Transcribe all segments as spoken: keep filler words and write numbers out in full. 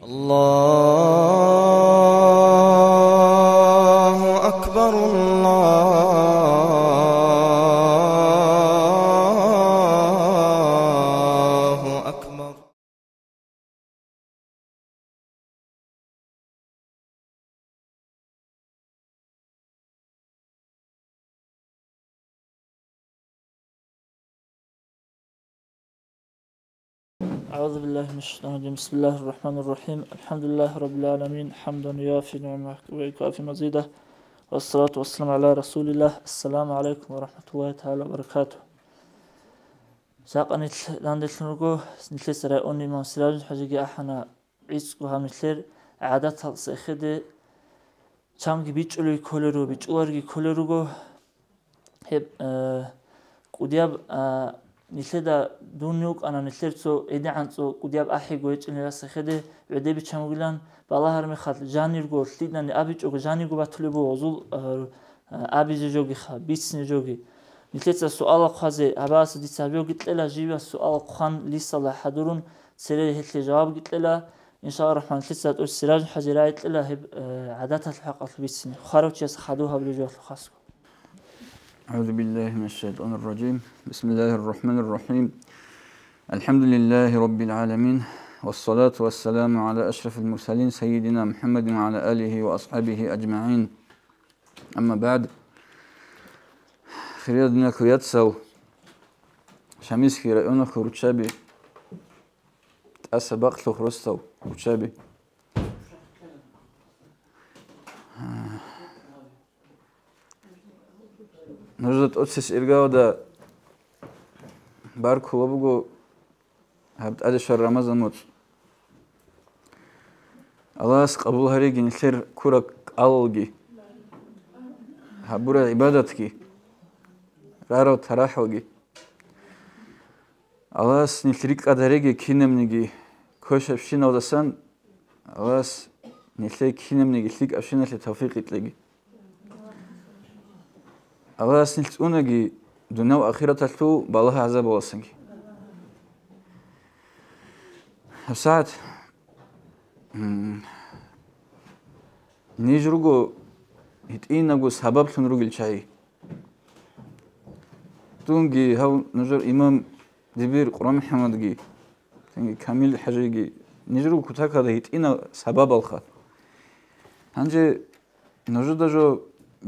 الله أكبر، الله أكبر. أعوذ بالله من الشيطان الرجيم. بسم الله الرحمن الرحيم. الحمد لله رب العالمين. حمدا يوافي نعمه ويكافي مزيده. والصلاة والسلام على رسول الله. السلام عليكم ورحمة الله تعالى وبركاته. Жакъа нилъ данделъун руго, нилъеца районный имам Сиражул-хӀажиги ахӀана, гӀицӀго гьаб нилъер гӀадатал цехеде чанги бичӀчӀулей кколел руго, бичӀчӀуларги кколел руго. Гьеб, э, кӀудияб, а, нилъеда дун вукӀана, нилъер цо гӀедегӀан цо кӀудияб ахӀиго гьечӀел гьеб цехеде гӀодобичан вугилан балагьараб мехалъ, жанирго лъидани абичӀого, жанирго батулеб буго гьезул, а, а, абизе жогиха, бицине жоги. Нилъеца суалал хъвазе, гьабааса дица гьаб жоги кьела, живас суал хъван лисалда хӀадурун, цере гьелъе жавабги кьела. Иншаллагь рахман, нилъеца гьатӀур Сиражул-хӀажи рагӀи кьела гьеб, э, гӀадаталъул хӀакъалъулъ бицине. Хваравчияс хадув гьабулеб жоялъул хасго. أعوذ بالله من الشيطان الرجيم. بسم الله الرحمن الرحيم. الحمد لله رب العالمين. والصلاة والسلام على أشرف المرسلين سيدنا محمد وعلى آله وأصحابه أجمعين. أما بعد. Хириял диналъул яцал, Шамилский районахъ руччаби, тӀаса бакълъухъ росдал руччаби. Нужда тӀоцес иргалда баркула буго гьаб тӀаде щвараб Рамазан моцӀ. Аллагьас къабул гьареги нилъер ккураб кӀалалги, гьабураб гӀибадатги, рарал тарахӀалги. Аллагьас нилъ рикӀкӀад гьареги кинабниги квешабщиналдасан, Аллагьас нилъее кинабниги лъикӀабщиналъе тавфикъ кьеги. Аллагьас нилъ цӀунаги дуниял ахираталъул балагь-гӀазабаласанги. ГьабсагӀат, м, ниж руго гьитӀинабго сабаблъун ругел чагӀи. Дунги гьав нужер имам дибир КъурамухӀаммадги, цинги Камил-хӀажиги, ниж руго кутакалда гьитӀинал сабабалха. Гьанже нужеда жо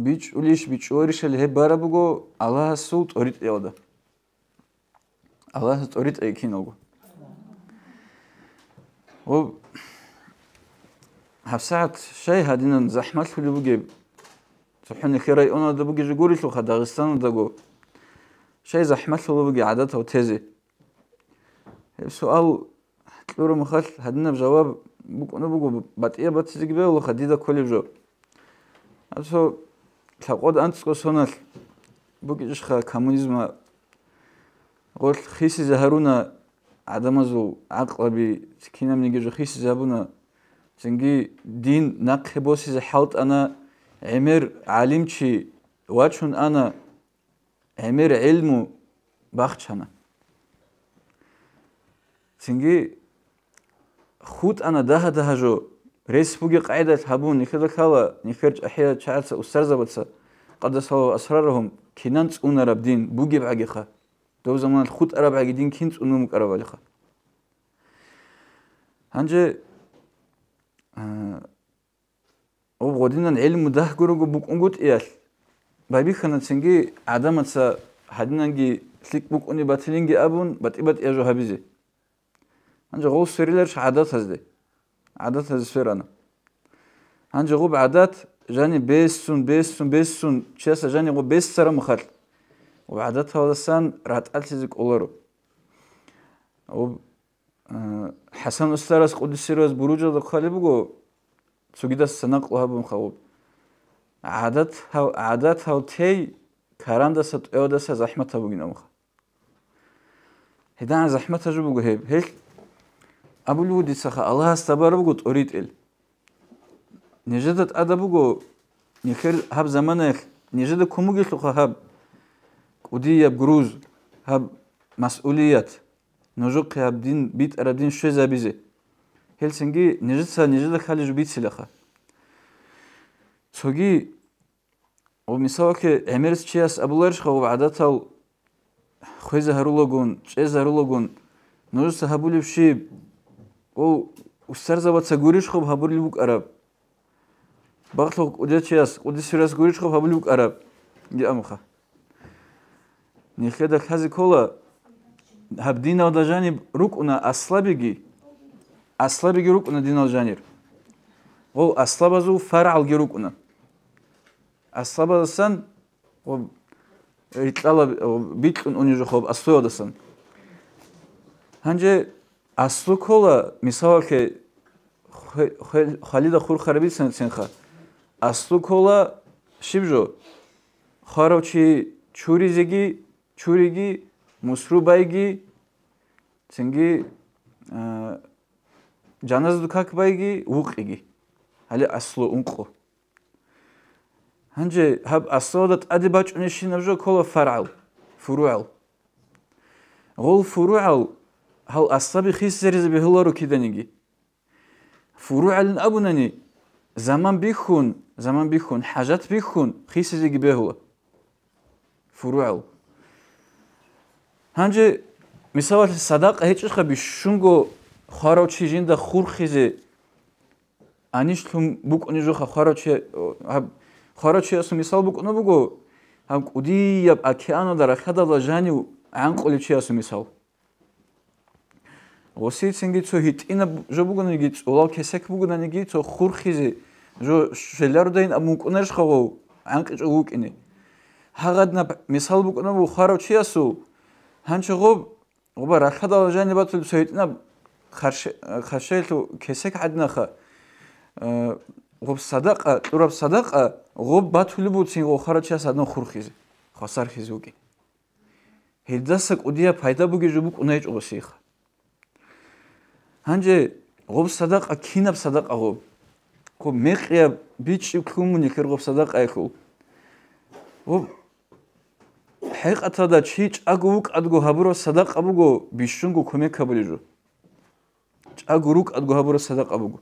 бичӀчӀулищ, бичӀчӀуларищали гьеб бараб буго Аллагьасул тӀоритӀиялда. Аллагьас тӀоритӀе киналго. Ва гьабсагӀат щай гьадинан захӀмалъулеб бугеб? ЦохӀо нилъер районалда бугеб жо гурелъулха, Дагъистаналдаго щай захӀмалъулеб бугеб гӀадатал тезе? Гьеб суал кьураб мехалъ, гьадинаб жаваб букӀунеб буго, батӀияб батизеги бегьулаха дида кколеб жо. Гьаб цо лъабкъоялда анцӀго соналъ букӀинчӀищха коммунизма гъолъ хисизе гьаруна гӀадамазул гӀакълаби, кинабниги жо хисизе гьабуна, цинги дин нахъе босизе хӀалтӀана, гӀемер гӀалимчи вачун ана, гӀемер гӀелму бахчана. Цинги хутӀана дагьа-дагьа жо, рес бугеб къагӀидалъ гьабун, нилъеда лъала, нилъер чӀахӀиял чагӀаца, устарзабаца, къаддасаллагьу асрарагьум, кинан цӀунараб дин бугеб гӀагиха, дов заманалъ хутӀараб гӀаги дин кин цӀунун букӀарабалиха. Гьанже, а, Гъоб гъодинан гӀелму дагь гурого букӀунгутӀиялъ, байбихьана цинги гӀадамаца гьадинанги лъикӀ букӀунеб батилинги абун, батӀи-батӀияб жо гьабизе. Гьанже гъов свериларищ гӀадатазде? ГӀадатазе сверана. Гьанже гъоб гӀадат жаниб бессун, бессун, бессун, чиясда жаниб гъоб бессараб мехалъ, гъоб гӀадаталдасан ратӀалъизе кӀоларо. Гъоб А, ХӀасан устарас, къуддиса сирругьу, Буружалда хъвалеб буго, цогидаса накълу гьабун хавуб. ГӀадат гьав-, гӀадат гьав тей карандаса тӀоядаса захӀматаб бугин абунха. ГьедагӀан захӀматаб жо буго гьеб. Гьелъ абулев вуго дицаха, Аллагьасда бараб буго тӀоритӀел. Нижеда тӀада буго, нилъер гьаб заманаялъ, нижеда ккун бугелъулха гьаб кӀудияб груз, гьаб масъулият, нужухъе гьаб дин, битӀараб дин щвезабизе. Гьелцинги нижеца нижеда хъалижу бицилаха. Цоги, ва мисалалъе, гӀемерис чияс абуларищха, ва гӀадатал хвезе гьарулагун, чӀезе гьарулагун, нужеца гьабулеб щиб? Ва устарзабаца гурищ хоб гьабурил букӀараб? Бакълъун кӀудечияс, кӀудесурас гурищ хоб гьабулеб букӀараб? Гьамха. Нилъеда лъазе ккола, гьаб диналда жаниб рукӀуна аслабиги, аслабиги рукӀуна динал жанир. Гъов аслабазул фаргӀалги рукӀуна. Аслабазасан гъоб рикьала, гъоб бикьун унижухъоб аслуялдасан. Гьанже аслу ккола, мисалалъе, хве-, хве-, хвалида хурхарабицин цинха. Аслу ккола щиб жо? Хварав чи чуризеги, чуриги, мусру байги, цинги, а, жаназду как байги, вукъиги. Гьале аслу ункъо. Гьанже гьаб аслуялда тӀаде бачӀунебщинаб жо ккола фаргӀал, фуругӀал. Гъол фуругӀал гьал аслаби хисизаризе бегьуларо киданиги. ФуругӀалин абунани, заман бихьун, заман бихьун, хӀажат бихьун хисизеги бегьула. ФуругӀал. Гьанже, мисалалъе, садакъа гьечӀищха бищунго хварав чи жинда хурхизе анищ лъун букӀунеб жоха хварав чи, гьаб, хварав чиясул мисал букӀуна буго, гьаб кӀудияб океаналда рахьадалда жанив гӀанкъулев чиясул мисал. Гъосицинги цо гьитӀинаб жо бугониги, цӀолал кесек бугонаниги, цо хурхизе жо щвелародайин абун вукӀунарищха гъов, гӀанкъичӀого вукӀине. Гьагъадинаб мисал букӀуна буго хварав чиясул, гьанчо гъоб, гъоба рахьадалда жаниб батулеб цо гьитӀинаб харше-, харшаялъул кесек гӀадинаха, э, гъоб садакъа, кьураб садакъа, гъоб батулеб буцин гъов хварав чияс гьадин хурхизе, хвасарлъизе вукӀине. Гьелдаса кӀудияб пайда бугеб жо букӀунайчӀо гъосиха. Гьанже гъоб садакъа кинаб садакъа гъоб? Гъоб мекъияб бичӀчӀи ккун мун нилъер гъоб садакъаялъул. Гъоб хӀакъаталда чи чӀаго вукӀадго гьабураб садакъа буго бищунго кумек гьабулеб жо. ЧӀаго рукӀадго гьабураб садакъа буго.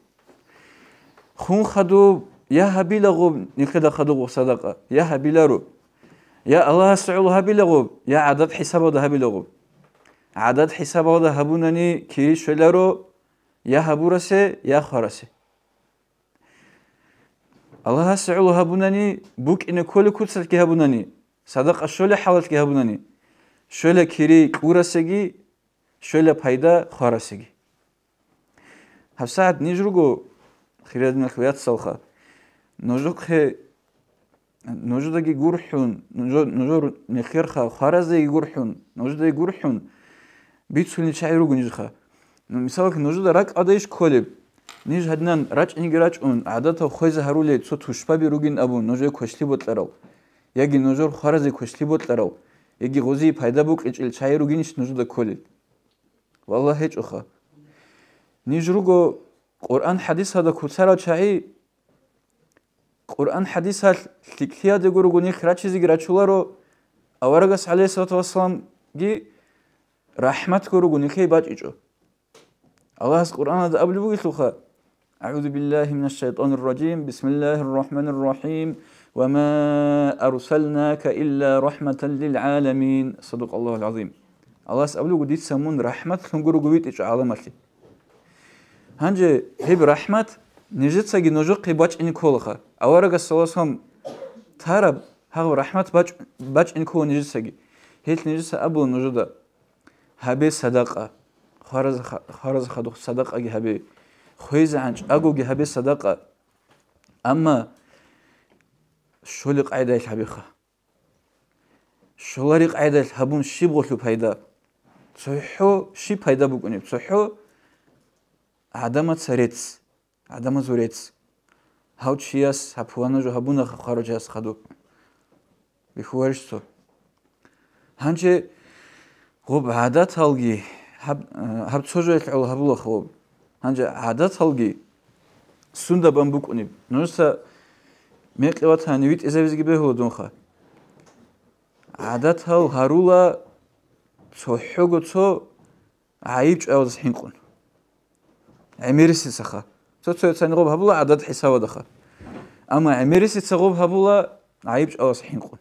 Хун хадуб, я гьабила гъуб, нилъеда хадуб гъуб садакъа, я гьабиларо. Я Аллагьасе гӀоло гьабила гъуб, я гӀадат хӀисабалда гьабила гъуб. ГӀадат хӀисабалда гьабунани кири щвеларо, я гьабурасе, я хварасе. Аллагьасе гӀоло гьабунани, букӀине кколеб куцалъги гьабунани, садакъа щолеб хӀалалъги гьабунани, щвела кири кьурасеги, щвела пайда хварасеги. ГьабсагӀат ниж руго, хириял диналъул яцалха, нужухъе, нужедаги гурхӀун, нужо-, нужер нехерха хвараздаги гурхӀун, нужедаги гурхӀун, бицунел чагӀи руго нижеха. Ну, мисалги, нужеда ракӀалда иш кколеб? Ниж гьадинан рачӀинеги рачӀун, гӀадатал хвезе гьарулел цо тушбаби ругин абун, нужее квешлъи бокьарал, яги нужер хваразе квешлъи бокьарал, яги гъозие пайда букӀинчӀел чагӀи ругинищ нужеда кколел? Валлагь, гьечӀоха. Ниж руго Къуръан-хӀадисалда куцарал чагӀи, Къуръан-хӀадисалъ лъикӀлъиялдего руго нилъ рачизеги рачуларо, аварагас, гӀалейхиссалату вассаламги, рахӀматго руго нилъее бачӀичӀо. Аллагьас Къуръаналда абулеб бугелъулха: «أعوذ بالله من الشيطان الرجيم. بسم الله الرحمن الرحيم. وما أرسلناك إلا رحمة للعالمين». صدق الله العظيم. Аллагьас абулеб буго: «Дица мун рахӀматлъун гурого витӀичӀо гӀаламалъе». Гьанже гьеб рахӀмат нижецаги нужухъе бачӀине кколаха. Аварагас, саллаллагьу гӀалайгьи вассалам, тараб гьаб рахӀмат бачӀ-, бачӀине ккола нижецаги. Гьелъ нижеца абула нужеда: гьабе садакъа, хвараз-, хвараз хадуб садакъаги гьабе, хвезегӀан чӀагоги гьабе садакъа. Амма щолеб къагӀидаялъ гьабеха. Щолареб къагӀидаялъ гьабун щиб гъолъул пайда? ЦохӀо щиб пайда букӀунеб? ЦохӀо гӀадамаца рецц, гӀадамазул рецц. Гьав чияс гьаб пуланаб жо гьабуна хварав чияс хадуб. Бихьуларищ цо? Гьанже гъоб гӀадаталги, гьаб, э, гьаб цо жоялъ гӀоло гьабулаха гъоб. Гьанже гӀадаталги сунда бан букӀунеб? Нужеца мекъи ватани витӀизабизеги бегьула дунха. ГӀадатал гьарула цохӀого цо гӀайиб чӀваялдаса хӀинкъун. ГӀемерисецаха. Цо-цояцани гъоб гьабула гӀадат хӀисабадаха. Амма гӀемерисеца гъоб гьабула гӀайиб чӀвалас хӀинкъун.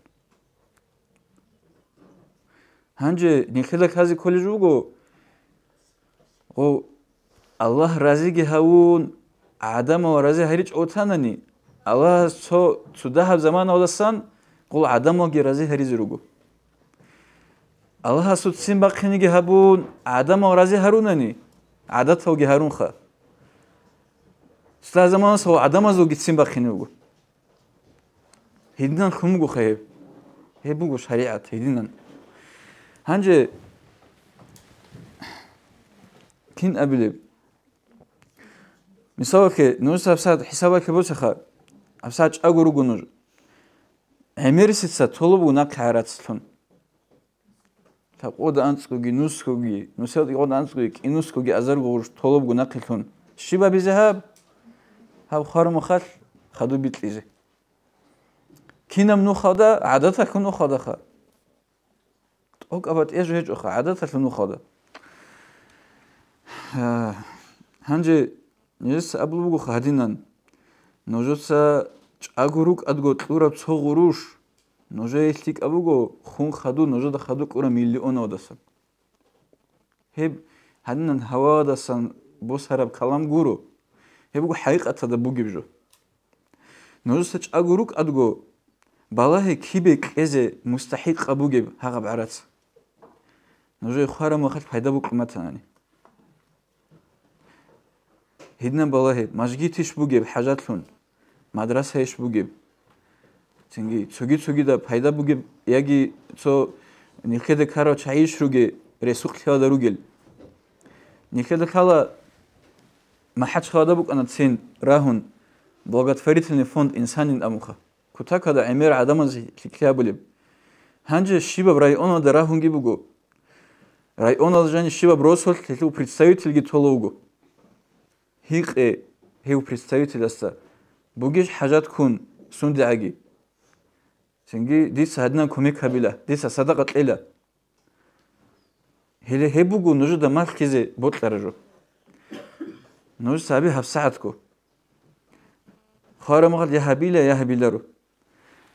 Гьанже нилъеда лъазе кколеб жо буго, гъо, Аллагь разиги гьавун, гӀадамал рази гьаричӀев ватанани, Аллагьас цо, цо дагьаб заманалдасан гъол гӀадамалги рази гьаризе руго. Аллагьасул ццин бахъинеги гьабун, гӀадамал рази гьарунани, гӀадаталги гьарунха. Цо дагьаб заманалдаса гъол гӀадамазулги ццин бахъине буго. Гьединан лъун бугоха гьеб. Гьеб буго шаригӀат, гьединан. Гьанже кин абилеб? Мисалалъе, нужеца гьабсагӀат хӀисабалъе босаха, гьабсагӀат чӀаго руго нуж. ГӀемерисеца толеб буго нахъе гӀарацлъун. Лъабкъода анцӀгоги, нусгоги, нусиялда кӀикъода анцӀгоги, кӀинусгоги азарго гъурущ толеб буго нахъе лъун. Щиб абизе гьаб? Гьаб хварамухалъ хадуб бикьизе. Кинаб нухалда? ГӀадаталъун нухалдаха. ТӀокӀаб батӀияб жо гьечӀоха, гӀадаталъун нухалда. Гьанже нижеца абулеб бугоха гьадинан, нужеца чӀаго рукӀадго кьураб цо гъурущ, нужее лъикӀаб буго хун хадуб, нужеда хадуб кьураб миллионалдасан. Гьеб гьадинан гьавадасан босараб калам гуро. Гьеб буго хӀакъикъаталда бугеб жо. Нужеца чӀаго рукӀадго, балагье кибе кьезе мустахӀикъаб бугеб гьагъаб гӀарац. Нужее хварамухалъ пайда букӀун батанани. Гьединаб балагье, мажгитищ бугеб хӀажатлъун, мадрасайищ бугеб. Цинги цоги-цогидаб пайда бугеб, яги цо нилъеда ккарав чагӀийищ ругел, ресурс лъалда ругел. Нилъеда лъала МахӀачхъалада букӀана цин рагьун благотворительный фонд «Инсанин» абунха. Кутакалда гӀемер гӀадамазе лъикӀлъи гьабулеб. Гьанже щибаб районалда рагьунги буго. Районалда жаниб щибаб росулъ гьелъул представительги толев вуго. Гьикъе гьев представителасда, бугищ хӀажат ккун сундагӀаги? Цинги дица гьадинаб кумек гьабила, дица садакъа кьела. Гьеле гьеб буго нужеда малъизе бокьараб жо. Нужеца гьабе гьабсагӀатго. Хварамухалъ я гьабила, я гьабиларо.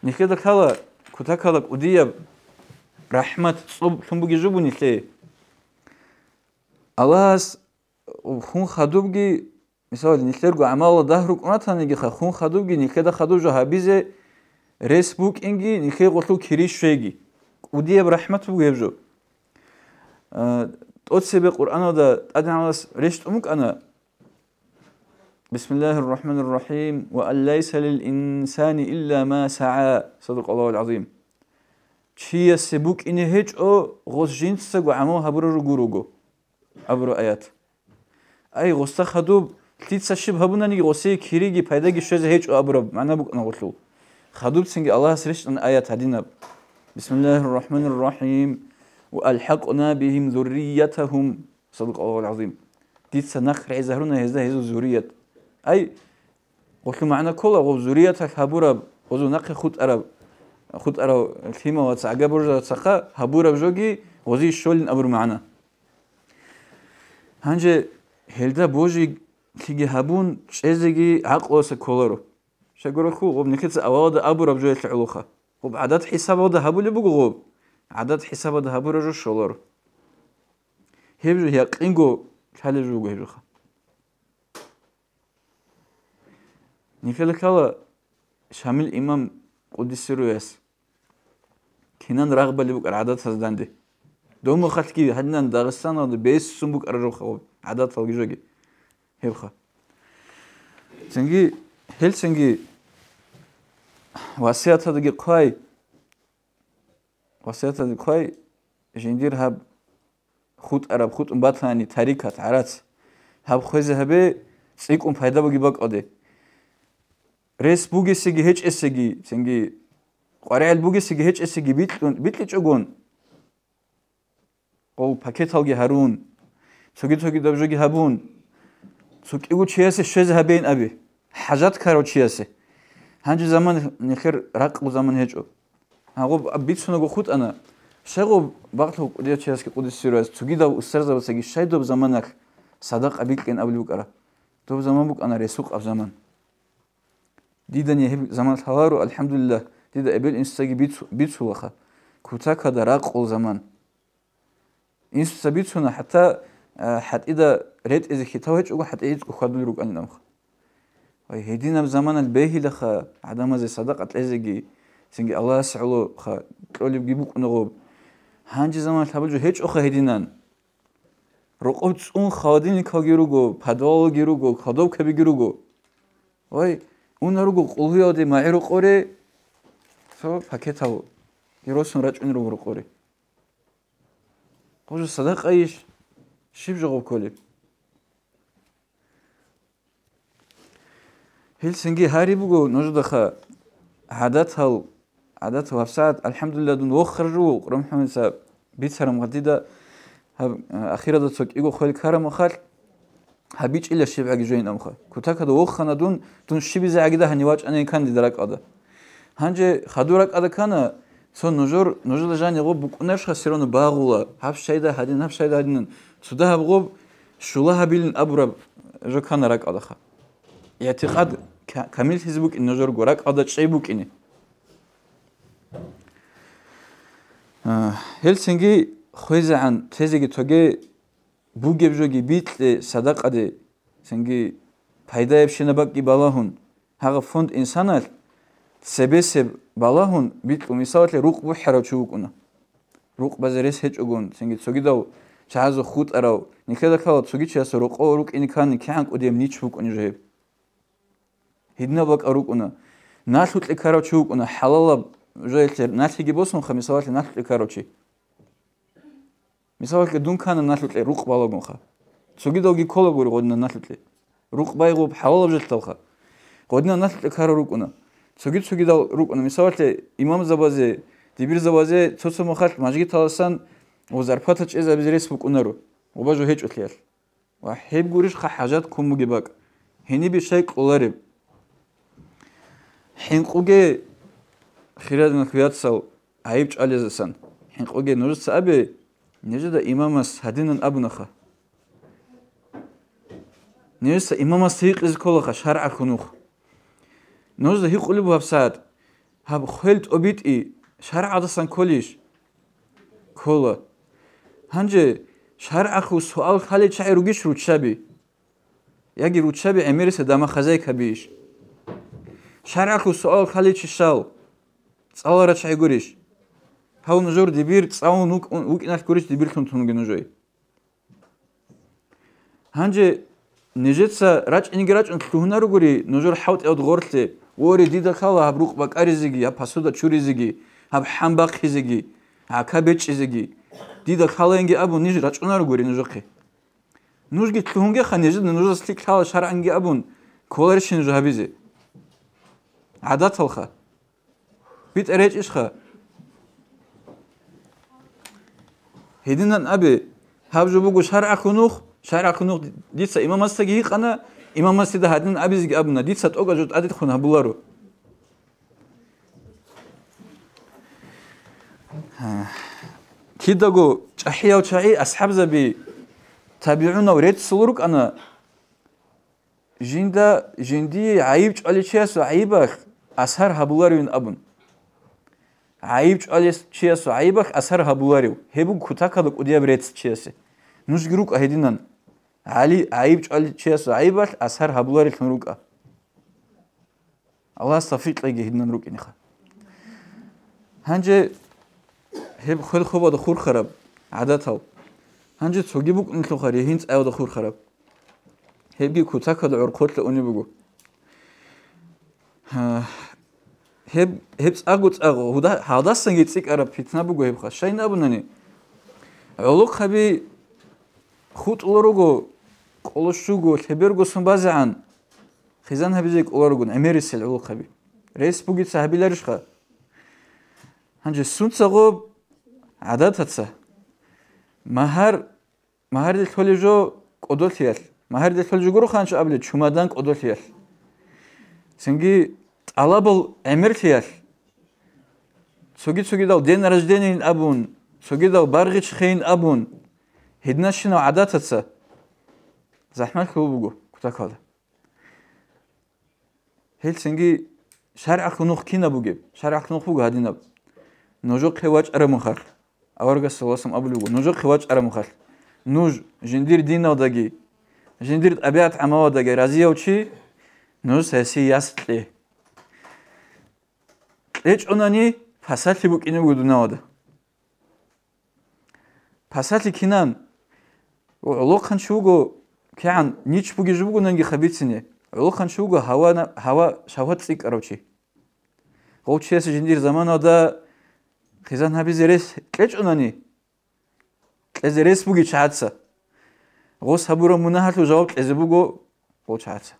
Нилъеда лъала кутакалда кӀудияб рахӀмат, цӀоб лъун бугеб жо буго нилъее. Аллагьас хун хадубги, мисал, нилъерго гӀамалалда дагь рукӀун ратанигиха, хун хадубги нилъеда хадуб жо гьабизе рес букӀинги, нилъее гъолъул кири щвейги. КӀудияб рахӀмат буго гьеб жо. А, тӀоцебе Къуръаналда ТӀадегӀанас рещтӀун букӀана: «Бисмиллагьир рахӀманир рахӀим, ва ан лайса лил инсани илла ма сагӀа». Садакъаллагьул гӀазим. Чиясе букӀине гьечӀо гъос жинцаго гӀамал гьабураб жо гурого абураб аят. Ай, гъосда хадуб лъица щиб гьабунаниги, гъосие кириги пайдаги щвезе гьечӀо абураб магӀна букӀана гъолъул. Хадубцинги Аллагьас рещтӀана аят гьадинаб: «Бисмиллагьир рахӀманир рахӀим, ва алхӀакъна бигьим зурриятагьум». Садакъаллагьул гӀазим. Дица нахъ регӀизарун гьезда гьезул зуррият. Ай, гъолъул магӀна ккола, гъоб зуррияталъ гьабураб, гъозул нахъе хутӀараб, хутӀарав лъималаца, гӀагаб божарацаха гьабураб жоги гъозие щолин абураб магӀна. Гьанже гьелда божилъиги гьабун, чӀезеги гӀакълуялъа кколаро. Щайгурелъул, гъоб нилъеца авалалда абураб жоялъе гӀолоха. Гъоб гӀадат хӀисабалда гьабулеб буго гъоб. ГӀадат хӀисабалда гьабураб жо щоларо. Гьеб жо якъинго лъалеб жо буго гьеб жоха. Нилъеда лъала Шамил имам къуддиса сирругьу яс. Кинан рагъ балеб букӀар гӀадатазда данде. Дов мухалъги гьадинан Дагъистаналда бесун букӀараб жоха гъоб гӀадаталги жоги. Гьебха. Цинги, гьел цинги васияталдаги хъвай, васияталдаги хъвай, жиндир гьаб хутӀараб, хутӀун батани тарикат, гӀарац, гьаб хвезе гьабе, цӀикӀкӀун пайда бугеб бакӀалде. Рес бугесеги гьечӀесеги, цинги къваригӀел бугесеги гьечӀесеги бикьун, бикьичӀогон, гъов пакеталги гьарун, цоги-цогидаб жоги гьабун, цо кӀиго чиясе щвезе гьабейин абе, хӀажат ккарав чиясе. Гьанже заман, нилъер ракъго заман гьечӀо. Гьагъуб аб бицунаго хутӀана, щай гъоб бакълъун кӀудияв чиясги къуддиса сирругьу яс, цогидал устарзабацаги щай доб заманалъ садакъа бикьин абулеб букӀара. Доб заман букӀана ресукъаб заман. Дидани гьеб заман лъаларо, алхӀамдулиллагь, дида эбел-инсуцаги бицу-, бицулаха. Кутакада ракъул заман. Инсуца бицуна, хӀатта, а, хӀатӀида ретӀизе хьитав гьечӀого, хӀатӀи гӀицӀго хьвадулел рукӀанин абха. Вай, гьединаб заманалъ бегьилаха гӀадамазе садакъа кьезеги, цинги Аллагьас гӀолоха кьолебги букӀуна гъоб. Гьанже заманалъ гьабулеб жо гьечӀоха гьединан. Рокъоб цӀун холодильникалги руго, подвалалги руго, кладовкабиги руго. Вай, уна руго къулгьуялде магӀи рокъоре, цо пакетал росун рачӀун руго рокъоре. Гъужа садакъайищ, щиб жо гъоб кколеб? Гьел цинги гьари буго нужедаха гӀадатал, гӀадатал гьабсагӀат, алхӀамдулилла, дун вохар жуго, Къурбан МухӀаммадица бицараб мехалъ дида гьаб, а, ахиралда цо кӀиго хвел ккараб мехалъ, гьабичӀила щибгӀаги жойин абха. Кутакада вохана дун, дун щибизегӀаги дагьани вачӀанин ккан дида ракӀалда. Гьанже хадур ракӀалда ккана, цо нужер, нужеда жанигъо букӀунарищха, все равно багъула, гьаб щайда гьадин, гьаб щайда гьадинан, цо дагьаб гъоб щула гьабилин абураб жо ккана ракӀалдаха. ИгӀтикъад ка-, камиллъизе букӀин нужерго, ракӀалда чӀей букӀине. А, гьел цинги хвезегӀан тезеги тоге, бугеб жоги бикье садакъаде, цинги пайдаябщинаб бакӀги балагьун, гьагъаб фонд инсаналъ цебесеб балагьун бикьун, мисалалъе, рукъ бухӀарав чи вукӀуна. Рукъ базе рес гьечӀогун, цинги цогидал чагӀазухъ хутӀарав, нилъеда ккола цоги чиясул рокъо рукӀине ккани кигӀан кӀудияб нич букӀунеб жо гьеб. Гьединаб бакӀал рукӀуна. Налъукье ккарав чи вукӀуна, хӀалалаб жоялъе налъиги босунха, мисалалъе, налъукье ккарав чи. Мисалалъе, дун ккана налъукье рукъ балагунха. Цогидалги кколагури гъодинан налъукье. Рукъ байгъуб хӀалалаб жалъалха. Гъодинан налъукье ккарал рукӀуна. Цоги-цогидал рукӀуна. Мисалалъе, имамзабазе, дибирзабазе цо-цо мехалъ мажгиталасан ва зарпата чӀезабизе рес букӀунаро, гъоба жо гьечӀолъиялъ. Ва гьеб гурищха хӀажат ккун бугеб бакӀ, гьенибе щай кьолареб? ХӀинкъуге, хирадинал хвияцал гӀайиб чӀвалезасан, хӀинкъуге нужеца абе, нижеда имамас гьадинан абунаха. Нижеца имамасда гьикъизе кколаха шаргӀалъул нух. Нужеда гьикъулеб буго гьабсагӀат, гьаб хвел тӀобитӀи шаргӀалдасан кколищ? Ккола. Гьанже шаргӀалъул суал хьалел чагӀи ругищ руччаби? Яги руччаби гӀемериса дама хазяйкабийищ? ШаргӀалъул суал хьалел чи щал? ЦӀаларал чагӀи гурищ? Гьав нужер дибир цӀалун вукӀ-, вукӀиналъ гурищ дибирлъун тунги нужее? Гьанже нижеца рачӀинги рачӀун лъугьунаругури нужер хӀалтӀиялда гъорлъе: «Воре, дида лъала гьаб рукъ бакӀаризеги, гьаб посуда чуризеги, гьаб хӀан бахъизеги, гӀака бечӀчӀизеги. Дида лъалаинги», — абун, ниж рачӀунаругури нужехъе. Нужги лъугьунгеха, нижеда нужеца лъикӀ лъала шаргӀанги абун, кколарищин жо гьабизе? ГӀадаталха. БитӀа речӀищха? Гьединан абе, гьаб жо буго шаргӀалъул нух, шаргӀалъул нух дица имамасдаги гьикъана, имамас дида гьадин абизеги абуна, дица тӀокӀаб жо тӀадехун гьабуларо. Кидаго чӀахӀиял чагӀи, асхӀабзаби, табигӀунал реццул рукӀана, жинда, жиндие гӀайиб чӀвалев чиясул гӀайибалъ асар гьабуларевин абун. ГӀайиб чӀвалев чиясул гӀайибалъ асар гьабуларев, гьеб буго кутакалда кӀудияб рецц чиясе. Нужги рукӀа гьединан. ГӀали, гӀайиб чӀвалев чиясул гӀайибалъ асар гьабуларевлъун рукӀа. Аллагьас тавфикъ кьеги гьединан рукӀинеха. Гьанже гьеб хвел-хобалда хурхараб гӀадатал. Гьанже цоги букӀунелъулха ригьин цӀаялда хурхараб. Гьебги кутакалда гӀорхъолъа унеб буго. Гьа, гьеб, гьеб цӀакъго-цӀакъго, гьуда-, гьалдасанги цӀикӀкӀараб питна буго гьебха. Щайин абунани, гӀолохъаби хутӀула руго, кӀоло щуго, лъеберго сон базегӀан, хизан гьабизе кӀоларугун гӀемерисел гӀолохъаби. Рес бугеца гьабиларищха? Гьанже сунцагъоб гӀадатаца магьар, магьарде лъолеб жо кӀодолъиялъ, магьарде лъолеб жо гуро ханчо абулеб, чумадан кӀодолъиялъ. Цинги тӀалабал гӀемерлъиялъ, цоги-цогидал день рождениеин абун, цогидал баргъичӀхъейин абун, гьединащинал гӀадатаца захӀмалъулеб буго кутакалда. Гьелцинги шаргӀалъул нух кинаб бугеб? ШаргӀалъул нух буго гьадинаб: нужехъе вачӀараб мехалъ, аварагас саллаллагьу гӀалайгьи ва саллам абулеб буго, нужехъе вачӀараб мехалъ, нуж жиндир диналдаги, жиндир тӀабигӀат-гӀамаладаги разияв чи, нуж гьесие яс кье. КьечӀонани, пасалъи букӀине буго дунялалда. Пасалъи кинан? ГӀолохъанчи вуго, кигӀан нич бугеб жо бугониги хабицине. ГӀолохъанчи вуго гьава, гьава шагьват цӀикӀкӀарав чи. Гъов чиясе жиндир заманалда хъизан гьабизе рес кьечӀонани, кьезе рес буги чагӀаца. Гъос гьабураб мунагьалъул жаваб кьезе буго гъов чагӀаца.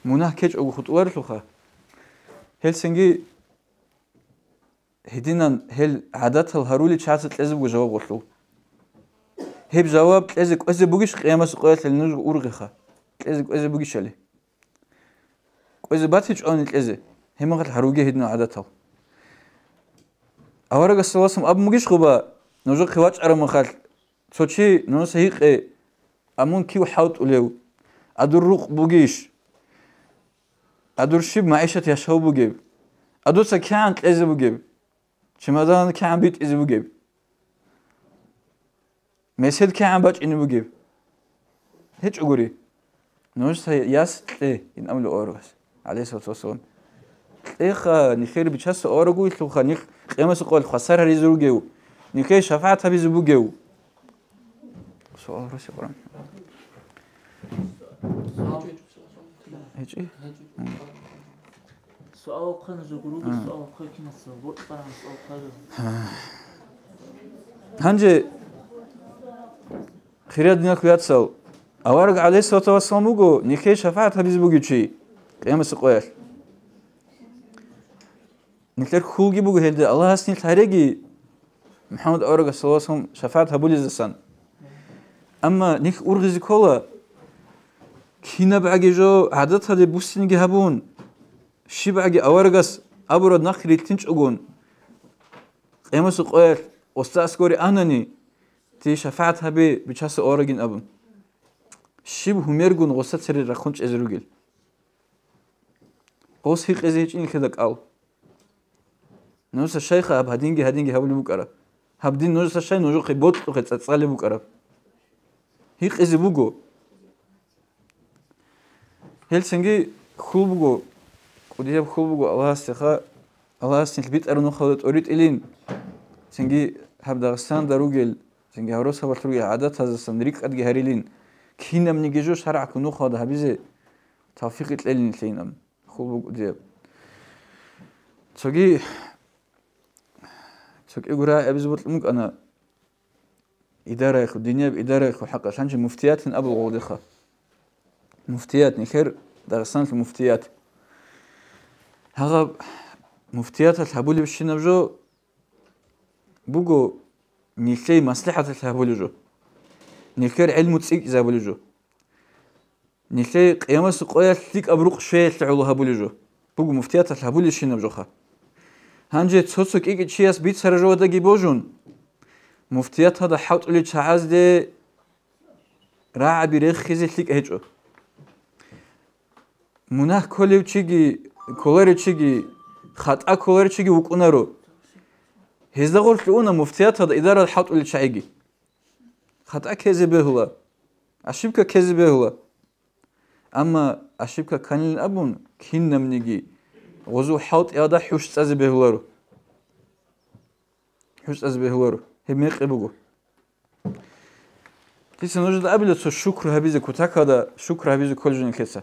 Мунагь ккечӀого хутӀуларелъулха. Гьелцинги гьединан гьел гӀадатал гьарулел чагӀаца кьезе буго жаваб гъолъул. Гьеб жаваб кьезе кӀвезе бугищ къиямасеб къоялъ нуж ургъеха? Кьезе кӀвезе бугищали? КӀвезе батичӀони кьезе, гьеб мехалъ гьаруге гьединал гӀадатал. Аварагас саллаллагьу гӀалайгьи ва саллам абун бугищ гъоба, нужехъе вачӀараб мехалъ, цо чи нужеца гьикъе: а мун кив хӀалтӀулев? А дур рукъ бугищ? А дур щиб магӀишат яшав бугеб? А дуца кигӀан кьезе бугеб? Чемодан кигӀан битӀизе бугеб? Месед кигӀан бачӀине бугеб? ГьечӀогури. Нужеца яс кье, ин абулеб аварагас, гӀалайгьиссалату вассалам. Кьеха, нилъер Бичасул авараг вугелъулха, нилъ къиямасеб къоялъ хвасар гьаризе ругев, нилъее шафагӀат гьабизе бугев. Суал гьарусе Къуран. ГьечӀи? Суал хъана жо гуруги, суал хъа кинаса, борцӀаран суал хъа жо. Гьанже, хириял диналъул яцал, авараг гӀалайгьиссалату вассалам вуго, нилъее шафагӀат гьабизе бугев чи къиямасеб къоялъ. Нилъер хьулги буго гьелда, Аллагьас нилъ гьареги, МухӀаммад аварагас саллаллагьу гӀалайгьи ва саллам шафагӀат гьабулезасан. Амма нилъ ургъизе ккола, кинабгӀаги жо гӀадаталде буссиниги гьабун, щибгӀаги аварагас абураб нахъ рилълъинчӀогон, къиямасеб къоялъ гъосда аскӀоре анани, дие шафагӀат гьабе, Бичасул аварагин абун. Щиб гьумергун гъоса цере рахъун чӀезе ругел? Гъос гьикъизе гьечӀин нилъеда кӀал. Нужеца щайха гьаб гьадинги-гьадинги гьабулеб букӀараб? Гьаб дин нужеца щай нужехъе бокьухъе цӀацӀалеб букӀараб? Гьикъизе буго. Гьелцинги хьул буго, кӀудияб хьул буго Аллагьасдеха, Аллагьас нилъ битӀараб нухалда тӀоритӀилин, цинги гьаб Дагъистанда ругел, цинги гьаб росабалъ ругел гӀадатаздасан рикӀкӀадги гьарилин, кинабниги жо шаргӀалъул нухалда гьабизе тавфикъ кьелин нилъейин абун. Хьул буго дияб. Цоги, цо кӀиго рагӀи абизе бокьун букӀана идараялъул, динияб идараялъул хӀакъалъ, гьанже муфтиятин абул гъолдеха. Муфтият, нилъер Дагъистаналъул муфтият. Гьагъаб муфтияталъ гьабулебщинаб жо буго нилъей маслихӀаталъ гьабулеб жо. Нилъер гӀилму цӀикӀкӀизе гьабулеб жо. Нилъее къиямасеб къоялъ лъикӀаб рукъ щвеялъе гӀоло гьабулеб жо. Буго муфтияталъ гьабулебщинаб жоха. Гьанже цо-цо кӀикӀи чияс бицараб жодаги божун, муфтияталда хӀалтӀулел чагӀазде рагӀаби рехизе лъикӀ гьечӀо. Мунагь кколев чиги, кколарев чиги, хатӀа кколарев чиги вукӀунаро. Гьезда гъорлъ уна муфтияталда идаралда хӀалтӀулел чагӀиги. ХатӀа ккезе бегьула, ошибка ккезе бегьула. Амма ошибка кканилан абун, кинабниги гъозул хӀалтӀиялда хӀущ цӀазе бегьуларо. ХӀущ цӀазе бегьуларо. Гьеб мекъи буго. Дица нужеда абила цо шукру гьабизе кутакалда, шукру гьабизе кколеб жо нилъеца.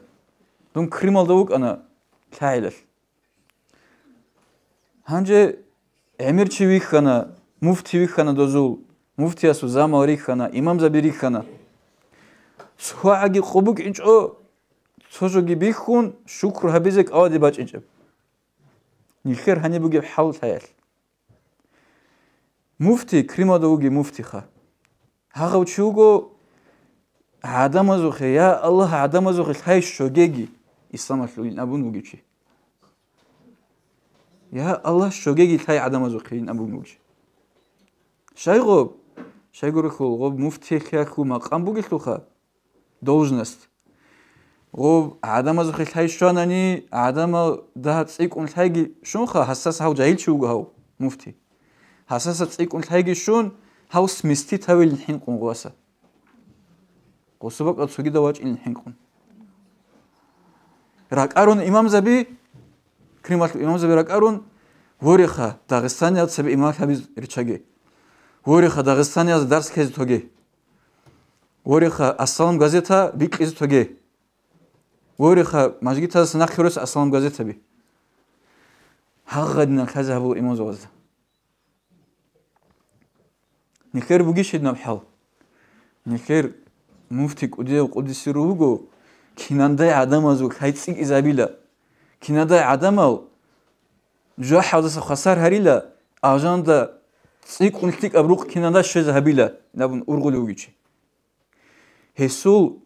Дун Крымалда вукӀана лъагӀелалъ. Гьанже гӀемер чи вихьана, муфти вихьана дозул, муфтиясул замал рихьана, имамзаби рихьана. ЦохӀаги къо букӀинчӀо, цо жоги бихьун, шукру гьабизе кӀалади бачӀинчӀеб. Нилъер гьаниб бугеб хӀал лъаялъ. Муфти, Крымалда вугев муфтиха. Гьагъав чи вуго гӀадамазухъе, я Аллагь, гӀадамазухъе лъай щогеги, исламалъулин абун вугев чи. Я Аллагь, щогеги лъай гӀадамазухъейин абун вугев чи. Щайгъуб? Щайгурелъул гъуб муфтиялъул макъам бугелъулха, должность. Гъоб гӀадамазухъе лъай щванани, гӀадамал дагь цӀикӀкӀун лъайги щунха, гьасас гьав жагьил чи вуго гьав, муфти. Гьасаса цӀикӀкӀун лъайги щун, гьав сместить гьавилин хӀинкъун гъваса. Гъосул бакӀал цогидав вачӀилин хӀинкъун. РакӀарун имамзаби, Крималъул имамзаби ракӀарун, вореха, Дагъистаниялда цебе имамлъабиз риччаге. Вореха, Дагъистаниялда дарс ккезе тоге. Вореха, Ассалам газета бикьизе тоге. Вореха, мажгитаздаса нахъе рос Ассалам газетаби. Гьагъадинан лъазе гьабула имамзабазда. Нилъер бугищ гьединаб хӀал? Нилъер муфти кӀудияв къудисе руго, кинандай гӀадамазул лъай цӀикӀкӀизабила. Кинандай гӀадамал жужахӀалдаса хвасар гьарила, алжанда цӀикӀкӀун лъикӀаб рукъ кинанда щвезе гьабила, абун ургъулев вугев чи. Гьесул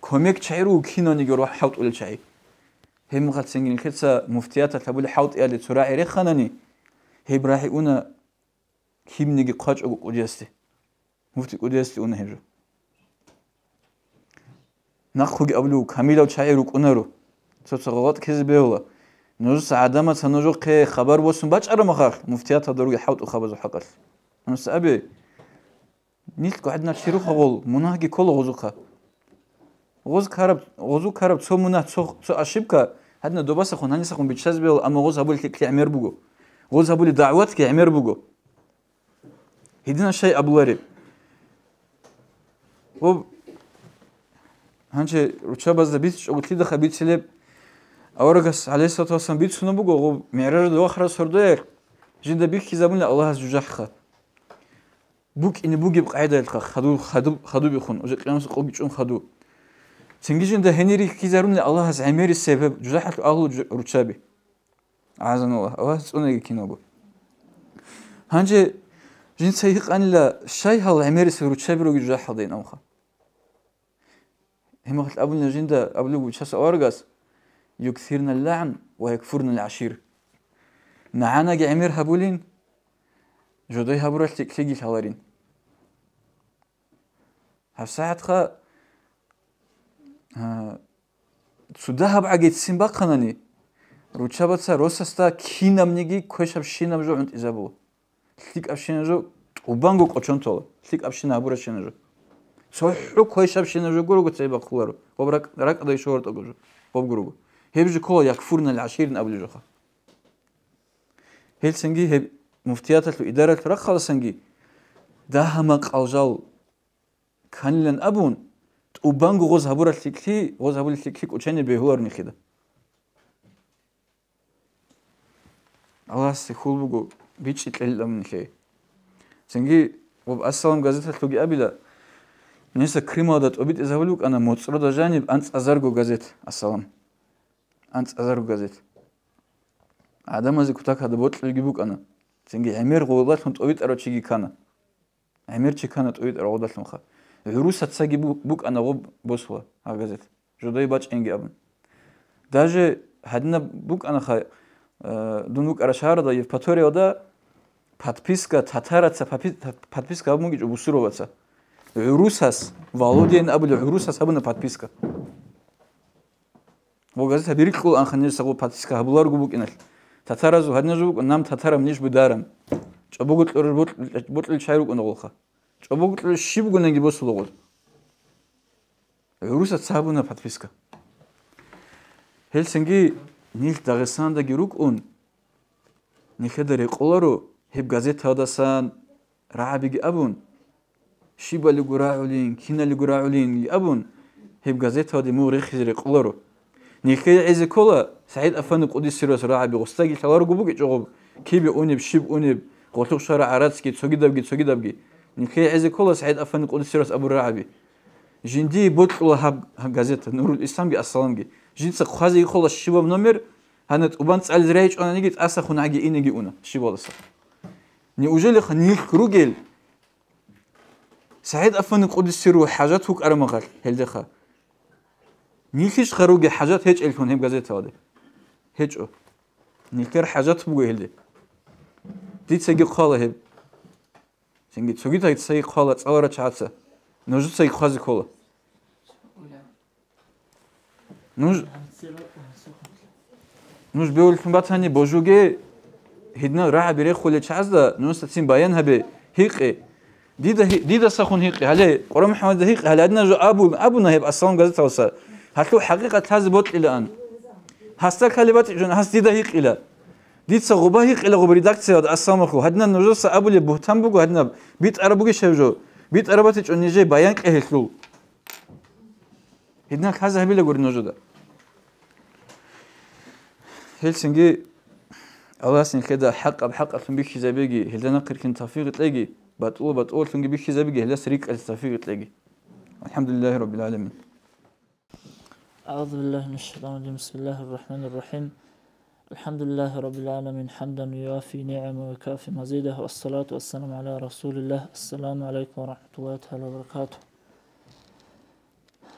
кумекчагӀи руго кинавниги рухӀ хӀалтӀулел чагӀи. Гьеб мехалъ цинги нилъеца муфтияталъ гьабулеб хӀалтӀиялде цо рагӀи реханани, гьеб рагӀи уна кибниги хъвачӀого кӀудиясде. Муфти кӀудиясде уна гьеб жо. Нахъеги абулев, камилав чагӀи рукӀунаро. Цо-цо гъалатӀ ккезе бегьула. Нужеца гӀадамаца нужехъе хабар босун бачӀараб мехалъ, муфтияталда ругел хӀалтӀухъабазул хӀакъалъ. Нужеца абе, нилъго гӀадинал чи рухъа гъол, мунагьги ккола гъозухъа. Гъоз караб, гъозу караб цо мунагь, цо, цо ошибка, гьадинаб добасахун, гьанисахун биччазе бегьула, амма гъоз гьабулеб лъикӀлъи гӀемер буго. Гъоз гьабулеб дагӀватги гӀемер буго. Гьединаб щай абулареб? Гъоб, гьанже руччабазда бицичӀого лъидаха бицилеб? Аварагас, гӀалайгьиссалату вассалам, бицунеб буго, гъоб МигӀражалде вахараб сордоялъ жинда бихьизабуна Аллагьас жужахӀха. БукӀине бугеб къагӀидаялъха, хаду-, хаду-, хадубехун, уже къиямасеб къоги чӀун хаду. Цинги жинда гьенир рихьизаруна Аллагьас гӀемерисеб гьеб жужахӀалъул агьлу жу-, руччаби. АгӀазаналлагь, Аллагьас цӀунаги киналго. Гьанже жинца гьикъанила, щай гьал гӀемерисел руччаби ругел жужахӀалдайин абунха. Гьеб мехалъ абуна жинда, абулеб буго чияс аварагас: «Юксирна ллагӀн ва якфурна лгӀашир». НагӀанаги гӀемер гьабулин, жодай гьабурал лъикӀлъиги лъаларин. ГьабсагӀатха, а, цо дагьаб гӀагицин бахъанани, руччабаца росасда кинабниги квешабщинаб жо гӀунтӀизабула. ЛъикӀабщинаб жо тӀубанго кӀочон тола, лъикӀабщина гьабурабщинаб жо. ЦохӀо квешабщинаб жо гурого цебе бахъуларо, гъоб ракӀ-, ракӀалде щвараб жо гъоб гурого. Гьеб жо ккола якфурна лгӀаширин абулеб жоха. Гьелцинги гьеб муфтияталъул идаралъул рахъаласанги дагьа-макъал жал кканилан абун, тӀубанго гъоз гьабурал лъикӀлъи, гъоз гьабулел лъикӀлъи кӀочене бегьуларо нилъеда. Аллагьасде хьул буго, бичӀчӀи кьелилан нилъее. Цинги гъоб Ассалам газеталъулги абила, нужеца Крымалда тӀобитӀизабулеб букӀана моцӀрода жаниб анцӀазарго газет Ассалам. АнцӀазарго газет. ГӀадамазе кутакалда бокьулебги букӀана. Цинги гӀемер гъолдалъун тӀобитӀарав чиги ккана. ГӀемер чи ккана тӀобитӀарав гъолдалъунха. ГӀурусацаги бу-, букӀана гъоб босула гьаб газет. Жодай бачӀинги абун. Даже гьадинаб букӀанаха, э, дун вукӀараб шагьаралда, Евпаториялда подписка, татараца подпи-, подписка гьабун бугечӀо бусуроваца. ГӀурусас, Володяйин абулев гӀурусас гьабуна подписка. Ва газета бирикьула анха нижеца гъо подписка гьабуларго букӀиналъ. Татаразул гьадиназул букӀун: «Нам татарам ниж бударам». ЧӀобого кьураб бокь-, бокьулел чагӀи рукӀуна гъолха. ЧӀобого кьураб щиб бугониги босула гъол. ГӀурусаца гьабуна подписка. Гьелцинги нилъ Дагъистандаги рукӀун, нилъеда рекъоларо гьеб газетаялдасан рагӀабиги абун, щибалиго рагӀулин, киналиго рагӀулин абун, гьеб газетаялде мугъ рехизе рекъоларо. Нилъее гӀезе ккола СагӀид-афанди къудисе сирос рагӀаби, гъосдаги лъаларого бугечӀо гъоб, кибе унеб, щиб унеб, гъолъухъ щвараб гӀарацги, цогидабги, цогидабги. Нилъее гӀезе ккола СагӀид-афанди къудисе сирос абураб рагӀаби. Жиндие бокьула гьаб, гьаб газета, Нурул Исламги Ассаламги. Жинца хъвазе ккола щибаб номер, гьанна тӀубан цӀализе райчӀонаниги, тӀасахун гӀаги инеги уна, щибаласа. Неужели ха нилъ ругел СагӀид-афанди къудисе сирос хӀажат вукӀараб мехалъ гьелдеха? Нилъищха ругел хӀажат гьечӀеллъун гьеб газетаялде? ГьечӀо. Нилъер хӀажат буго гьелде. Дицаги хъвала гьеб. Цинги цогидацаги хъвала, цӀаларал чагӀаца. Нужецаги хъвазе ккола. Нуж, нуж бевуллъун батани, божуге, гьединал рагӀаби рехулел чагӀазда нужеца цин баян гьабе, гьикъе. Дида гьи-, дидасахун гьикъе, гьале, Къуран МухӀаммадида гьикъе, гьале гьадинаб жо абун, абуна гьеб Ассалам газеталдаса. Гьалъул хӀакъикъат лъазе бокьилаан. Гьасда ккалеб батичӀун гьас дида гьикъила. Дица гъуба гьикъила гъуба редакциялда Ассаламаху. Гьадинаб нужеца абулеб бугьтан буго, гьадинаб битӀараб бугищ гьеб жо? БитӀараб батичӀун нижее баян кье гьелъул. Гьединаб лъазе гьабилагури нужеда. Гьелсинги Аллагьас нилъеда хӀакъаб хӀакъалъун бихьизабеги, гьелда нахъе рихьин тавфикъ кьеги, батӀула батӀулалъунги бихьизабеги, гьелдаса рикӀкӀалъе тавфикъ кьеги. АлхӀамдулиллагьи раббил гӀаламин. أعوذ بالله من الشيطان الرجيم. بسم الله الرحمن الرحيم. الحمد لله رب العالمين، حمدا يوافي نعمه ويكافئ مزيده، والصلاة والسلام على رسول الله. السلام عليكم ورحمة الله تعالى وبركاته.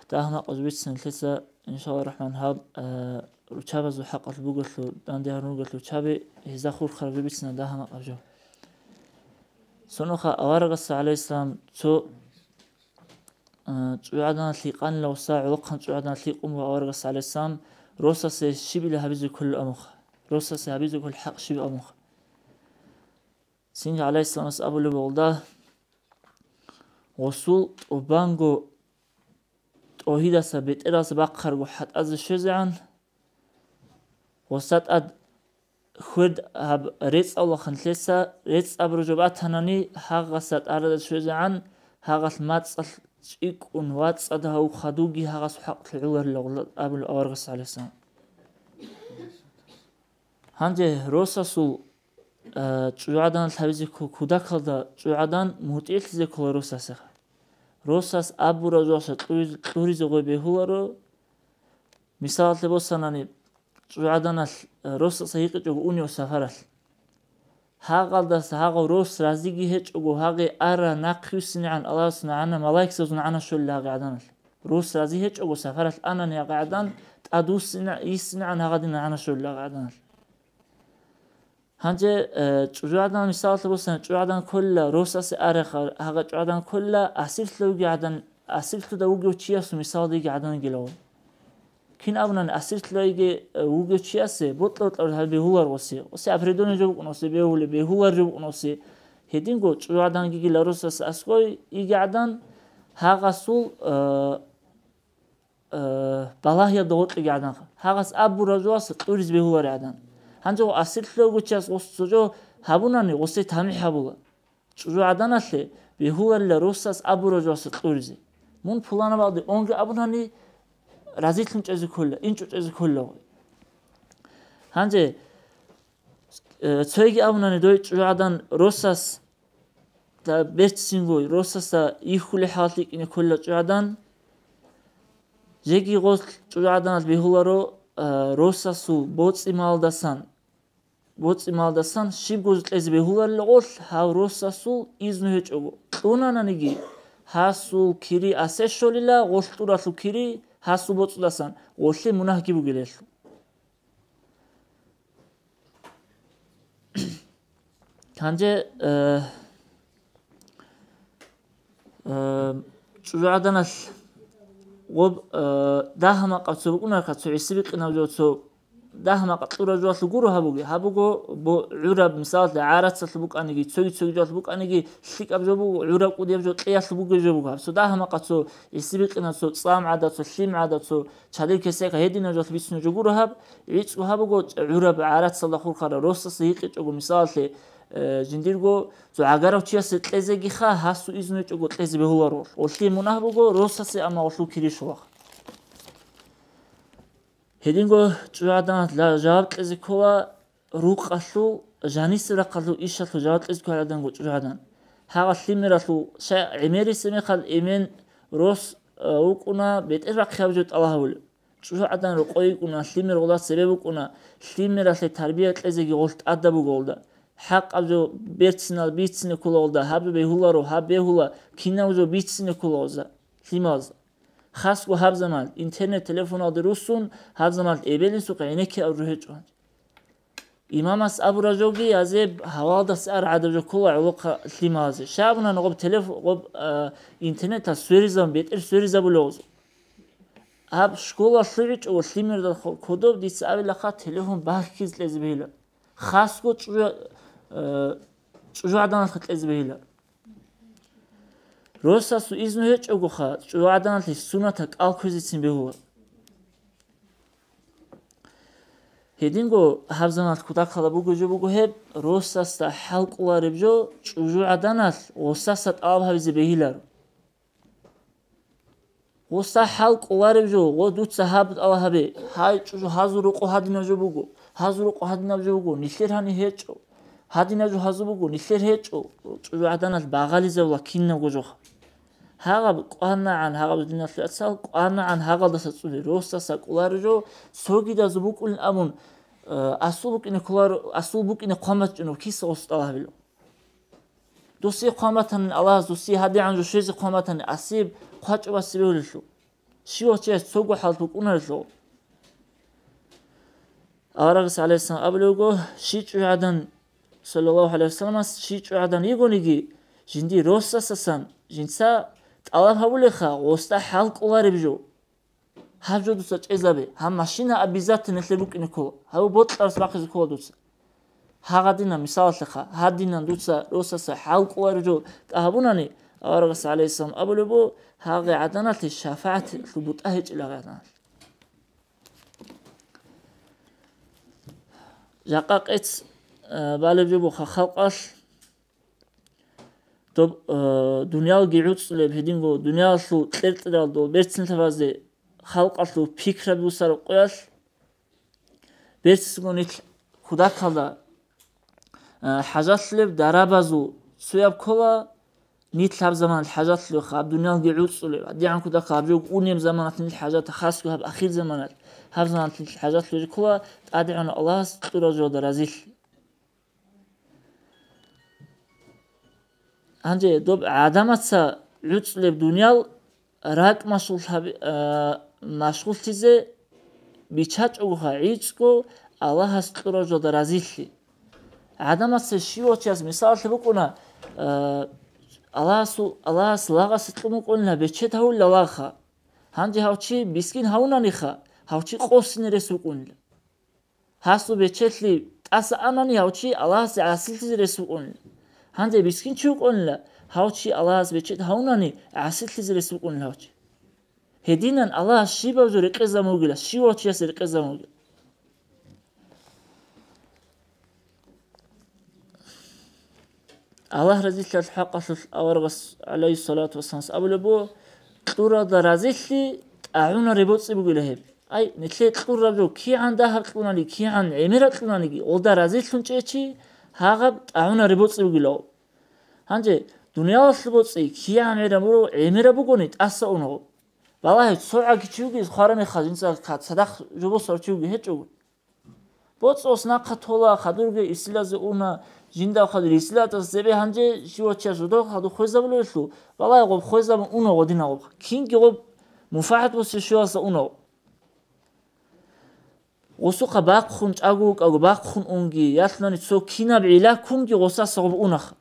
Дагьа-макъабазул бицин лъица, иншалла рахман, гьаб, э, руччабазул хӀакъалъулъ бугелъул, данде гьарун ругелъул руччаби, гьезда хурхараб бицина дагьа-макъаб жо. Цо нухалъ аварагас, гӀалайгьиссалам, цо, э, чӀужугӀаданалъ гьикъанила, гъоса гӀолохъан чӀужугӀаданалъ гьикъун буго аварагас, гӀалайгьиссалам, росасе щибила гьабизе кколел абунха. Росасе гьабизе кколел хӀакъ щиб абунха. Цинги гӀалайгьиссаламас абулеб гъолда, гъосул тӀубанго тӀогьидаса бетӀералдаса бахъарго хӀатӀазе щвезегӀан, гъоса тӀад хьвед гьаб рецӀалахъан лъеса, рецӀаб ружо батанани, гьагъаса тӀарадаз щвезегӀан, гьагъалъ мацӀалъ чӀикӀкӀун вацӀцӀад гьав хадуги гьагъас хӀакълъи гӀоларила гъолла абулеб аварагас, гӀалайгьиссалам. Гьанже росасул, а, чӀужугӀаданалъ гьабизе кку-, кудакалда чӀужугӀадан мутӀигӀлъизе ккола росасеха. Росас абураб жоялъа кьуриз-, кьуризе гъой бегьуларо. Мисалалъе босанани, чӀужугӀаданалъ, а, росаса гьикъичӀого унев сапаралъ. Гьагъалдаса гьагъав рос разиги гьечӀого, гьагъе ара нахъюссинегӀан Аллагьасул нагӀана, малаикзазул нагӀана щолел гьагъи гӀаданалъ. Рос рази гьечӀого, сапаралъ анани гьагъи гӀадан, тӀад вуссина-, йиссинегӀан гьагъадин нагӀана щолел гьагъи гӀаданалъ. Гьанже, э, чӀужугӀадан мисалалъе босана, чӀужугӀадан кколила росасе ареха, гьагъа чӀужугӀадан кколила асирлъуги гӀадан, асирлъуда вугев чиясул мисалда йиги гӀадан йигила гъов. Кин абунани асирлъудаги, э, вугев чиясе бокьа-бокьараб гьаб бегьулар гъосе. Гъосе определённый жо букӀун гъосе бегьулеб, бегьулар жо букӀун гъосе. Гьединго чӀужугӀадан йигила росас аскӀой йиги гӀадан, гьагъасул, э, э, балагьиялда гъоркьиги гӀадан, гьагъас абураб жоялъа кьуриз бегьулари гӀадан. Гьанже гъо асирлъуго чияс гъос цо жо гьабунани, гъосе тамихӀ гьабула. ЧӀужугӀаданалъе бегьуларила росас абураб жоялъа кьуризе. Мун пуланаб гьалде онги абунани, разилъун чӀезе кколила, инчӀо чӀезе кколила гъой. Гьанже, э, цойги абунани дой чӀужугӀадан росас да берцинго росасда йихьулел хӀалалъ йикӀине кколила чӀужугӀадан. Жеги гъолъ чӀужугӀаданалъ бегьуларо, а, росасул боцӀи-малдасан, боцӀи-малдасан щибго кьезе бегьуларила гъолъ, гьав росасул изну гьечӀого. Кьунананиги, гьасул кири асе щолила, гъолъ кьуралъул кири гьасул боцӀудасан, гъолъе мунагьги бугила гьелъул. Гьанже, э, э, чӀужугӀаданалъ гъоб, э, дагьа-макъаб цо букӀунарха, цо гӀиси-бикъинаб жо, цо дагьа-макъаб кьураб жоялъул гуро гьабуги, гьабуго бо-, гӀураб, мисалалъе, гӀарацалъул букӀаниги, цоги-цоги жоялъул букӀаниги, лъикӀаб жо буго, гӀураб кӀудияб жо, кьеялъул бугеб жо буго гьаб. Цо дагьа-макъаб, цо гӀиси-бикъинаб, цо цӀам гӀадаб, цо лъим гӀадаб, цо чадил кесек гьединаб жоялъ бицунеб жо гуро гьаб, гӀицӀго гьабуго гӀураб гӀарацалда хурхараб росасе гьикъичӀого, мисалалъе, э, жиндирго цо гӀагарав чиясе кьезегиха, гьасул изну гьечӀого кьезе бегьуларо. Гъолъие мунагь буго росасе, амма гъолъул кири щолаха. Гьединго чӀужугӀадан ла-, жаваб кьезе ккола рукъалъул, жанисеб рахъалъул ишалъул жаваб кьезе ккола гӀаданго чӀужугӀадан. Гьагъа лъимералъул, щай гӀемерисеб мехалъ эмен рос, э, вукӀуна бетӀер рахъияб жо тӀалаб гьабулеб. ЧӀужугӀадан рокъой йикӀуна, лъимер гъола цебе букӀуна, лъимералъе тарбия кьезеги гъолъ тӀадаб буго гъолда. ХӀакъаб жо берцинал бицине ккола гъолда, гьаб жо бегьуларо, гьаб бегьула, кинав жо бицине ккола гъоза, лъималазда. Хасго гьаб заман, интернет-телефоналде руссун, гьаб заман эбел-инсухъе гӀенекке абуру гьечӀо. Имамас абураб жоги, азе гьавалдаса ар гӀадаб жо ккола гӀолохъа лъималазе. Щай абуна гъоб телеф-, гъоб, а, интернеталъ сверизабун, бетӀер сверизабулев гъоз. Гьаб школа лъугӀичӀого лъимердал хо-, кодоб дица абилаха телефон бахьизе кьезе бегьилар. Хасго чӀужу-, э, чӀужугӀаданалъе кьезе бегьилар. Росасул изну гьечӀогоха, чӀужугӀаданалъе суннатал кӀал кквезецин бегьула. Гьединго гьаб заманалъ кутакалда буго жо буго гьеб, росасда хӀалкӀолареб жо, чӀужугӀаданалъ гъосаса тӀалаб гьабизе бегьиларо. Гъоса хӀалкӀолареб жо, гъо, дуца гьаб тӀалаб гьабе, гьай, чӀужу, гьазул рокъо гьадинаб жо буго, гьазул рокъо гьадинаб жо буго, нилъер гьаниб гьечӀо, гьадинаб жо гьазул буго, нилъер гьечӀо, чӀужугӀаданалъ багъализабула кинабго жоха. Гьагъаб кӀванагӀан, гьагъаб диналъул яцал кӀванагӀан гьагъалдаса цӀуби, росдаса кӀолареб жо, цогидазул букӀулин абун, э, асул букӀине кколар-, асул букӀине хъван бачӀунеб киса гъос тӀалаб гьабило. Досие хъван батани Аллагьас, досие гьадигӀан жо щвезе хъван батани, асияб хъвачӀо баси бегьулелъул. Щивав чияс цого хӀалат букӀунарелъул. Аварагас, гӀалайгьиссалам, абулеб буго, щив чӀужугӀадан, саллаллагьу гӀалайгьи вассаламас, щив чӀужугӀадан йигониги, жиндир росасасан жинца тӀалаб гьабулеха, гъосда хӀалкӀолареб жо. Гьаб жо дуца чӀезабе, гьаб машина обязательно нилъер букӀине ккола, гьаб бокьарас бахъизе ккола дуца. Гьагъадинан, мисалалъеха, гьадинан дуца росаса хӀалкӀолареб жо тӀагьабунани, аварагас, гӀалайгьиссалам, абулеб буго, гьагъи гӀаданалъе шафагӀатлъул бутӀа гьечӀила гьагъи гӀаданалъ. Жакъа къец, э, балеб жо буха халкъалъ, доб-, э, дуниялги гӀуцӀулеб, гьединго дуниялалъул кьеркьералдул берцинлъабазе халкъалъул пикраби бусараб къоялъ, берцинго нилъ кудакалда, э, хӀажатлъулеб дарабазул цояб ккола, нилъ гьаб заманалъ хӀажатлъулеха, гьаб дуниялги гӀуцӀулеб, гьадигӀан кудакал гьаб жо унеб заманалъ нилъ хӀажат, хасго гьаб ахир заманалъ, гьаб заманалъ нилъ хӀажатлъулеб ккола, ТӀадегӀанав Аллагьас кьурал жоялда разилъи. Гьанже доб гӀадамаца гӀуцӀулеб дуниял ракӀ машгъул гьаби-, а, машгъуллъизе биччачӀогоха гӀицӀго Аллагьас кьурал жода разилъи. ГӀадамаца щивав чияс мисалалъе букӀуна, а, Аллагьасул, Аллагьас лагъасе кьун букӀунила бечед гьавулила лагъха. Гьанже гьав чи бискин гьавунаниха, гьав чи къосине рес букӀунила. Гьасул бечелъи тӀаса анани, гьав чи Аллагьасе гӀасилъизе рес букӀунила. Гьанже бискин чи вукӀунила, гьав чи Аллагьас бечед гьавунани, гӀасилъизе рес букӀунила гьав чи. Гьединан Аллагьас щибаб жо рекъезабун вугила, щивав чиясе рекъезабун вугила. Аллагь разилъал хӀакъалъулъ аварагас, гӀалайгьиссалату вассаламас, абулеб буго, кьуралда разилъи тӀагӀуна ребоцӀи бугила гьеб. Ай, нилъее кьураб жо кигӀан дагьаб кьунани, кигӀан гӀемераб кьунаниги, гъолда разилъун чӀечи, гьагъаб тӀагӀуна ребоцӀи бугилав. Гьанже дуниялалъул боцӀи кигӀан гӀемераб буго, гӀемераб бугони, тӀаса унаго. Балагье, цо гӀаги чи вугес хварамехал жинца цадахъ жо босарав чи вугев гьечӀого. БоцӀос нахъа тола, хадурги исилазе уна, жинда хадур исилатас цебе гьанже щивав чияс жодор хадур хвезабулевлъул, балагье гъоб хвезабун уна гъодинал гъоб. Кинги гъоб мунфагӀат бусе щиваса уна гъоб. Гъосухъа бахъун чӀаго вукӀаго бахъун унги, ялъунани цо кинаб гӀилла ккунги гъосаса гъоб унаха.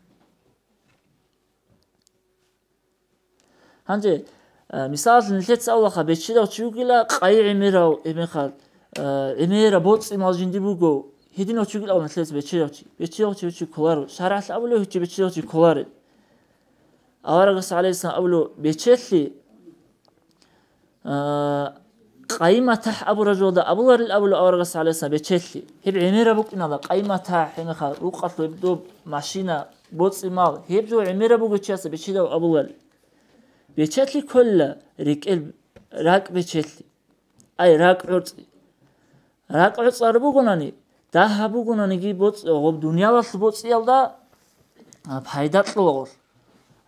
Гьанже, э, мисалалъе, нилъеца авлаха бечедав чи вугила, къайи гӀемерав, гьебмехалъ, э, гӀемераб боцӀи-мал жинди буго, гьединав чи вугилав нилъеца бечедав чи. Бечедав чи, чи кколаро. ШаргӀалъ абулев гьечи бечедав чи кколареб. Аварагас, гӀалайгьиссалам, абулев бечелъи, А, къайи-матахӀ абураб жоялда абуларил абулеб аварагас, гӀалайгьиссалам, бечелъи. Гьеб гӀемераб букӀиналда, къайи-матахӀ, гьебмехалъ рукъалъул гьеб доб машина, боцӀи-мал, гьеб жо гӀемераб бугев чиясда бечедав абуларил. Бечелъи кколила рекӀел, ракӀ бечелъи. Ай, ракӀ гӀорцӀи. РакӀ гӀорцӀараб бугонани, дагьаб бугонаниги боцӀ-, гъоб дуниялалъул боцӀиялда, а, пайда кьола гъолъ.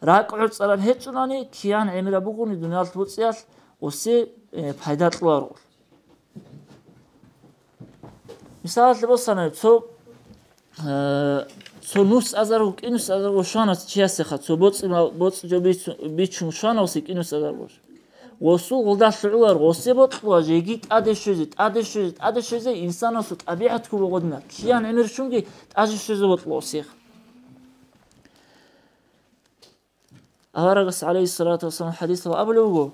РакӀ гӀорцӀараб гьечӀунани, кигӀан гӀемераб бугони дуниялалъул боцӀиялъ гъосе, э, пайда кьола гъолъ. Мисалалъе босана, цо, э, цо нусазарго, кӀинусазарго щвана чиясеха, цо боцӀи-мал-, боцӀи-жо бицу-, бичун щвана гъосе кӀинусазарго. Гъосул гъолда лъугӀулар гъосе бокьула, жеги тӀаде щвезе, тӀаде щвезе, тӀаде щвезе, инсанасул тӀабигӀат ккун буго гъодинаб. КигӀан гӀемер щунги тӀаде щвезе бокьула гъосеха. Аварагас, гӀалайгьиссалату вассалам, хӀадисалда абулеб буго,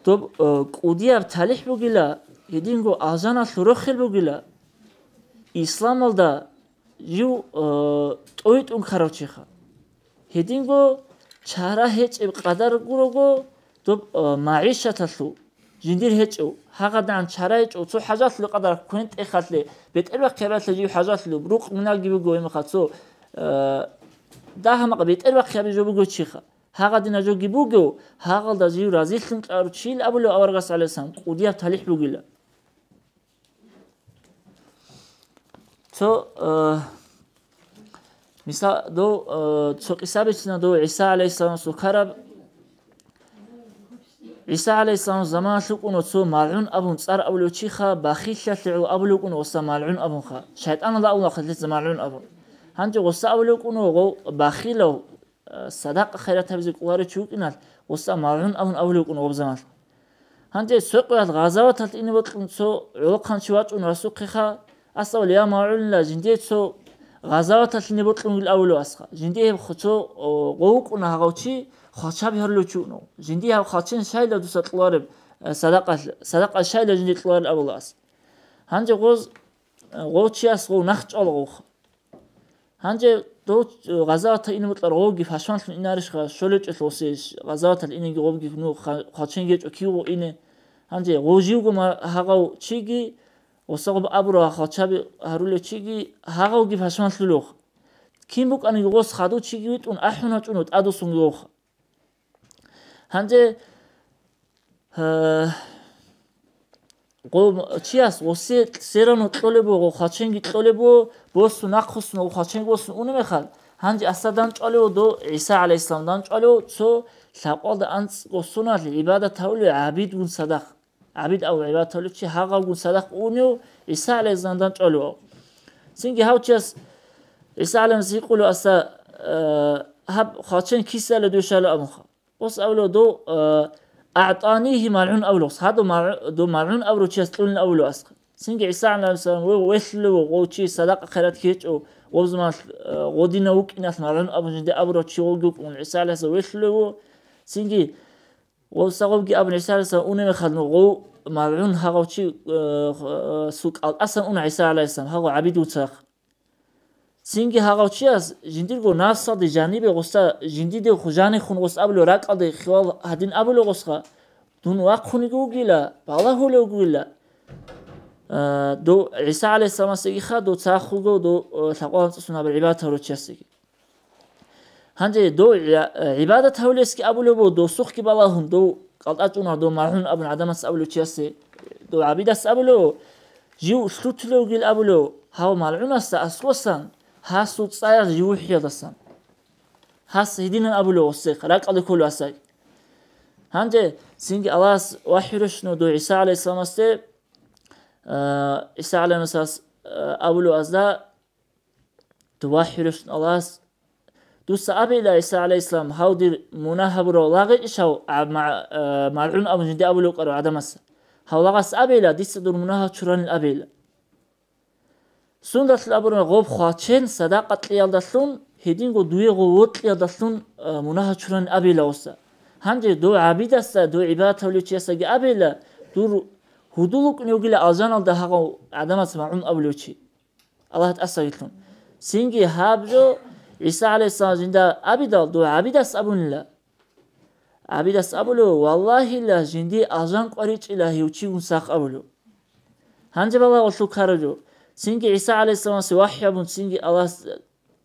Доб, э, кӀудияб талихӀ бугила, гьединго алжаналъул рохел бугила, исламалда жив, э, тӀойтӀун ккарав чиха. Гьединго чара гьечӀеб къадар гурого, доб, э, магӀишаталъул жиндир гьечӀев, гьагъадагӀан чара гьечӀев, цо хӀажалъул къадар квен-тӀехалъе, бетӀербахъи гьабиялъе жив хӀажалъулеб, рукъ-миналги буго гьебмехалъ цо, э, дагьа-макъ бетӀербахъи гьабизе жо буго чиха. Гьагъадина жоги бугев, гьагъалда жив разилъун кьарав чийил абулев аварагас, гӀалайгьиссалам, кӀудияб талихӀ бугила. Цо, э, мисал, дов, э, цо кьиса бицина дов ГӀиса гӀалайгьиссаламасул ккараб. ГӀиса гӀалайгьиссаламасул заманалъ вукӀуна цо МалгӀун абун цӀар абулев чиха, бахиллъалъе гӀоло абулев вукӀуна гъоса МалгӀун абунха. ШайтӀаналда абуна хъалилъе МалгӀун абун. Гьанже гъоса абулев вукӀуна гъов бахилав, э, садакъа-хайрат гьабизе кӀоларев чи вукӀиналъ, гъоса МалгӀун абун абулев вукӀуна гъоб заманалъ. Гьанже цо къоялъ гъазаваталъ ине бокьун цо гӀолохъанчи вачӀун расухъеха, ас абула: «Я МалгӀунила, жиндие цо гъазаваталъ ине бокьунгил», — абулев асха. Жиндие гьеб хо-, цо, о, гъов вукӀуна гьагъав чи, хвалчаби гьарулев чи вукӀуна. Жиндие гьаб хвалчен щайила дуца кьолареб, э, садакъалъ, садакъа щайила жиндие кьоларел абула ас. Гьанже гъоз, э, гъов чияс гъов нахъ чӀвала гъовха. Гьанже дов гъазаваталъ ине бокьарав гъовги пашманлъун инарищха, щолечӀелъ гъосе гъазаваталъ инеги гъовги ну ха-, хвалчен гьечӀо кивго ине. Гьанже гъов живго ма-, гьагъав чиги, гъоса гъоб абурав хвалчаби гьарулев чиги, гьагъавги пашманлъулев. Кин букӀаниги гъос хадув чиги витӀун ахӀун гьачӀун тӀадвуссунги вохха. Гьанже, э, гъо-, чияс гъосе все равно кьолеб буго, хвалченги кьолеб буго, босун нахъвуссун, хвалченги босун унеб мехалъ, гьанже аса дандчӀвалев до ГӀиса гӀалайгьиссалам дандчӀвалев цо лъабкъоялда анцӀго соналъ гӀибадат гьавулев гӀабидгун цадахъ. ГӀабид абу гӀибадат гьавулев чи гьагъавгун цадахъ унев ГӀиса гӀалайгьиссалам дандчӀвалев. Цинги гьав чияс ГӀиса гӀалайгьиссаламас гьикъулев аса, э, гьаб хвалчен кисалев дуе щайила абунха. Гъос абулев дов, э, «АгӀтӀанигьи МалгӀун» абулев гъос. Гьадав МалгӀу-, дов МалгӀун абурав чияс кьунин абулев асха. Цинги ГӀиса гӀалайгьиссалам ве-, велъулев вуго, гъов чи садакъа-хайрат гьечӀо, гъоб заманалъ, э, гъодинав вукӀиналъ МалгӀун абун жинде абурав чи гъовги вукӀун ГӀиса гӀалайгьиссалам велъулев вуго. Цинги гъоса гъобги абун ГӀиса гӀалайгьиссалам унеб мехалъ, ну, гъов МалгӀун гьагъав чи, э, х-, э, сул кӀалтӀасан уна ГӀиса гӀалайгьиссалам, гьагъав гӀабидгун цадахъ. Цинги гьагъав чияс жиндирго нафсалде жанибе гъоса, жиндидев хъужанихун гъос абулев ракӀалде хиял гьадин абулев гъосха: «Дун вахъунего вугила, балагьулев вугила». А, дов ГӀиса гӀалайгьиссаламасдагиха, дов цахуго, дов, э, лъабкъоялда анцӀго сон гьабураб гӀибадат гьарурав чиясдаги. Гьанже дов гӀи-, гӀибадат гьавулесги абулеб буго, досухъги балагьун, дов кӀалтӀачӀунар, дов МалгӀун абун гӀадамас абулев чиясе, дов гӀабидас абулев, жив лъутулев вугил абулев, гьав МалгӀунасда аскӀосан, гьасул цӀаялъ жив вухӀиялдасан. Гьас гьединан абулев гъосехъ, ракӀалде кколев гьасаги. Гьанже цинги Аллагьас вахӀю рещтӀуна дов ГӀиса гӀалайгьиссаламасде, а, ГӀиса гӀалайгьиссаламас, а, абулев азда, Дов вахӀю рещтӀун Аллагьас: «Дуца абейила, ГӀиса гӀалайгьиссалам, гьав дир мунагь гьабурав лагъичӀищ гьав, а, ма-, а, МалгӀун абун жинде абулев вукӀарав гӀадамас? Гьав лагъас абейила, дица дур мунагь чуранин абейила». Сундалъун абураб гъоб хвалчен садакъа кьеялдалъун, гьединго дуе гъов вокьиялдалъун, а, мунагь чуранин абейила гъоса. Гьанже дов гӀабидасда, дов гӀибадат гьавулев чиясдаги абейила, дур гьудул вукӀунев вугила алжаналда гьагъав гӀадамас МалгӀун абулев чи. Аллагь тӀасавилъун. Цинги гьаб жо ГӀиса гӀалайгьиссалам жинда абидал, дов гӀабидас абунила. ГӀабидас абулев: «Валлагьила, жиндие алжан къваричӀила гьев чигун сах», — абулев. Гьанже балагьулъул ккараб жо. Цинги ГӀиса гӀалайгьиссаламасе вахӀю абун, цинги Аллагьас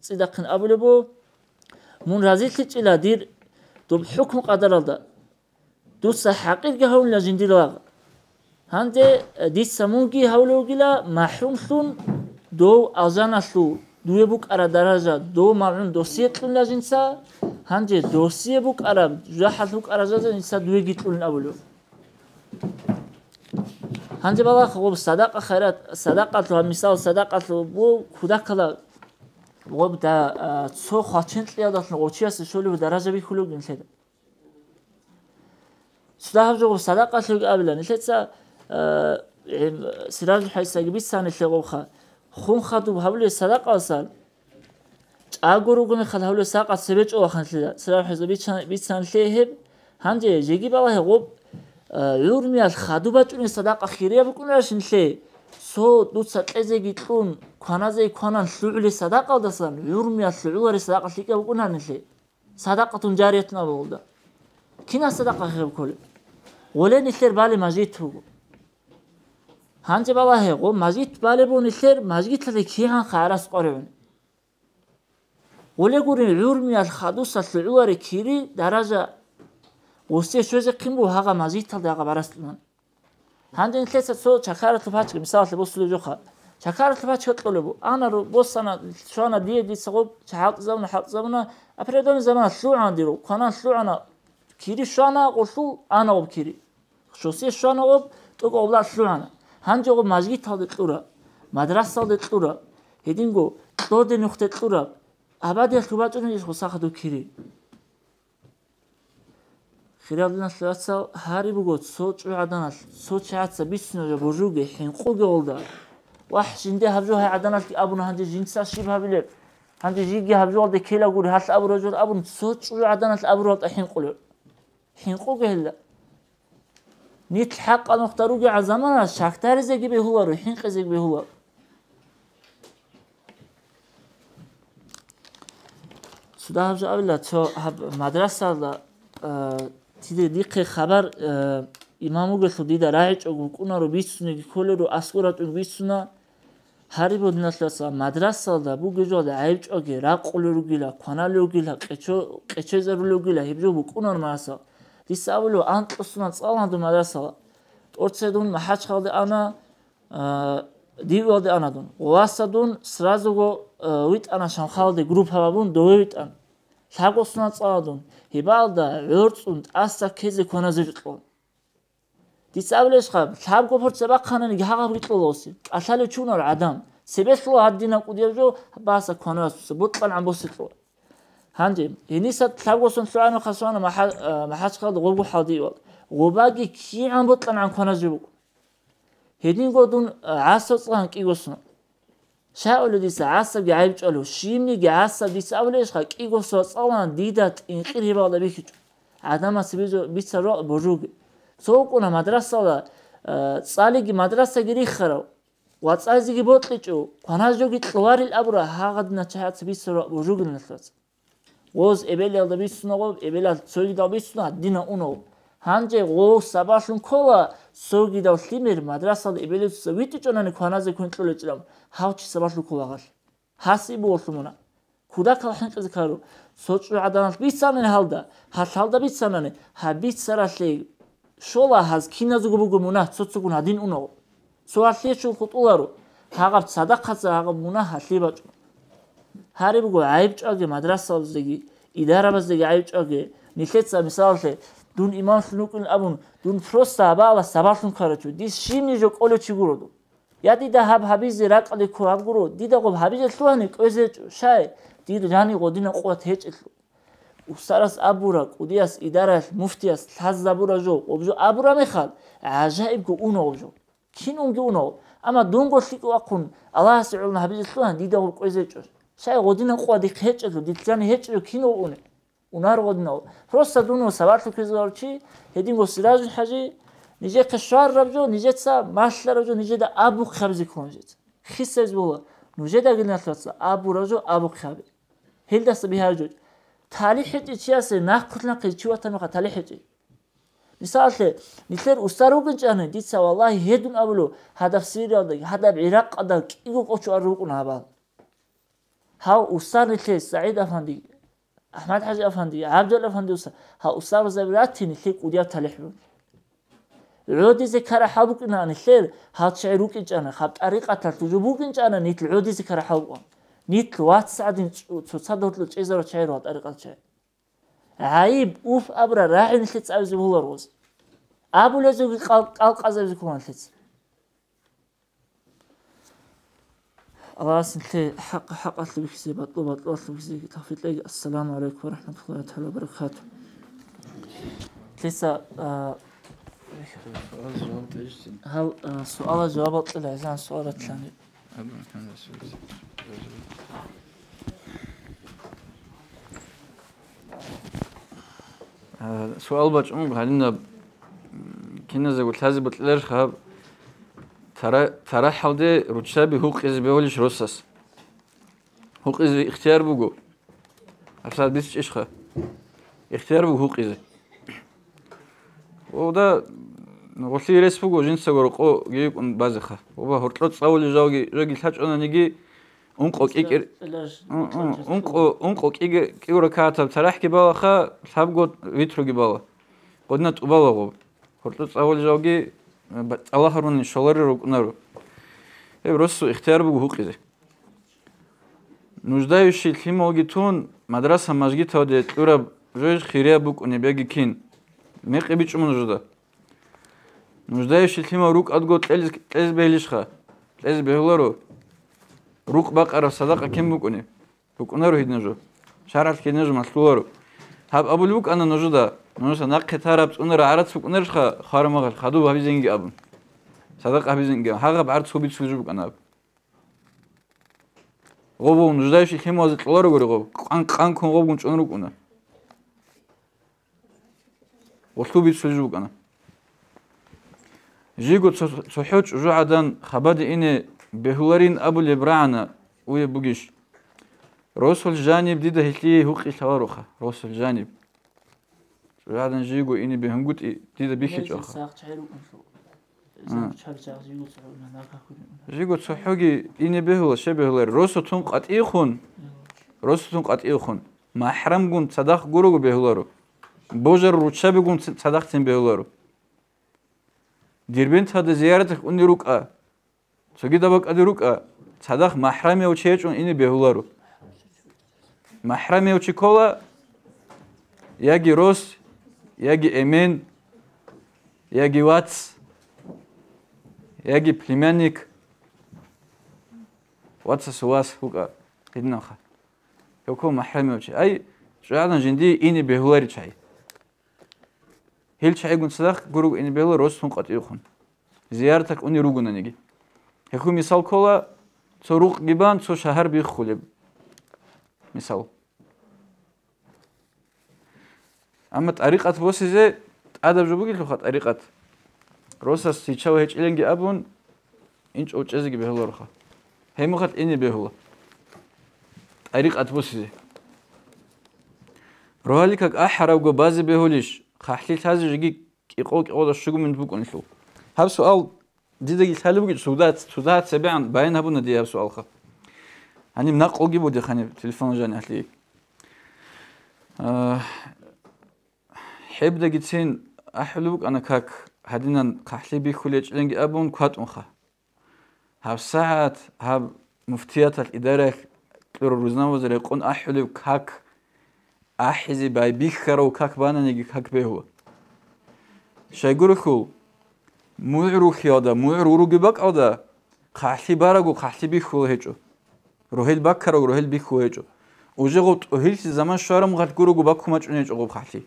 цӀидахъин абулеб буго: «Мун разилъичӀила дир доб хӀукму-къадаралда». Дуца хӀакъирги гьавунила жиндир лагъ. Гьанде, э, дица мунги гьавулев вугила, махӀрумлъун дов алжаналъул дуе букӀараб даража, дов магӀун досие кьунила жинца, гьанже досие букӀараб, жужахӀалъ букӀараб даража жинца дуеги кьунин абулев. Гьанже балагь, гъоб садакъа хайрат, садакъалъул, гьаб мисал садакъалъул бу кудакала гъоб да, а, цо хвалчен кьеялдалъун гъочиясе щолеб даража бихьулев вугин лъеда. Цо дагьаб жо гъоб садакъалъулги абила, нилъеца, а, гӀем, Сиражул ХӀадисаги бицани лъегъовха, хун хадуб гьабулеб садакъалсан, чӀаго руго мехалъ гьабулеб садакъа цебе чӀолаха нилъеда. Сиражул ХӀадисаги бицан-, бицани лъе гьеб, гьанже жеги балагье гъоб, э, гӀурмиялъ хадуб бачӀунеб садакъа хирияб букӀунарищ нилъее? Цо дуца кьезеги кьун, кваназе кванан лъугӀулеб садакъалдасан гӀурмиялъ лъугӀулареб садакъа лъикӀаб букӀунарищ нилъее? Садакъатун жариятун абугъулда. Кинас садакъа хирияб кколеб? Гъоле нилъер балеб мажгит буго. Гьанже балагье, гъо, мажгит балеб буго нилъер, мажгиталде кигӀан хъараст къваригӀун. Гъоле гурин, гӀурмиялъ хадуса лъугӀулареб кири даража гъосие щвезехъин буго гьагъа мажгиталда гьагъа бараслъун. Гьанже нилъеца цо чакаралъул пачка, мисалалъе босулеб жоха. Чакаралъул пачка кьолеб буго. Ана ру-, босана, щвана дие, дица гъоб, ча хӀалтӀизабуна, хӀалтӀизабуна, а передовный замана лъугӀана дир, кванан лъугӀана, кири щвана гъолъул, ана гъоб кири. Щосе щвана гъоб, тӀокӀаб гъоб лъугӀана. Гьанже гъоб мажгиталде кьура, мадрасалде кьура, гьединго кьоде нухде кьура, абадиялъ гьубачӀунеб иш гъосахъа доб кири. Хириял диналъул вацал, гьари буго цо чӀужугӀаданалъ, цо чагӀаца бицунеб жо божуге, хӀинкъуге гъолда. Вагь, жинде гьаб жо гьай гӀаданалъги абуна, гьанже жинца щиб гьабилеб? Гьанже жиги гьаб жоялде ккела гури, гьалъ абура жо абун, цо чӀужугӀаданалъ абуралда хӀинкъулеб. ХӀинкъуге гьелда. Нилъ хӀакъа нухда ругегӀан замана щакдаризеги бегьуларо, хӀинкъизеги бегьуларо. Цо дагьаб жо абила, цо гьаб мадрасалда, э, тиде дихъе хабар, э, имам вугелъул дида рагӀичӀого вукӀунаро, бицунеги кколеро, аскӀор ратӀун бицуна. Гьари буго, диналъул вацал, мадрасалда бугеб жоялда гӀайиб чӀваги, ракъулел ругила, кваналел ругила, къечо-, къечезарулел ругила, гьеб жо букӀунаро мадрасал. Дица абулеб, анкьго соналъ цӀалана дун мадрасала. ТӀоцебе дун МахӀачхъалде ана, а, Дивиялде ана дун. Гъоваса дун сразуго, а, витӀана Шамхалде группа бабун дове витӀан. Лъабго соналъ цӀалана дун. Гьебалда гӀорцӀун тӀаса ккезе кваназе жо кьун. Дица абулеб иш хаб, лъабго порция бахъананиги гьагъабги кьола гъосе. КӀалъалев чи вунаро гӀадан. Цебе лъугьа гьадинаб кӀудияб жо, баса кванасуса, бокьанагӀан босе кьола. Гьанже, гьениса лъабго сон лъугӀана хасвана МахӀа-, а, МахӀачхъалда гъобго хӀалдиювал. Гъобаги кигӀан бокьанагӀан кваназе букӀун. Гьединго дун, а, гӀасав цӀалан кӀиго сон. Щай абулеб дица гӀасабги гӀайиб чӀвалев, щибниги гӀасаб дица абулеб ишха, кӀиго сон цӀалан дида тӀинкъир гьебалда бихьичӀо. ГӀадамасе бицараб ракъ божуге. Цо вукӀуна мадрасала, а, цӀалиги мадрасаги риххарав, вацӀайзеги бокьичӀо, кваназ жоги кьоларил абура, гьагъадина чагӀаца бицараб ракъ божуге, диналъул вацал. Гъоз эбелалда бицуна гъоб, эбелал цогидал бицуна, гьадинав уна гъоб. Гьанже гъов сабаблъун ккола, цогидав лъимер мадрасалда эбелалъуса витӀичӀонани кваназе квен кьолечӀилан, гьав чи сабаблъун ккола гъалъ. Гьас ибугъулъун муна. Кудакал хӀинкъизе ккару. Цо чӀужугӀаданалъ бицанани гьалда, гьалъалда бицанани, гьаб бицаралъе щола гьаз киназего буго мунагь, цо-цогун гьадин уна гъоб. Цо гьалъие чӀун хутӀуларо, гьагъаб цадахъаца гьагъаб мунагь гьалъие бачӀун. Гьари буго гӀайиб чӀваги мадрасалдазеги, идарабаздеги гӀайиб чӀваги, нилъеца, мисалалъе, дун имамлъун вукӀин абун, дун просто гьабала сабаблъун ккарачӀо, дис щибни жо кӀолев чи гуро дун. Я дида гьаб гьабизе ракӀалде ккураб гуро, дида гъоб гьабизе лъугьани кӀвезе гьечӀо, щай, дир жанив гъодинаб къуват гьечӀелъул. Устарас абура, кӀудияс, идараялъ, муфтияс лъазабура жо, гъоб жо абура мехалъ, гӀажаибго уна гъоб жо. Кин унги уна гъоб. Амма дунго лъикӀ вахъун, Аллагьасе гӀоло гьабизе лъугьан, дида гъоб кӀвезе гьечӀо. Щай гъодинаб къуват дихъ гьечӀелъул, дилъ жанив гьечӀого кин гъоб уне? Унар гъодинав. Просто дун сабаблъун ккезарав чи, гьединго Сиражул-хӀажи, нижехъе щвараб жо, нижеца малъараб жо, нижеда абухъе гьабизе ккола нижеца. Хисайз бугьа, нужеда, диналъул вацал, абураб жо абухъе гьабе. Гьелдаса бигьараб жо. ТалихӀ гьечӀев чиясе нахъулъ нахъе чи ватани мехалъ талихӀ гьечӀей. Мисалалъе, нилъер устар вукӀинчӀани, дица, валлагьи, гьедун абулев, гьадаб Сириялдаги, гьадаб ГӀиракъалда кӀиго кӀочо арру вукӀуна гьабал. Гьав устар нилъее СагӀид афанди, АхӀмад-хӀажи афанди, ГӀабдул афанди уса, гьав устарзаби ратти нилъее кӀудияб талихӀ бугин. ГӀодизе ккараб хӀал букӀина нилъер, гьал чагӀи рукӀинчӀана, гьаб тӀарикъаталъул жо букӀинчӀана, нилъ гӀодизе ккараб хӀал букӀана. Нилъ вацгӀадин цо-, цоцазда гьоркьор чӀезарал чагӀи ругьал тӀарикъатал чагӀи. ГӀайиб, уф абураб рагӀи нилъее цӀабизе бегьуларо гъоз. Абулезулги кӀал-, кӀалкъазабизе ккола нилъеца. Аллагьас нилъее хӀакъ хӀакъалъулъ бихьизе, батӀул батӀулалъулъ бихьизеги тавфикъ кьеги. Ассаламу гӀалайкум ва рахӀматуллагьи тагӀала ва баракатугь. Леса, а, гьал, а, суалал жавабал кьела, гӀезан суал ратилани. А, суал бачӀун гьаринаб, м, киназего лъазе бокьиларищха гьаб? Тара-, тарахӀалде руччаби гьукъизе бегьулищ росас? Гьукъизе ихтияр буго. ГьабсагӀат бицичӀищха? Ихтияр буго гьукъизе. Ода гъолъие рес буго жинцаго рокъоги йикӀун базеха. Оба гьоркьо цӀалулел жалги, жоги лъачӀонаниги, ункъо кӀикӀир-, Ун-, ун-, ункъо, ункъо кӀиги-, кӀиго ракагӀатаб тарахӀги балаха, лъабго витруги бала. Гъодина тӀубалаго. Гьоркьо цӀалулел жалги, э, ба-, цӀала гьарун щоларел рукӀунаро. Гьеб росу ихтияр буго гьукъизе. Нуждающий лъималги тун, мадраса мажгиталде кьураб жой хирияб букӀунеб яги кин? Мекъи бичӀчӀума нужда. Нуждающий лъимал рукӀадго кьелиз-, кьезе бегьилищха? Кьезе бегьуларо. Рукъ бакъараб садакъа кин букӀунеб? БукӀунаро гьедина жо. ШаргӀалъ гьедина жо малъуларо. Гьаб абулеб букӀана нужеда, нужеца нахъе тараб цӀунараб гӀарац букӀунарищха хварамагъал хадуб гьабизенги абун. Садакъа гьабизенги абун. Гьагъаб гӀарц гьобицулеб жо букӀана гьаб. Гъобун нуждающий лъималазе кьоларогури гъоб, къан-, къанккун гъобгун чӀун рукӀуна. Гъолъу бицулеб жо букӀана. Жиго цо-, цохӀо чӀужугӀадан хабаде ине бегьуларин абулеб рагӀана уеб бугищ? Росулъ жаниб дида гьелъие гьукъи лъалароха, росулъ жаниб. ЧӀужугӀадан жиго ине бегьунгутӀи дида бихьичӀоха. Жиго цохӀоги ине бегьула, щай бегьулари? Росу тун къватӀивхъун, росу тун къватӀивхъун, махӀрамгун цадахъ гурого бегьуларо. Божарал руччабигун ц-, цадахъцин бегьуларо. Дербенталда зияраталъ уни рукӀа, цогидаб бакӀалде рукӀа, цадахъ махӀрамияв чи гьечӀун ине бегьуларо. МахӀрамияв чи ккола, яги рос, яги эмен, яги вац, яги племянник, вацасул вас вукӀа гьединавха. Гьев ккола махӀрамияв чи. Ай, чӀужугӀадан жиндие ине бегьуларичӀай. Гьел чагӀигун цадахъ гурого ине бегьула росун къватӀивхъун. Зияраталъ уни ругонаниги. Гьехъу мисал ккола, цо рукъги бан, цо шагьар биххулеб. Мисал. Амма тӀарикъат босизе тӀадаб жо бугелъулха тӀарикъат. Росас лъичав гьечӀиланги абун, инчӀо чӀезеги бегьулароха. Гьеб мехалъ ине бегьула. ТӀарикъат босизе. Рогьалил как ахӀарабго базе бегьулищ, хъахӀлъи лъазе жеги кӀикъо-кӀикъоялда щуго минут букӀунелъул? Гьаб суал дидаги лъалеб бугищ, цуда, цуда цебегӀан баян гьабуна дие гьаб суалха. Гьаниб накълуги буде ханиб телефон жанихъли. А, хӀебдагицин ахӀулеб букӀана как, гьадинан хъахӀлъи бихьулечӀиланги абун кватӀунха. ГьабсагӀат гьаб муфтияталъ идараялъ кьураб рузмабазе рекъон ахӀулеб как ахӀизе байбихьарав как бананиги как бегьула. Щайгурелъул, мугӀрухиялда, мугӀру уруги бакӀалда, хъахӀлъи бараго хъахӀлъи бихьула гьечӀо. Рогьел баккарав рогьел бихьула гьечӀо. Уже гъоб тӀогьиллъи заман щвараб мехалъ гурого баккун бачӀунеб гьечӀо гъоб хъахӀлъи.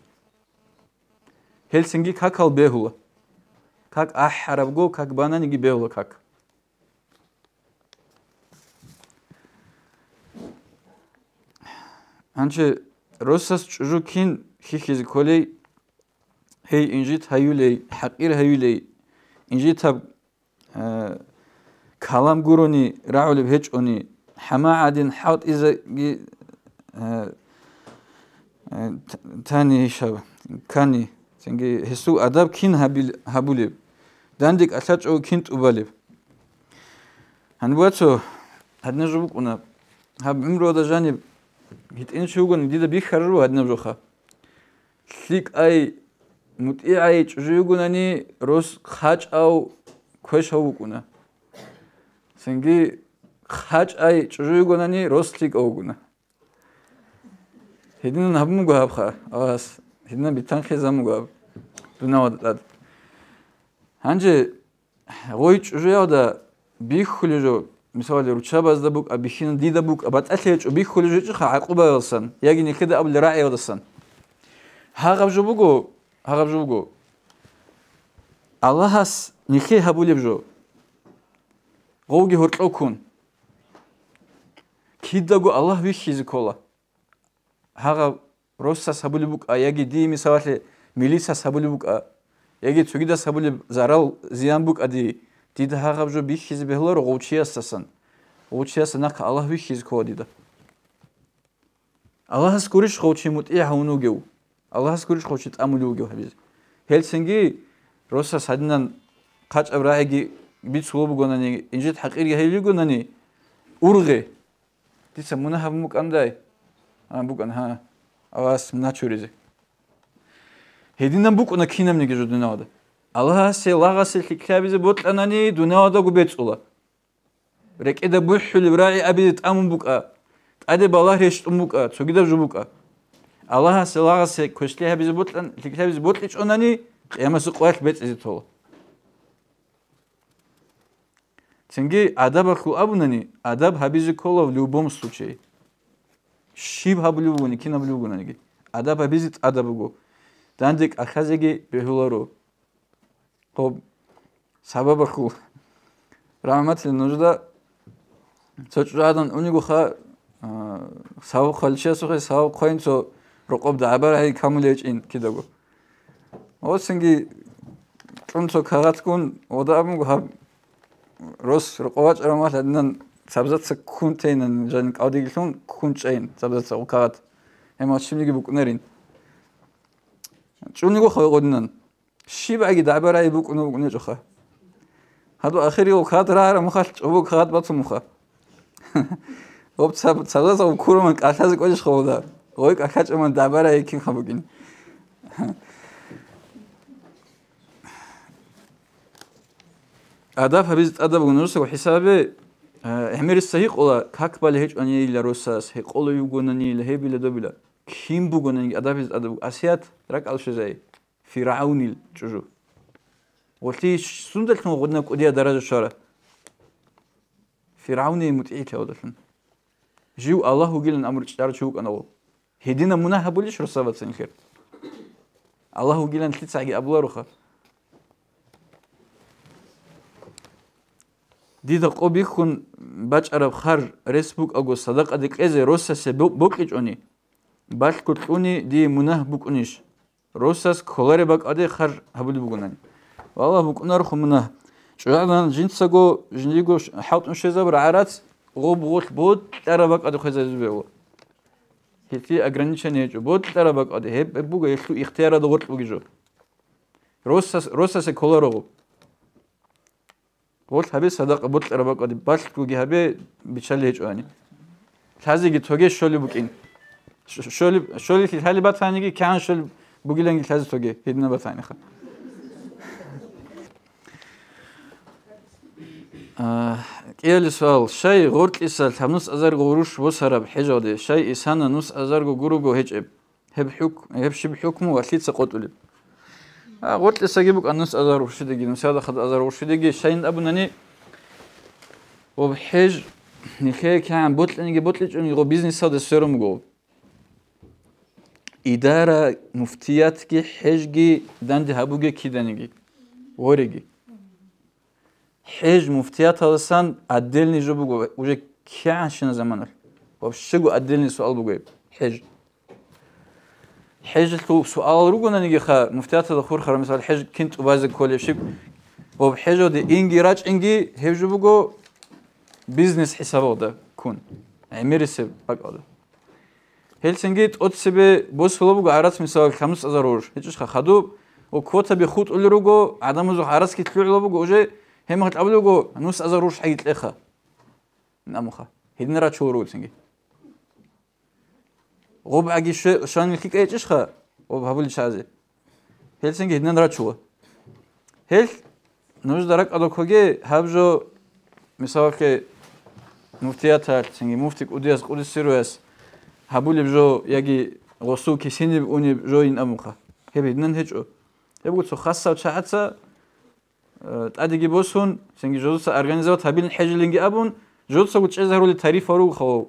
Гьелсинги какал бегьула. Как ахӀарабго, как бананиги бегьула как. Гьанже росас чӀужу кин хьихьизе кколей, гьей инжит гьаюлей, хӀакъир гьаюлей, инжитаб, э, калам гурони рагӀулеб гьечӀони, хӀама гӀадин хӀалтӀизеги, э, э, т-, тани гьишаб, кани, цинги гьесул адаб кин гьабил-, гьабулеб, данде кӀалъачӀого кин тӀубалеб. Гьаниб вацо, гьадинаб жо букӀуна. Гьаб гӀумруялда жаниб гьитӀинчи вугони, дида бихьараб гьадинаб жоха. ЛъикӀай, мутӀигӀай чӀужу вугонани, рос хъачӀав, квешав вукӀуна. Цинги хъачӀай чӀужу вугонани, рос лъикӀав вугуна. Гьединан гьабун буго гьабха, Аллагьас, гьединан битанхъизабун буго гьаб дуниялалда тӀад. Гьанже гъой чӀужуялда бихьулеб жо, мисалалде, руччабазда букӀа, бихьинан дида букӀа, батӀалъи гьечӀо, бихьулеб жо гьечӀоха гӀакъубаялдасан, яги нилъеда абулеб рагӀиялдасан. Гьагъаб жо буго, гьагъаб жо буго. Аллагьас нилъее гьабулеб жо. Гъовги гьоркьоккун. Кидаго Аллагь вихьизе ккола. Гьагъаб росас гьабулеб букӀа, яги дие, мисалалъе, милицас гьабулеб букӀа, яги цогидас гьабулеб зарал-зиян букӀа дие, дида гьагъаб жо бихьизе бегьуларо гъов чиясдасан. Гъов чиясда нахъа Аллагь вихьизе ккола дида. Аллагьас гурищ гъов чи мутӀигӀ гьавун вугев? Аллагьас гурищ гъов чи тӀамулев вугев гьабизе? Гьелцинги росас гьадинан хъачӀаб рагӀиги бицулеб бугонани, инжит-хӀакъирги гьайилигонани, ургъе. Дица мунагь гьабун букӀандай? А, букӀана, гьа. Аллагьас мунагь чуризе. Гьединан букӀуна кинабниги жо дуниялда. Аллагьасе лагъасе лъикӀлъи гьабизе бокьанани, дуниялдаго бецӀула. РекӀеда бухӀулеб рагӀи абизе тӀамун букӀа, тӀаде балагь рещтӀун букӀа, цогидаб жо букӀа. Аллагьасе лагъасе квешлъи гьабизе бокьан-, лъикӀлъи гьабизе бокьичӀонани, къиямасеб къоялъ бецӀизе тола. Цинги адабалъул абунани, адаб гьабизе ккола в любом случае. Щиб гьабулев вугони, кин гьабулев вугонаниги. Адаб гьабизе тӀадаб буго. Данде кӀалъазеги бегьуларо. Гъоб сабабалъул. РахӀматилла нужда цо чӀужугӀадан унигоха, а, сабаб хъалчиясухъе сабаб хъвайин цо рокъоб дагӀбарай камулечӀин кидаго. Осинги чӀун цо кагъатгун, ода абунго гьаб рос рокъов вачӀарав мал гьадинан цабзаца ккун тейнан, жанин кӀалдигилъун ккун чӀейин цабзаца гъо кагъат. Гьемал щибниги букӀунарин. ЧӀуниго хавгъодинан. ЩибгӀаги дагӀбарай букӀуна букӀунечӀоха. Гьадо ахирияв кагъат рагӀара мухалъ чӀобо кагъат бацун муха. Гъоб цаб-, цабзаца гъоб кураман кӀалъазе кӀвечӀищ хавда. Гъой кӀалъачӀаман дагӀбарай кин хабукӀин. Адаб гьабизе тӀадаб буго нужеца хӀисабе, э, гӀемерисда гьикъула, как бале гьечӀонийила росас, гьекъолев вугонаниила, гьебила добила. Кин бугонаниги адаб гьабизе тӀадаб буго. Асият ракӀал щвезай. ФиргӀавнил чӀужу. Гъолъи сундалъун гъудна кӀудияб даража щвара? ФиргӀавние мутӀигӀлъи гьавдалъун. Жив Аллагь вугилан амру чӀарав чи вукӀана гъо. Гьединаб мунагь гьабулищ росабацин хир? Аллагь вугилан лъицаги абулароха. Дида къо бихьун бачӀараб харж рес букӀаго садакъаде кьезе росасе бо-, бокьичӀони, балъго кьуни дие мунагь букӀунищ? Росас кколареб бакӀалде харж гьабулеб бугонани. Валлагь, букӀунарохъо мунагь. ЧӀужугӀадан жинцаго жиндиго ш-, хӀалтӀун щвезабур гӀарац гъоб гъолъ ботлъараб бакӀалде хвезабизе бегьула. Гьелъие ограничение гьечӀо. Ботлъараб бакӀалде, гьеб, гьеб буго гьелъул ихтияралда гъоркь бугеб жо. Росас-, росасе кколаро гъоб. Гъолъ гьабе садакъа ботлъараб бакӀалде, балъгоги гьабе, биччалеб гьечӀони. Лъазеги тоге щолеб букӀин. Щ-, щолеб, щолелъи лъалеб батаниги, кигӀан щолеб бугиланги лъазе тоге, гьединаб батаниха. А, кӀияле суал. Щай гъоркьиса лъабнус азарго гъурущ босараб хӀежалде? Щай исана нус азарго гурого гьечӀеб? Гьеб хӀук-, гьеб щиб хӀукму ва лъица къотӀулеб? А, гъоркьисаги букӀан нус азар гъурщидеги, нусида хадуб азар гъурщидеги, щайин абунани, гъоб хӀеж нилъее кигӀан бокьаниги бокьичӀони гъоб бизнесалда сверун буго. Идара, муфтиятги, хӀежги данде гьабуге киданиги, вореги. ХӀеж муфтияталдасан отдельный жо буго, уже кигӀанщина заманалъ. Вообще-го отдельный суал буго гьеб, хӀеж. ХӀежалъул суалал ругонаниги ха, муфтияталда хурхараб, мисал, хӀеж кин тӀубазе кколеб щиб? Ва хӀежалде инги рачӀинги, гьеб жо буго бизнес хӀисабалда ккун, гӀемерисеб бакӀалда. Гьелцинги тӀоцебе босула буго гӀарац, мисал, лъабнус азар гъурущ. ГьечӀищха хадуб, ва квотаби хутӀулел руго, гӀадамазухъ гӀарацги лъугӀула буго, уже гьемахъ абулеб буго, нус азар гъурущ хӀаги кьеха. Намуха. Гьедин рачула руго цинги. ГъубгӀаги щве-, щванил лъикӀа гьечӀищха, гъуб гьабулел чагӀазе? Гьелцинги гьединан рачула. Гьел нужда ракӀалда ккоге, гьаб жо, мисалалъе, муфтияталъ, цинги муфти кӀудияс, кӀудияс сируяс гьабулеб жо яги гъосул кисиниб унеб жо ин абунха. Гьеб гьединан гьечӀо. Гьеб буго цо хасав чагӀаца, э, тӀадеги босун, цинги жозуца организовать гьабилин хӀежилинги абун, жозуцаго чӀезарули тариф варугъ хавав.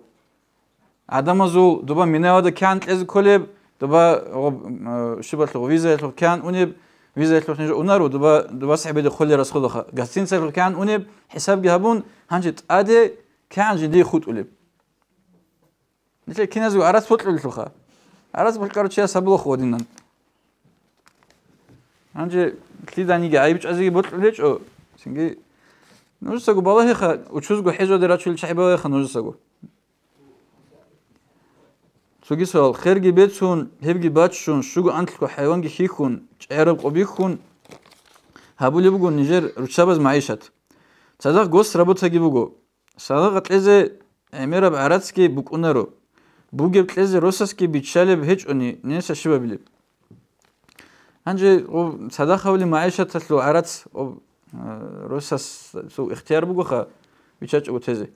ГӀадамазул дуба Минаялда кигӀан кьезе кколеб, дуба гъоб, э, щибалъухъ, визаялъухъ кигӀан унеб, визаялъухъ ниж унаро, дуба, дуба сахӀбиде холел расходаха, гостиницаялъухъ кигӀан унеб, хӀисабги гьабун, гьанже тӀаде кигӀан жиндие хутӀулеб. Нилъер киназго гӀарац бокьулелъулха. ГӀарац бокьарав чияс гьабулахъ гъодинан. Гьанже лъиданиги гӀайиб чӀвазеги бокьулел гьечӀо, цинги нужецаго балагьеха, учузго хӀежалде рачулел чагӀи балагьеха нужецаго. Цоги суал. Херги бецун, гьебги баччун, щуго анлъго хӀайванги хьихьун, чӀегӀераб къо бихьун, гьабулеб буго нижер руччабаз магӀишат. Цадахъ гос работаги буго. Садакъа кьезе гӀемераб гӀарацги букӀунаро. Бугеб кьезе росасги биччалеб гьечӀони, ненса щиб абилеб? Гьанже гъоб цадахъ гьабулеб магӀишаталъул гӀарац гъоб, а, росасул ихтияр бугоха, биччачӀого тезе.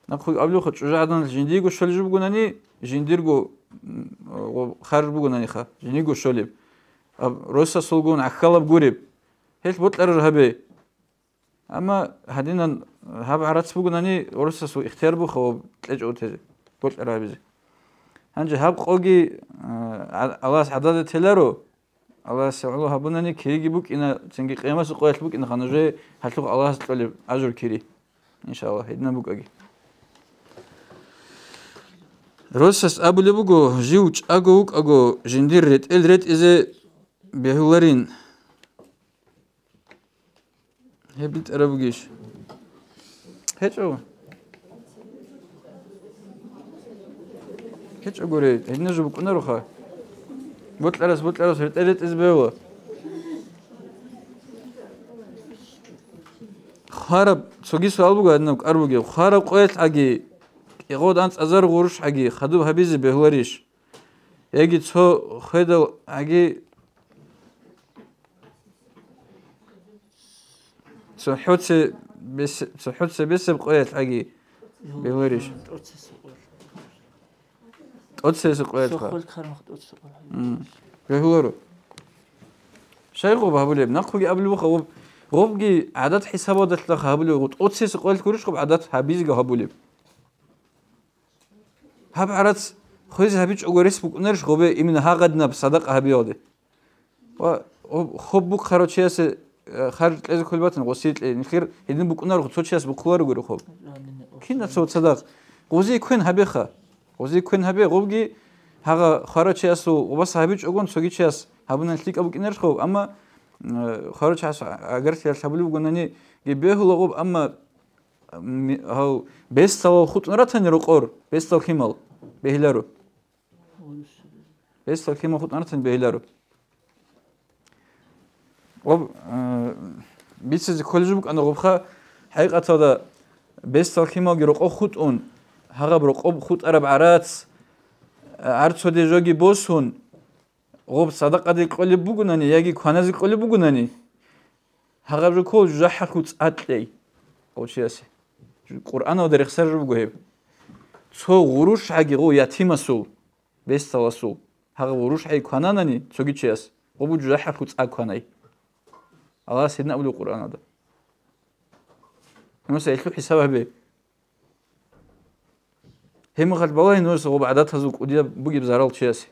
Нахъуги абулебха, чӀужугӀаданалъ жиндиего щолеб жо бугонани, жиндирго, м, гъоб харж бугонаниха, жиндиего щолеб. Аб росасулгун гӀахьалаб гуреб. Гьелъ бокьараб гьабе. Амма гьадинан гьаб гӀарац бугонани, росасул ихтияр бугоха гьаб кьечӀого тезе, бокьараб гьабизе. Гьанже гьаб къоги, а, Аллагьас гӀадада теларо, Аллагьас гӀоло гьабунани кириги букӀина, цинги къиямасеб къоялъ букӀинаха нужее гьалъухъ Аллагьас кьолеб ажру кири. Иншаллагь, гьединаб букӀаги. Росас абулеб буго, жив чӀаго вукӀаго, жиндир ретӀел ретӀизе бегьуларин. Гьеб битӀараб бугищ? ГьечӀо. ГьечӀогури, гьединаб жо букӀунароха. Бокьарас, бокьарас ретӀел ретӀизе бегьула. Хвараб, цоги суал буго гьадинаб кӀар бугеб. Хвараб къоялъгӀаги, кӀигъод анцӀазар гъурущгӀаги хадуб гьабизе бегьуларищ? Яги цо хведал гӀаги цохӀоце бес-, цохӀоце бесеб къоялъ гӀаги бегьуларищ? ТӀоцесеб къоялъ. ТӀоцесеб къоялъха? Сохол кармах тӀоцесеб къоялъ. М. Бегьуларо. Щай гъоб гьабулеб? Нахъуги абулеб буха, гъоб, гъобги гӀадат хӀисабалдалъа гьабулеб, гъоб тӀоцесеб къоялъ гурищ гъоб гӀадат гьабизеги гьабулеб. Гьаб гӀарац хвезе гьабичӀого рес букӀунарищ гъобе именно гьагъадинаб садакъа гьабиялде? Ва гъоб хоб бухъарав чиясе, э, харж кьезе кколеб батани, гъосие кье. Нилъер гьедин букӀунаро, цо чияс бухъуларогури хоб. Кинаца ва цадахъ. Гъозие квен гьабеха. Гъозие квен гьабе, гъобги гьагъа хварав чиясул гъобас гьабичӀогон цоги чияс гьабунани лъикӀаб букӀинарищ гъоб, амма, э, хварав чияс агарлъиялъ гьабулеб бугонаниги бегьула гъоб, амма Ми-, гьав, бесдалал хутӀун ратани рокъор, бесдал лъимал бегьиларо. Бесдал лъимал хутӀун ратани бегьиларо. Гъоб, э, бицизе кколеб жо букӀана гъобха, хӀакъикъаталда бесдал лъималги рокъоб хутӀун, гьагъаб рокъоб хутӀараб гӀарац, э, гӀарцоде жоги босун, гъоб садакъаде кьолеб бугонани яги кваназе кьолеб бугонани, гьагъаб жо ккола жужахӀалъул цӀа кьей гъов чиясе. Къуръаналда рехсараб жо буго гьеб. Цо гъурущгӀаги гъов ятимасул, бесдаласул, гьагъаб гъурущгӀаги квананани цоги чияс, гъоб жужахӀалъул цӀа кванай. Аллагьас гьедин абулеб Къуръаналда. Нуса гьелъул хӀисаб гьабе. Гьеб мехалъ балагье нужеца гъоб гӀадатазул кӀудияб бугеб зарал чиясе.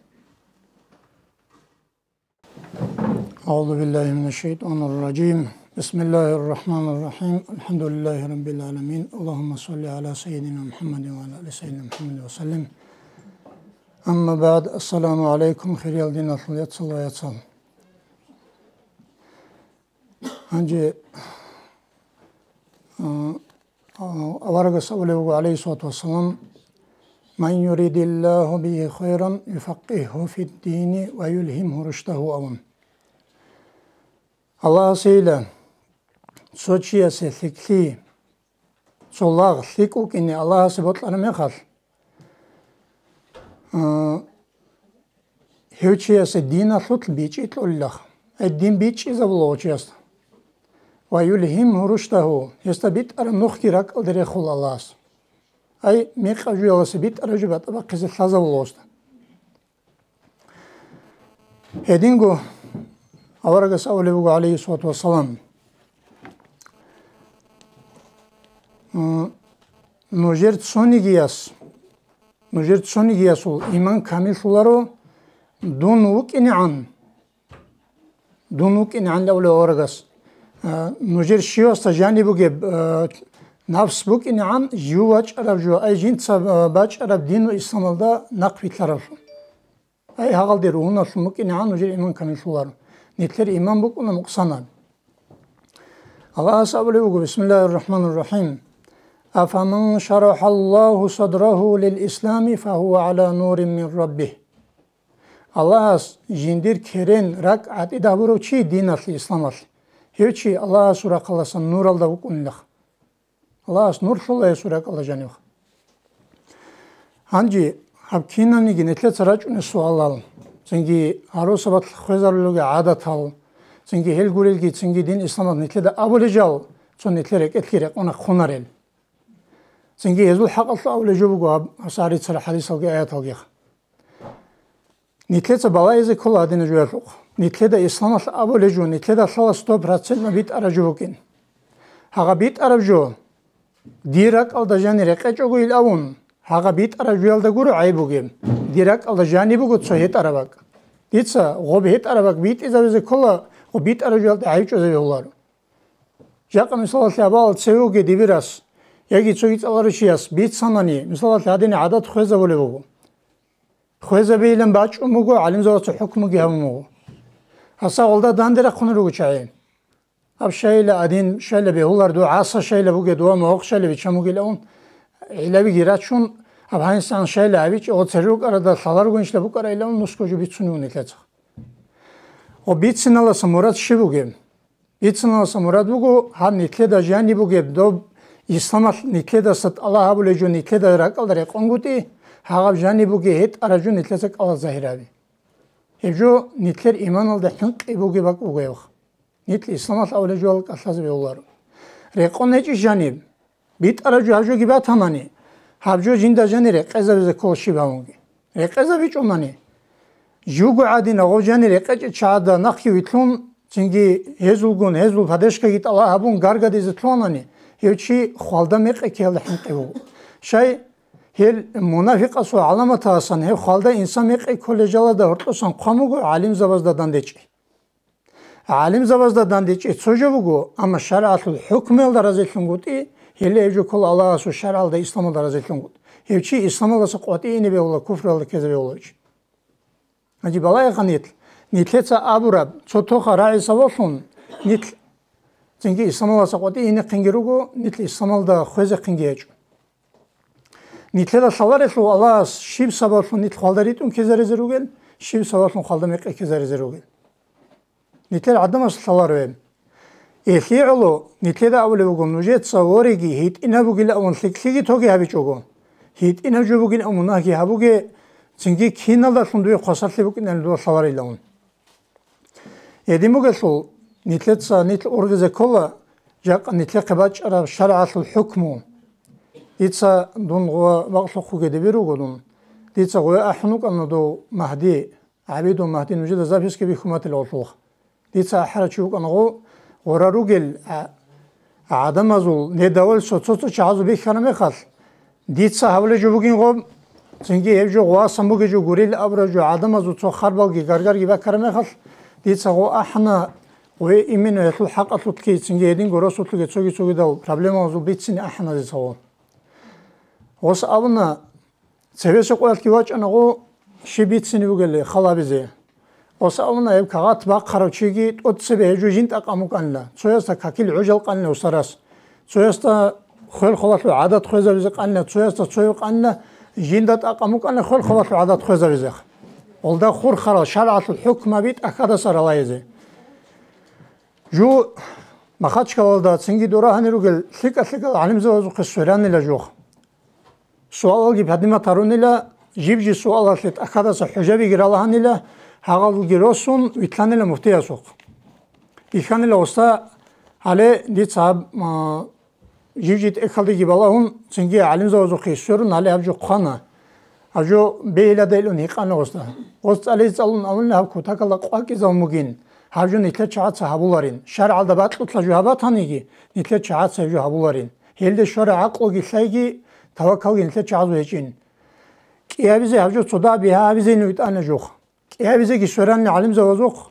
أعوذ بالله من الشيطان الرجيم. بسم الله الرحمن الرحيم. الحمد لله رب العالمين. اللهم صل على سيدنا محمد وعلى آل سيدنا محمد وسلم. أما بعد. السلام عليكم, хириял диналъул яцал ва яцал. Гьанже, а, а, аварагас абулеб буго, гӀалайгьиссалату вассалам: «Ман юридиллаху бигьи хайран юфаккигьгьу фиддини ва юлгьимгьу рушдагьу», – абун. Аллагьасейила цо чиясе лъикӀлъи, цо лагъ лъикӀ вукӀине Аллагьасе бокьараб мехалъ, а, гьев чиясе диналъулъ бичӀчӀи кьолилаха. Ай дин бичӀчӀизабула гьев чиясда. «Ва юлгьимгьу рушдагьу», гьесда битӀараб нухги ракӀалде рехула Аллагьас. Ай мекъаб жуялдаса битӀараб жо батӀа бахъизе лъазабула гьесда. Гьединго аварагас абулеб буго, гӀалайгьиссалату вассалам: «М, нужер цонигияс, нужер цонигиясул иман камиллъуларо, дун вукӀинегӀан, дун вукӀинегӀан», – абулеб аварагас. А, нужер щивасда жаниб бугеб, а, нафс букӀинегӀан, жив вачӀараб жо, ай жинца, а, бачӀараб дину исламалда нахъвилълъаравлъун. Ай гьагъалде ругьуналъун букӀинегӀан нужер иман камиллъуларо. Нилъер иман букӀуна нукъсанаб. Аллагьас абулеб буго, бисмиллагьир рахӀманир рахӀим: «Афаман шарахӀаллагьу садрагьу лил ислами фагьува гӀала нурин мин раббигь». Аллагьас жиндир керен ракӀ гӀатӀид гьабурав чи диналъе, исламалъе, гьев чи Аллагьасул рахъалдасан нуралда вукӀунилаха. Аллагьас нур лъула гьесул ракӀалда жанив. Гьанже гьаб кинабниги нилъеца рачӀунеб суалал, цинги гьарусабалъ хвезарулевги гӀадатал, цинги гьел гурелги, цинги дин исламалъ нилъеда абулел жал, цо нилъер рекӀелъги рекъона хъунарел. Цинги гьезул хӀакъалъулъ абулеб жо буго гьаб, гьабсагӀат рицарал хӀадисалги аяталгиха. Нилъеца балагьизе ккола гьадинаб жоялъухъ. Нилъеда исламалъ абулеб жо, нилъеда лъала сто процентно битӀараб жо букӀин. Гьагъа битӀараб жо дир ракӀалда жанир рекъечӀого ил авун, гьагъа битӀараб жоялда гуро гӀайиб бугеб. Дир ракӀалда жаниб буго цо гьетӀараб бакӀ. Дица гъоб гьетӀараб бакӀ битӀизавизе ккола, гъоб битӀараб жоялда гӀайиб чӀезавиуларо. Жакъа мисалалъе абала цеве вугев дибирас яги цоги цӀаларав чияс бицанани, мисалалъе гьадин гӀадат хвезабулеб буго. Хвезабейилан бачӀун буго, гӀалимзабаца хӀукмуги гьабун буго. Гьасда гъолда данде рахъунел руго чагӀи. Гьаб щайила гьадин, щайила бегьулар, дов гӀаса щайила бугеб, дова магьу щайила биччан бугилан, гӀиллабиги рачун, гьаб гьанисегӀан щайила гьабичӀо, гъо церер рукӀаралда лъаларогунищила букӀарайилан нусго жо бицунев вуго нилъеца. Гъо бициналдаса мурад щиб бугеб? Бициналдаса мурад буго, гьаб нилъеда жаниб бугеб, доб исламалъ нилъедаса тӀалаб гьабулеб жо нилъеда ракӀалда рекъонгутӀи, гьагъаб жаниб бугеб гьетӀараб жо нилъеца кӀалаз загьир гьаби. Гьеб жо нилъер иманалда хӀинкъи бугеб бакӀ буго гьеб. Нилъ исламалъ абулеб жоялда кӀалъазе бегьуларо. Рекъон гьечӀищ жаниб, битӀараб жо гьаб жоги батанани, гьаб жо жинда жанир рекъезабизе ккола щиб гьабунги. РекъезабичӀонани, живго гӀадин гъов жанир рекъечӀел чагӀазда нахъги вилълъун, цинги гьезулгун, гьезул поддержкаги тӀалаб гьабун гаргадизе лъугьанани, гьев чи хвалда мекъи ккеялда хӀинкъи буго. Щай, гьел мунафикъасул гӀаламаталдасан гьев хвалда инсан мекъи кколел жалазда гьоркьосан хъван буго гӀалимзабазда дандечӀей. ГӀалимзабазда дандечӀей цо жо буго, амма шаргӀалъул хӀукмуялда разилъунгутӀи, гьеле гьев жо ккола Аллагьасул шаргӀалда, исламалда разилъунгутӀи. Гьев чи исламалдаса къватӀине бегьула, куфралда ккезе бегьула гьев чи. Гьанже балагьеха нилъ, нилъеца абураб цо тоха рагӀи сабаблъун нилъ цинги исламалдаса къватӀине хъинги руго, нилъ исламалда хвезехъинги гьечӀо. Нилъеда лъаларелъул Аллагьас щиб сабаблъун нилъ хвалда ритӀун ккезаризе ругел, щиб сабаблъун хвалда мекъи ккезаризе ругел. Нилъер гӀадамас лъаларо гьеб. Гьелъие гӀоло нилъеда абулеб буго, нужеца вореги гьитӀинаб бугилан лъикӀлъиги тоги гьабичӀого, гьитӀинаб жо бугилан мунагьги гьабуге, цинги киналдалъун дуе хвасарлъи букӀиналъ дуда лъаларилан. Гьедин бугелъул, нилъеца нилъ ургъизе ккола жакъа нилъехъе бачӀараб шаргӀалъул хӀукму. Дица дун гъова бакълъухъ вугедиби руго дун. Дица гъое ахӀун вукӀана дов Магьди, ГӀабидул Магьди, нужеда записки бихьун батила гъолъулха. Дица ахӀарав чи вукӀана гъо, гъора ругел, а, гӀадамазул недовольство цо-цо чагӀазул бихьараб мехалъ, дица гьабулеб жо бугин гъоб, цинги гьеб жо гъвасан бугеб жо гурел абураб жо гӀадамазул цо харбалги гаргарги баккараб мехалъ, дица гъо ахӀана, гъое именно гьелъул хӀакъалъулъги, цинги гьединго росулъги цоги-цогидал проблемазул бицине ахӀана дица гъо. Гъос абуна, цевесеб къоялъги вачӀана гъо, щиб бицине бугелли, хал гьабизе. Гъос абуна, гьеб кагъат бахъарав чиги тӀоцебе гьеб жо жинда тӀакъ букӀанила, цоясда какил гӀужал къанила усарас, цоясда хвел-хвалалъул гӀадат хвезабизе къанила, цоясда цояв къанила, жинда тӀакъ букӀанила хвел-хвалалъул гӀадат хвезабизе. Гъолда хурхарал шаргӀалъул хӀукмаби тӀахьадаса ралайзе. Жу Махачкалалда цинги дора гьанир ругел лъикӀа-лъикӀал гӀалимзабазухъе сверанила жух. Суалалги поднимать гьарунила, жиб-жиб суалалъе тӀахьадаса хӀужабиги ралагьанила, гьагъалги росун вилълъанила муфтиясухъ. Бихьанила, уста, гьале дица гьаб, а, жив-жив тӀехьалдеги балагьун, цинги гӀалимзабазухъе сверун, гьале гьаб жо хъвана. Гьаб жо бегьиладайилан гьикъана гъосда. Гъос цӀализе цӀалун абуна, гьаб кутакалда къвакӀизабун бугин, гьаб жо нилъер чагӀаца гьабуларин. ШаргӀалда бакьулъа жо гьабатаниги, нилъер чагӀаца гьеб жо гьабуларин. Гьелде щвараб гӀакълуги лъайги, тавакалги нилъер чагӀазул гьечӀин. КӀиабизе гьаб жо цо дагьаб бигьа гьабизейин витӀана жух. КӀиабизеги сверанни гӀалимзабазухъ,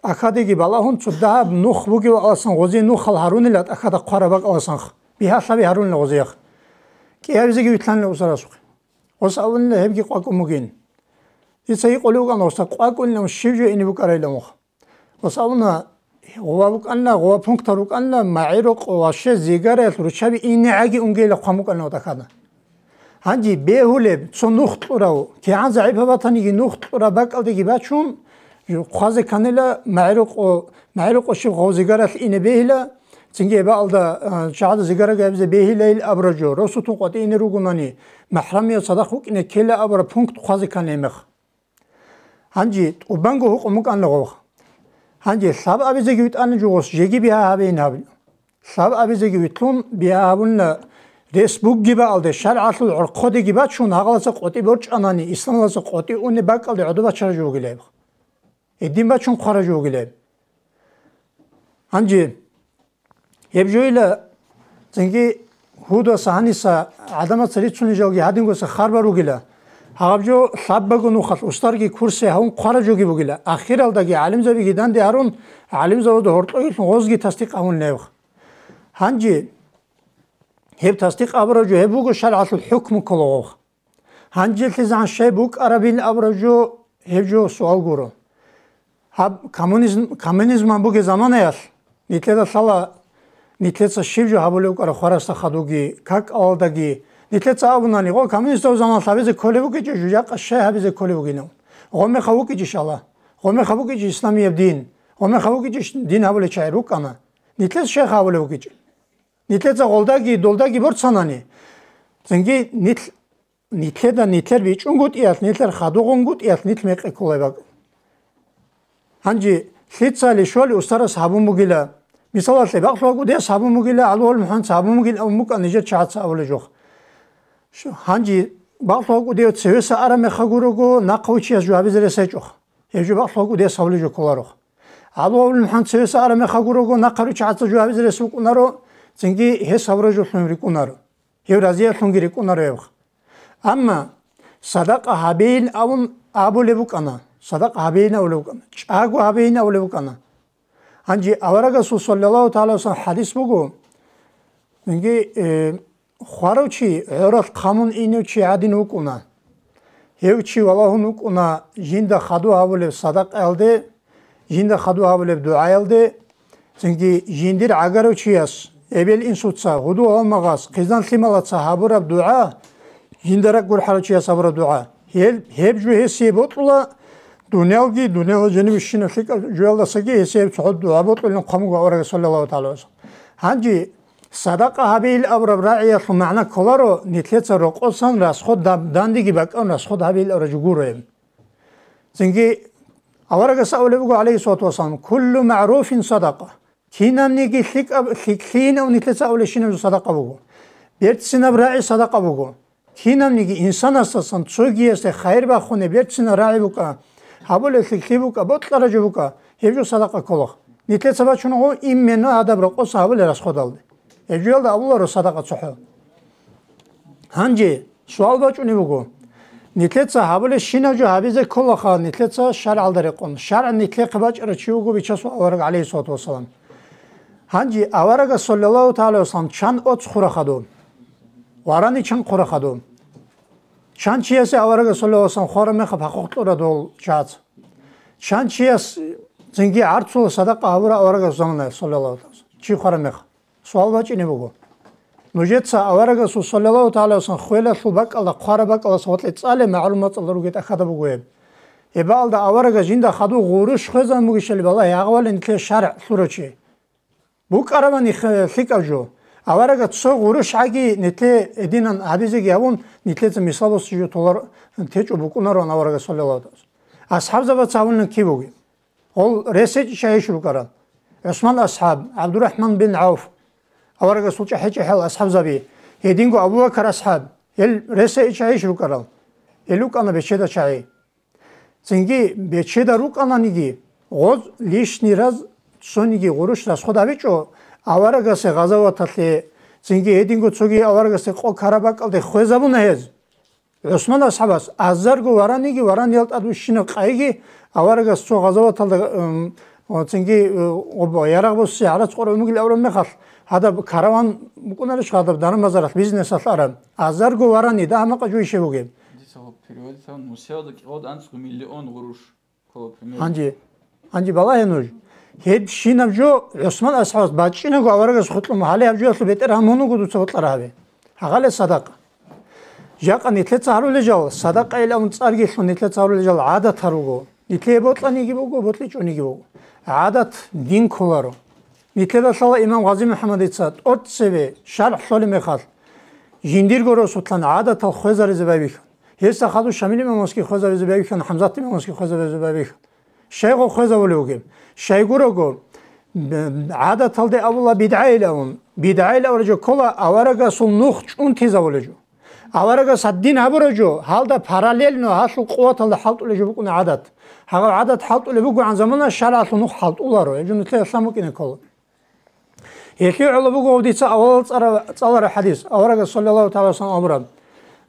тӀахьадеги балагьун, цо дагьаб нух бугев аласан гъозие нухал гьарунила тӀахьада хъвараб бакӀаласанха, бигьалъаби гьарунила гъозиеха. КӀиабизеги вилълъанила усарасухъе. Гъос абунила гьебги къвакӀун бугин. Дица гьикъулев вукӀана гъосда, къвакӀунилан щиб жо ине букӀарайилан мух. Масалуна, гъова букӀанна, гъова пунктар рукӀанна, магӀирукъо ва ще зигараялъ руччаби инегӀаги унгейилан хъван букӀанна ва тӀахьана. Гьанже бегьулеб, цо нух кьурав, кигӀан загӀипаб батаниги нух кьураб бакӀалдеги бачун, хъвазе кканила магӀирукъо, магӀирукъо щиб гъов зигаралъ ине бегьила, цинги эбаалда, а, чагӀазда зигараги гьабизе бегьилайил абураб жо, росутун къватӀине ругонани, махӀрамияв цадахъ вукӀине ккела абураб пункт хъвазе кканила гьебмехъ. Гьанже тӀубанго гьукъун букӀанила гъов. Гьанже лъаб абизеги витӀана жугъос, жеги бигьа гьабейин гьабила. Лъаб абизеги витлъун бигьа гьабуна, рес бугеб бакӀалде, шаргӀалъул гӀорхъодеги бачун, гьагъаласа къватӀи борчӀанани, исламаласа къватӀи унеб бакӀалде гӀодоб бачара жо бугилеб. Гьедин бачун хъвара жо бугилеб. Гьанже гьеб жойила, цинги гьудаса гьаниса гӀадамаца рицунел жалги гьадингоса харбар ругила. Гьаб жо лъабабго нухалъ устарги курсе гьавун хъвара жоги бугила. Ахиралдаги гӀалимзабиги данде гьарун, гӀалимзабазда гьоркьогилъун гъозги тасдикъ гьавун небх. Гьанже гьеб тасдикъ абураб жо гьеб буго шаргӀалъул хӀукму кколагъох. Гьанжелъизан щай букӀарабин абураб жо, гьеб жо суал гуро. Гьаб коммунизм, коммунизман бугеб заманаялъ, нилъеда лъала, нилъеца щиб жо гьабулев вукӀараб хварасда хадуги, какалдаги, нилъеца абунани, гъо, коммунистав заман лъабизе кколеб букӀичӀо, жужахъа щай гьабизе кколеб бугинав? Гъомеха вукӀичӀищ Аллагь? Гъомеха букӀичӀищ исламияб дин? Гъомеха вукӀичӀищ дин гьабулел чагӀи рукӀана? Нилъеца щай гьабулев вукӀичӀо? Нилъеца гъолдаги, долдаги борцанани, цинги нилъ Нилъеда нилъер бичӀчӀунгутӀиялъ, нилъер хадугъунгутӀиялъ нилъ мекъи кколеб бакӀ. Гьанже лъицали щвали устарас гьабун бугила, мисалалъе, бакълъугьа кӀудияс гьабун бугила, гӀалугьал мухӀанца гьабун бугила абун букӀа нижер чагӀаца абулеб жо. Ш-, гьанже бакълъугьа кӀудияв цевеса араб мехалъ гурого, нахъав чияс жо гьабизе рес гьечӀо. Гьеб жо бакълъугьа кӀудияс гьабулеб жо кколаро. ГӀалугьал мухӀан цевеса араб мехалъ гурого, нахъарав чагӀаца жо гьабизе рес букӀунаро, цинги гьес гьабураб жолъун рикӀкӀунаро. Гьев разиялъунги рикӀкӀунаро гьеб. Амма садакъа гьабейин абун абулеб букӀана, садакъа гьабейин абулеб букӀана, чӀаго гьабейин абулеб букӀана. Гьанже аварагасул саллаллагьу тагӀала вассалам хӀадис буго, цинги, э, хварав чи гӀоралъ хъамун инев чи гӀадин вукӀуна. Гьев чи валагьун вукӀуна жинда хадув гьабулеб садакъаялде, жинда хадув гьабулеб дугӀаялде, цинги жиндир гӀагарав чияс, эбел-инсуца, гьудул-гьалмагъас, хъизан-лъималаца гьабураб дугӀа, жинда ракӀ гурхӀарав чияс гьабураб дугӀа. Гьел, гьеб жо гьесие бокьула, дуниялги, дунияла жанибищинаб лъикӀаб жоялдасаги гьесие цохӀо дугӀа бокьулин хъван буго аварагас, саллаллагьу тагӀала гӀалайгьи ва саллам. Гьанже садакъа гьабейил абураб рагӀиялъул магӀна кколаро, нилъеца рокъосан расход даб-, дандеги бакӀан расход гьабейил абураб жо гуро гьеб. Цинги аварагас абулеб буго, гӀалайгьиссалату вассалам: «Куллу магӀруфин садакъа». Кинабниги лъикӀаб, лъикӀлъинав нилъеца абулебщинаб жо садакъа буго. Берцинаб рагӀи садакъа буго. Кинабниги инсанасдасан цогиясде хайир бахунеб берцинаб рагӀи букӀа, гьабулеб лъикӀлъи букӀа, бокьараб жо букӀа, гьеб жо садакъа ккола. Нилъеца бачуна гъо именно гьадаб рокъоса гьабулеб расходалде. Гьеб жоялда абуларо садакъа цохӀо. Гьанже суал бачӀунеб буго, нилъеца гьабулебщинаб жо гьабизе кколаха, нилъеца шаргӀалда рекъон. ШаргӀ нилъехъе бачӀарав чи вуго Бичасул авараг, гӀалайгьиссалату вассалам. Гьанже аварагас, саллаллагьу тагӀала гӀалайгьи ва саллам, чан оц хъура хадуб? Варани чан хъура хадуб? Чан чиясе аварагас, саллаллагьу гӀалайгьи ва саллам, хвараб мехалъ хъухълъура дол чагӀаца? Чан чияс цинги гӀарцула садакъа гьабура аварагас заманаялъ, саллаллагьу гӀалайгьи ва саллам? Чи хвараб мехалъ? Суал бачӀине буго. Нужеца аварагасул, саллаллагьу тагӀала гӀалайгьи ва саллам, хвелалъул бакӀалда, хъвараб бакӀалдаса ватӀле цӀале, магӀлумат цӀалда ругетӀа хадаб буго гьеб. Гьеб бакӀалда аварагас жинда хадув гъурущ хвезабун бугищали, балагье, гьагъавали нилъее шаргӀ лъурав чи. БукӀарабани хе-, лъикӀаб жо. Аварагас цо гъурущ гӀаги нилъее гьединан гьабизеги гьабун, нилъеца мисал босизе жо толар течӀо букӀунарон аварагас, саллаллагьу гӀалайгьи ва саллам. АсхӀабзабаца гьавулин киб бугеб? Гъол рес гьечӀищ гьайищ букӀарал? ГӀусман асхӀаб, ГӀабдурахӀман бин ГӀавф, аварагасул чӀахӀи-чӀахӀиял асхӀабзаби, гьединго Абу Бакар асхӀаб, гьел рес гьечӀищ гьайищ букӀарал? Гьел рукӀана бечеда чагӀи. Цинги бечеда рукӀананиги, гъоз лишний раз цониги гъурущ расход гьабичӀо аварагасе гъазаваталъе, цинги гьединго цоги аварагасде къо ккараб бакӀалде хвезабуна гьез. ГӀусман асхӀабас азарго вараниги, вараниял тӀад вищинаб къайги, аварагас цо гъазаваталда, м, цинги, э, ярагъ босизе гӀарац къваригӀун бугилан абураб мехалъ, гьадаб караван букӀунарищ, гьадаб даран-базаралъ, бизнесалъ араб? Азарго варани, дагьа-макъа жо ише бугеб? Дица гьаб переводить гьабун, Мусиялда кӀикъоялда анцӀго миллион гъурущ ккола примерно. Гьанже, гьанже балагье нуж. Гьеб щинаб жо ГӀусман асхӀабас бачӀинаго аварагас хутӀун, гьале гьаб жоялъул бетӀергьан мун вуго дуца бокьараб гьабе. Гьагъале садакъа. Жакъа нилъеца гьарулел жал, садакъайилан цӀарги лъун нилъеца гьарулел жал гӀадат гьаруго. Нилъее бокьаниги буго, бокьичӀониги буго. ГӀадат дин кколаро. Нилъеда лъала имам Гъази МухӀаммадица тӀоцебе шаргӀ лъолеб мехалъ, жиндирго росулъан гӀадатал хвезаризе байбихьан. Гьесда хадур Шамил имамасги хвезаризе байбихьан, ХӀамзат имамасги хвезаризе байбихьан. Щайго хвезавулев вугеб? Щайгурого, б-, гӀадаталде абула бидгӀайилавун. БидгӀайилавулев жо ккола аварагасул нух чӀунтизавулев жо. Аварагас гьадин гьабурав жо, гьалда параллельно гьалъул къуваталда хӀалтӀулев жо букӀуна гӀадат. Гьагъав гӀадат хӀалтӀулеб бугогӀан замана шаргӀалъул нух хӀалтӀуларо, гьеб жо нилъеда лъан букӀине ккола. Гьелъие гӀоло буго гьав дица авалал цӀара-, цӀалараб хӀадис, аварагас саллаллагьу тагӀала гӀалайгьи ва саллам абураб: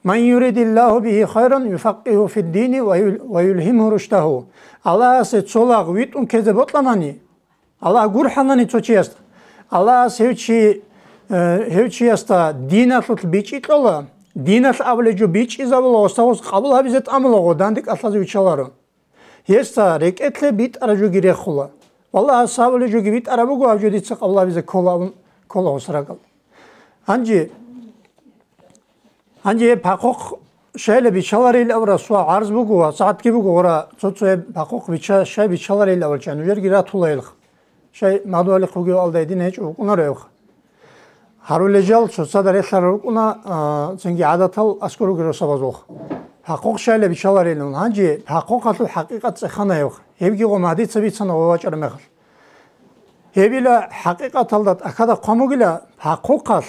«Ман юридиллагьу бигьи хайран юфаккигьу фиддини ва юл-, ва юлгьимгьу рушдаhu». Аллагьасе цо лагъ витӀун ккезе бокьанани, Аллагь гурхӀанани цо чиясда, Аллагьас гьев чи, э, гьев чиясда диналъулъ бичӀчӀи кьола, диналъ абулеб жо бичӀчӀизабула, гъосда гъос къабул гьабизе тӀамула, гъо данде кӀалъазе виччаларо. Гьесда рекӀелъе битӀараб жоги рехула. Валлагь, гьас абулеб жоги битӀараб буго, гьаб жо дица къабул гьабизе ккола абун ккола гъос ракӀалда. Гьанже, гьанже гьеб пахъухъ щайила биччаларил абураб суал гӀарз буго ва сагӀатги буго гъура цо-цо гьеб пахъухъ бичча-, щай биччаларил абулча, нужерги ратула гьелха. Щай мадугьалихъ вугев алда гьедин гьечӀо букӀунаро гьевха. Гьарулел жал цоцазда релълъарал рукӀуна, а, цинги гӀадатал аскӀор ругел росабазулха. Пахъухъ щайила биччаларилан, гьанже пахъухъалъул хӀакъикъат цӀехана гьевха. Гьебги гъо магьдица бицана гъо вачӀараб мехалъ. Гьебила хӀакъикъаталда тӀахьада хъван бугила, пахъухъалъ,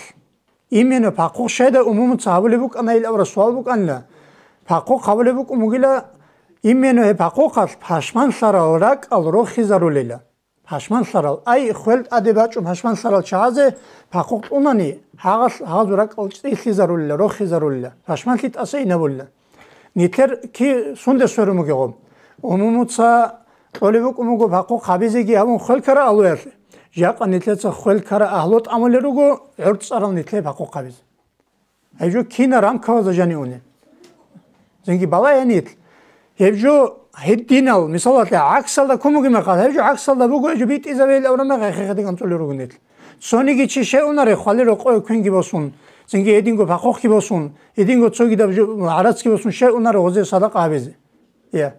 именно пахъухъ щайда умумуца гьабулеб букӀана ил абураб суал букӀанила, пахъухъ гьабулеб букӀун бугила, именно гьеб пахъухъалъ пашманлъарал ракӀал рохизарулила. Пашманлъарал, ай, хвел тӀаде бачӀун пашманлъарал чагӀазе пахъухъ кьунани, гьагъал-, гьагъазул ракӀал цӀилъизарулила, рохизарулила, пашманлъи тӀаса инабулила. Нилъер ки сунде сверун бугеб гъо? Умумуца кьолеб букӀун буго пахъухъ гьабизеги гьабун хвел ккара агьлуялъе. Жакъа нилъеца хвел ккара агьлу тӀамулел руго, гӀорцӀарал нилъее пахъухъ гьабизе. Гьеб жо кина рамкалазда жанивуни? Зинги балагье нилъ. Гьеб жо гьединал, мисалалъе, гӀаксалда ккун бугеб мехалъ, гьеб жо гӀаксалда буго, гьеб жо битӀизабейил аврагьмехъе хӀехъеде анцӀулел руго нилъ. Цониги чи щай унаре хвалил рокъове квенги босун, цинги гьединго пахъухъги босун, гьединго цогидаб жо-, гӀарацги босун, щай унаре гъозе садакъа гьабизе? Я.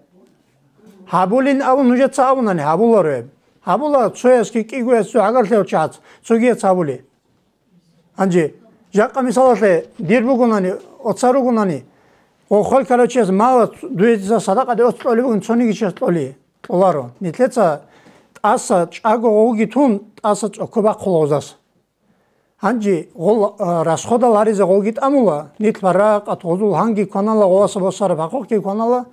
Гьабулин абун нужеца абунани, гьабуларо гьеб. Гьабула цоясги кӀигояс цо гӀагарлъи гьав чагӀац, цогияц гьабули. Гьанже, жакъа мисалалъе, дир бугунани, оца ругунани, гъо хвел ккарав чияс мала дуе дица садакъаде оц кьолеб бугин, цониги чияс кьоли, кьоларо. Нилъеца тӀаса чӀаго гъовги тун, тӀаса цӀоко бахъула гъозас. Гьанже гъол, а, расходал гьаризе гъолги тӀамула, нилъ баракъат гъозул гьанги кванала, гъоваса босараб пахъухъги кванала,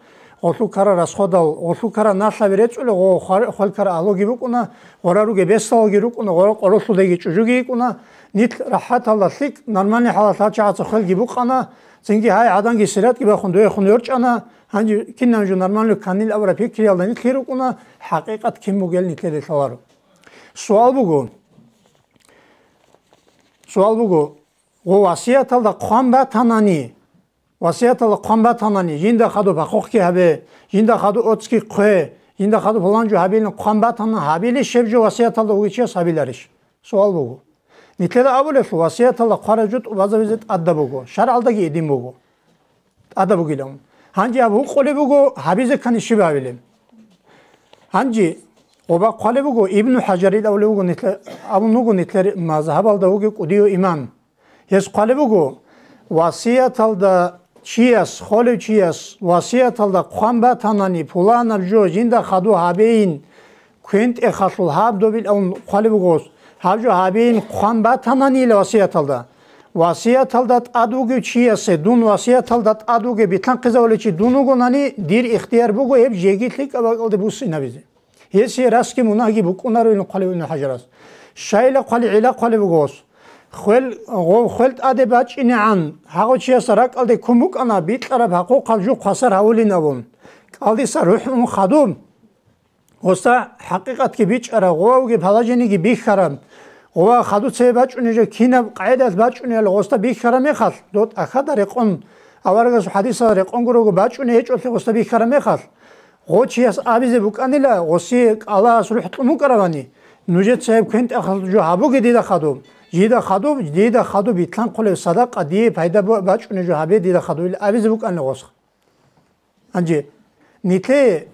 гъолъул ккара расходал, гъолъул ккара налъаби рецӀула, гъо хвар-, хвел ккара агьлуги букӀуна, гъора руге бесалги рукӀуна, гъора къоролъулдаги чӀужуги йикӀуна, нилъ рахӀаталда лъикӀ, нормальный хӀалалъ гьав чагӀаца хвелги букъана, цинги гьай гӀаданги сиратги бахун дуехун йорчӀана, гьанже кинаб жо нормальный кканил абураб пикриялда нилъги рукӀуна, хӀакъикъат кин бугел нилъеде лъаларо. Суал буго, суал буго, гъо васияталда хъван батанани, Васияталда хъван батанани, жинда хадуб пахъухъги гьабе, жинда хадуб оцги хъве, жинда хадуб пулан жо гьабилин хъван батана, гьабилищ гьеб жо васияталда вугев чияс гьабиларищ? Суал буго. Нилъеда абулелъул, васияталда хъвараб жо тӀубазабизе тӀадаб буго, шаргӀалдаги гьедин буго. ТӀадаб бугилан. Гьанже аб гьукъулеб буго, гьабизе ккани щиб гьабилеб? Гьанже гъоба хъвалеб буго, Ибну ХӀажарил абулеб буго нилъе-, абун буго нилъер мазгьабалда вугев кӀудияв имам. Гьес хъвалеб буго, васияталда чияс, холев чияс, васияталда хъван батанани, пуланаб жо жинда хадуб гьабейин, квен-тӀехалъул гьаб добил абун хъвалеб буго гъос, гьаб жо гьабейин хъван батананила васияталда. Васияталда тӀад вугев чиясе, дун васияталда тӀад вугев битлъанхъизавулев чи дун вугонани, дир ихтияр буго гьеб жеги лъикӀаб бакӀалде буссинабизе. Гьесие расги мунагьги букӀунаро, ин хъвалев Ибну ХӀажарас. Щайила хъвали, гӀилла хъвалеб буго гъос. Хвел, гъов хвел тӀаде бачӀинегӀан, гьагъав чиясда ракӀалде ккун букӀана, бикьараб гьакъухъаб жо хвасар гьавулин абун. КӀалдиса рухӀ ун хадуб. Гъосда хӀакъикъатги бичӀчӀараб, гъовавги положениеги бихьараб, гъова хадуцебе бачӀунеб жо кинаб къагӀидалъ бачӀунебали гъосда бихьараб мехалъ, дов тӀахьада рекъон, аварагасул хӀадисалда рекъон гурого бачӀунеб гьечӀолъи гъосда бихьараб мехалъ, Гъо чияс абизе букӀанила, гъосие кӀалас рухӀ кьун букӀаравани, нужеца гьеб квен-тӀахалъ жо гьабуге дида хадуб, жида хадуб, дида хадуб битлъанхъулеб садакъа дие пайда ба-, бачӀунеб жо гьабе дида хадуб, ил абизе букӀанила гъос. Гьанже, нилъее,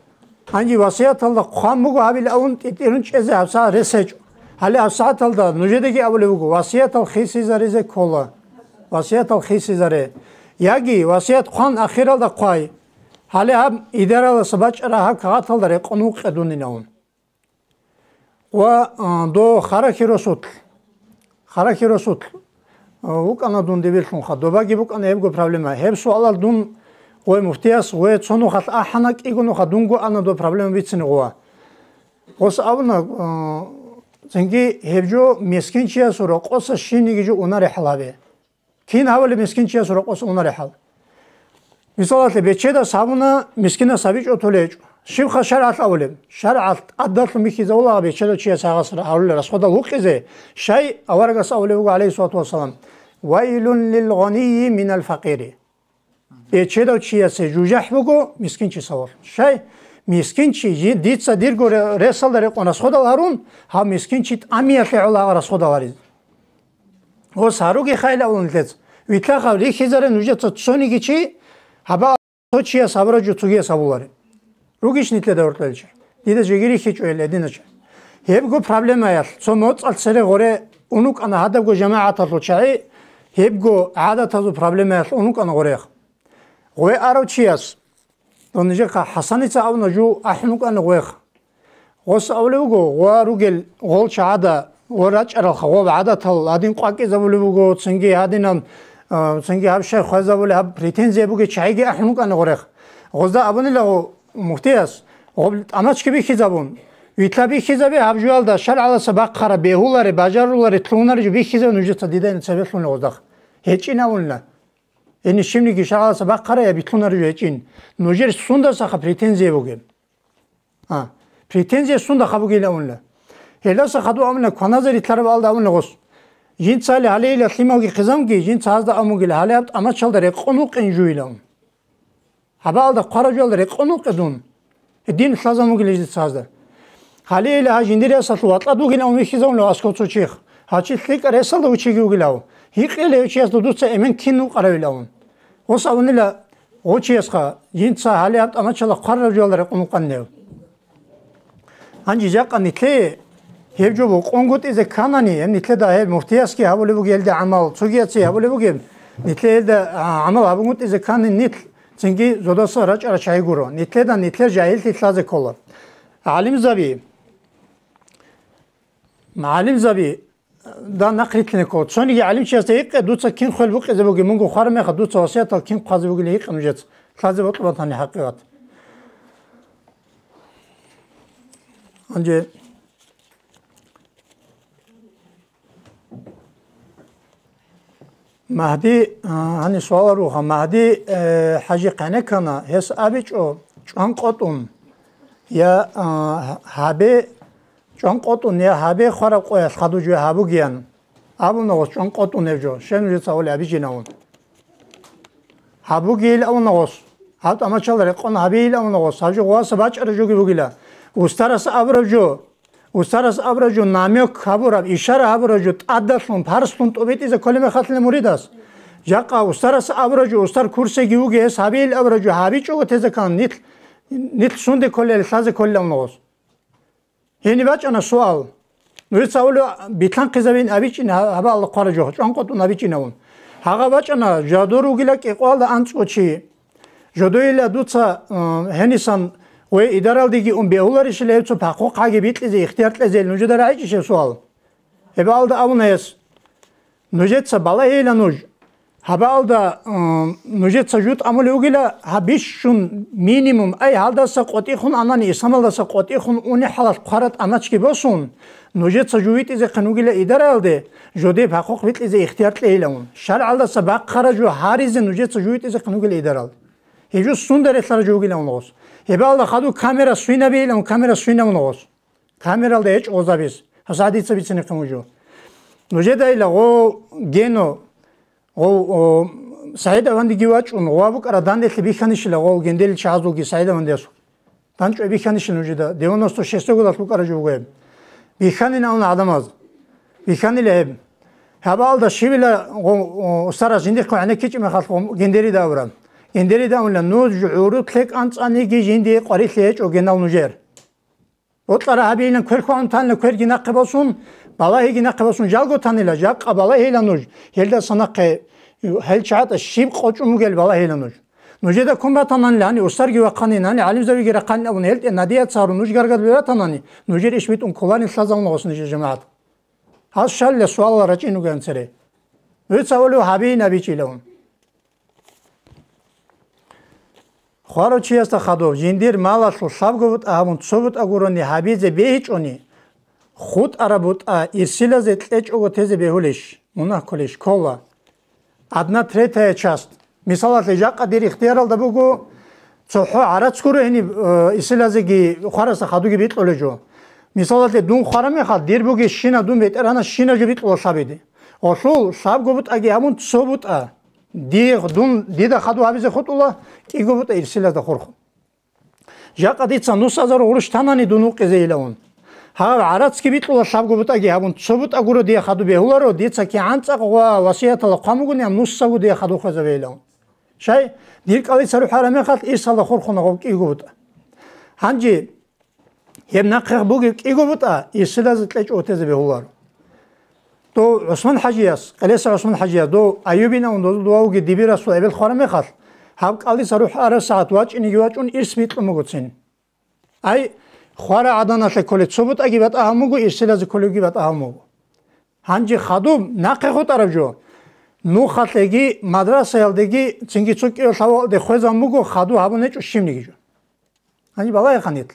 гьанже васияталда хъван буго гьабилан тӀитӀирун чӀезе гьабсагӀат рес гьечӀо. Гьале гьабсагӀаталда нужедаги абулеб буго, васиятал хисизаризе ккола. Васиятал хисизаре. Яги васият хъван ахиралда хъвай. Гьале гьаб идараласа бачӀараб гьаб кагъаталда рекъон вукъе дунилан. Ва, а, дов Харахи росулъ, Харахи росулъ, а, вукӀана дун дибирлъунха, добаги букӀана гьебго проблема. Гьеб суалал дун гъой муфтияс, гъой цо нухалъ ахӀана, кӀиго нуха дунго ана доб проблема бицине гъова. Гъос абуна, а, цинги гьеб жо мискинчиясул рокъоса щибниги жо унарехӀал гьабе. Кин гьабали мискинчиясул рокъоса унарехӀал? Мисалалъе, бечедас гьабуна, мискинас гьабичӀо толечӀо. Щибха шаргӀалъ абулеб? ШаргӀалъ тӀадалъун бихьизавула бечедав чияс гьагъас гьарулел расходал гьукъизе, щай аварагас абулеб буго, гӀалайгьиссалату вассалам: «Вайлун лил гъанийи минал факъири». Бечедав чиясе жужахӀ буго мискинчи савалъ. Щай? Мискинчи, жи-, дица дирго ре-, ресалда рекъон расходал гьарун, гьав мискинчи тӀамиялъе гӀола гьагъа расходал гьаризе. Гъос гьаруге хайилавулан нилъеца. Витлахъав рихьизаре нужеца цониги чи, гьаба цо чияс гьабураб жо цогияс гьабуларе. Ругищ нилъеда гьоркьел чагӀи? Дида жеги рихьичӀо гьел гьединал чагӀи. Гьебго проблемаялъ, цо моцӀалъ цере гъоре унукӀана гьадабго жамагӀаталъул чагӀи, гьебго гӀадатазул проблемаялъ унукӀана гъорех. Гъой арав чияс, дон нижехъа ХӀасаница абуна жо ахӀун вукӀана гъоех. Гъос абулеб буго, гъуа ругел гъол чагӀада ва рачӀаралха, гъоб гӀадатал гьадин къвакӀизабулеб буго, цинги гьадинаб, а, цинги гьаб щай хвезабулеб, гьаб претензия бугел чагӀиги ахӀун вукӀана гъорех. Гъозда абунила гъо муфтияс, гъоб тӀамачги бихьизабун, витла бихьизабе, гьаб жуялда шаргӀаласа бахъараб, бегьуларе, бажаруларе, лъугьунаре жо бихьизабе нужеца дидайна цебе лъугьуна гъоздахъ. ГьечӀин абунила. Гьениб щибниги шаргӀаласа бахъарай, я битлъунарев гьечӀин. Нужер сундасаха претензия бугеб? А, претензия сундаха бугила унла? Гьелдаса хадув амна кваназе рилълъараб алда амна гъос. Жинцали гьалейила лъималги хъизамги, жинца гьазда амугила гьале гьаб тӀамачалда рекъон вукъин жуйилан. Гьабаалда хъваражуялда рекъон вукъедун. Дин лъазамугила жинца гьазда. Гьалейила гьа жиндир ясалъ ватӀлад вугилан вихьизавунав асков цо чихъ. Гьачи лъикӀа ресалда вучиги вугилав. Гьикъила гьев чиясда дуца эмен кин вукъаравилавун. Гъос абунила гъо чиясха, жинца гьале гьаб тӀамачала хъварараб жоялда рекъон вукъаннев. Гьанже жакъа нилъее гьеб жо букъунгутӀизе кканани, гьеб нилъеда гьеб муфтиясги гьабулеб бугеб гьелда гӀамал, цогияцги гьабулеб бугеб, нилъее гьелда, а, гӀамал гьабунгутӀизе ккани нилъ цинги зодаса рачӀарал чагӀи гуро. Нилъеда нилъер жагьиллъи лъазе ккола. ГӀалимзаби, гӀалимзаби, да, нахърилълъине ккола. Цониги гӀалимчиясда гьикъе, дуца кин хвел букъизе бугеб, мунго хвараб мехалъ дуца васиятал кин хъвазе бугилан гьикъе нужеца. Лъазе бокьун батани хӀакъикъат. Гьанже Магьди, а, гьаниб суалал руха. Магьди, э, ХӀажи къенеккана, гьес абичӀо, чӀван къотӀун, я, а, гьабе, чӀван къотӀун, я гьабе хвараб къоялъ хадув жо гьабугеян. Абуна гъос чӀван къотӀун гьев жо, щай нужеца гьавулеб абичӀинавун. Гьабугейил авуна гъос. Гьаб тӀамачал рекъон гьабейил авуна гъос. Гьаб жо гъоваса бачӀараб жоги бугила. Устарас абураб жо. Устарас абураб жо, намёк гьабураб, ишара гьабураб жо тӀадалъун, парслъун тӀубитӀизе кколеб мехалъила муридас. Жакъа устарас абураб жо, устар курсиги вугес гьабейил абураб жо гьабичӀого тезекан нилъ, нилъ сунде кколел, лъазе кколел авуна гъос. Гьениб бачӀана суал. Нужеца авлу битлъанхъизабин абичӀин гьа-, гьабаалда хъвара жо, чӀван къотӀун абичӀинавун. Гьагъа бачӀана, жадур вугила кӀикъоялда анцӀго чи. Жодойила дуца, э, гьенисан гъой идаралдеги ун бегьуларищила гьеб цо пахъухъаги бикьизе ихтияр кьезе нужеда рагӀичӀищ гьеб суал? Гьебаалда абуна гьес. Нужеца балагьейила нуж. Гьабаалда, м, нужеца жутӀ амулев вугила, гьаб бищун минимум, ай, гьалдаса къотӀихун анани, исламалдаса къотӀихун уни хӀалалъ хъвара тӀамачги босун, нужеца жу витӀизехъин вугила идараялде, жодеб хӀакъукъ бикьизе ихтияр кьейилавун. ШаргӀалдаса бахъара жу гьаризе нужеца жу витӀизехъин вугила идарал. Гьеб жо сунда релълъара жо вугилавун гъос. Гьебаалда хадув камера свинабейилавун, камера свинавун гъос. Камералда гьечӀо гъозабиз. Гьасда дица бицинехъин вугев. Нужедайила гъо гено, гъо, о, СагӀид Авандиги вачӀун, гъо букӀара данделъи бихьанищила гъо генделил чагӀазулги СагӀид Авандиясул. БанчӀвай бихьанищин нужеда, девяносто шестого далъ букӀараб жо буго гьеб. Бихьанин абуна гӀадамаз. Бихьанила гьеб. Гьабаалда щибила гъо-, о, устарас жиндихъго гӀенеккичӀеб мехалъ гъо-, гендерида абураб. Гендерида абуна, нуж гӀурутлъе кӀанцӀаниги жиндие къварилъи гьечӀо генал нужер. Бокьараб гьабейилан квер хьвагӀун танила, кверги нахъе босун, балагьиги нахъе босун жалго танила, жакъа балагьейила нуж, гьелдаса нахъе гьел чагӀатӀа щиб къочӀун бугел балагьейила нуж. Нужеда ккун батананила, гьаниб устарги вахъанин, гьаниб гӀалимзабиги рахъанин абун, гьелтӀе надеяться гьарун нуж гаргадулев ратанани, нужер иш битӀун кколарин лъазабуна гъос нижер жамагӀат. Гьас щалила суалал рачӀин ругеан цере. Дуца гьолев гьабейин абичӀилавун. Хварав чиясда хадуб, жиндир малалъул лъабго бутӀа гьабун цо бутӀа гурони гьабизе бегьичӀони, хутӀараб бутӀа ирсилазе кьечӀого тезе бегьулищ, мунагь кколищ, ккола. Одна третья часть. Мисалалъе, жакъа дир ихтияралда буго, цохӀо гӀарац гуро гьениб, э, ирсилазеги хварасда хадуги бикьулеб жо. Мисалалъе, дун хвараб мехалъ, дир бугищина дун бетӀергьанас щина жо бикьула лъабиде. Гъолъул лъабго бутӀаги гьабун цо бутӀа. Дие дун, дида хадув гьабизе хутӀула, кӀиго бутӀа ирсилазда хурхун. Жакъа дица нусазару гъурущ танани дун вукъизейилавун. Гьаб гӀарацги бикьула лъабго бутӀаги гьабун, цо бутӀа гуро дие хадуб бегьуларо, дица кигӀан цӀакъ ва васиятала хъван бугони, ам нусаго дие хадуб хвезабейилавун. Щай, дир кӀалица рухӀараб мехалъ ирсалда хурхуна гъов кӀиго бутӀа. Гьанже Гьеб нахъе бугеб кӀиго бутӀа, ирсилазе кьечӀого тезе бегьуларо. Дов ГӀусман-хӀажияс, Къелеса ГӀусман-хӀажияс, дов Аюбин авун дозул дувавги дибирасул эбел хвараб мехалъ, гьаб кӀалдиса рухӀ араб сагӀат вачӀинеги вачӀун ирс бикьун бугоцин. Ай, хвара гӀаданалъе кколеб цо бутӀаги батӀа гьабун буго, ирсилазе кколебги батӀа гьабун буго. Гьанже хадуб нахъе хутӀараб жо, нухалъеги, мадрасаялдеги, цинги цо кӀиго лъабалде хвезабун буго, хадуб гьабун гьечӀо щибниги жо. Гьаниб балагьеха нилъ.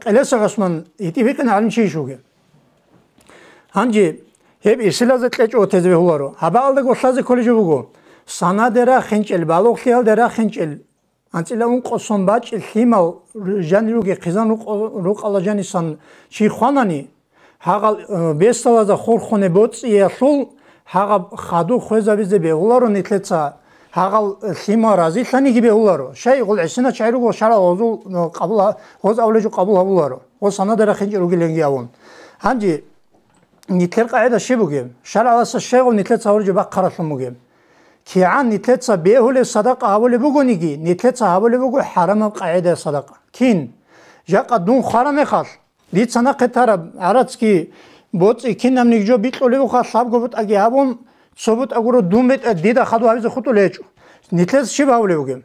Къелеса ГӀусман гьитӀи-бикъина гӀалимчи иш вугев. Гьанже гьеб ирсилазе кьечӀого тезе бегьуларо. Гьабаалда гволъазе кколеб жо буго. Санаде рахинчӀел, балугълъиялде рахинчӀел, анцӀила ункъо сон бачӀел лъимал жанир ругел хъизан рукъ-, рукъала жанисан чи хванани, Гьагъал, э, бесалазда хурхунеб боцӀиялъул гьагъаб хадуб хвезабизе бегьуларо нилъеца, гьагъал, э, лъимал разилъаниги бегьуларо. Щай гъул гӀисина чагӀи руго шарал гъозул, э, къабула-, гъоз авлежу къабул гьабуларо, гъоз санаде рахинчӀел ругеленги авун. Гьанже нилъер къагӀида щиб бугеб? ШаргӀалъа щайгъул нилъеца гьабураб жо бахъаралъун бугеб? КигӀан нилъеца бегьулеб садакъа гьабулеб бугониги, нилъеца гьабулеб буго хӀарамаб къагӀидаялъ садакъа. Кин? Жакъа дун хвараб мехалъ, Дица нахъе тараб гӀарацги боцӀи кинабниги жо бикьулеб буха, лъабго бутӀаги гьабун, цо бутӀа гуро дун бетӀа дида хадуб гьабизе хутӀулеб гьечӀо. Нилъеца щиб гьабулеб бугеб?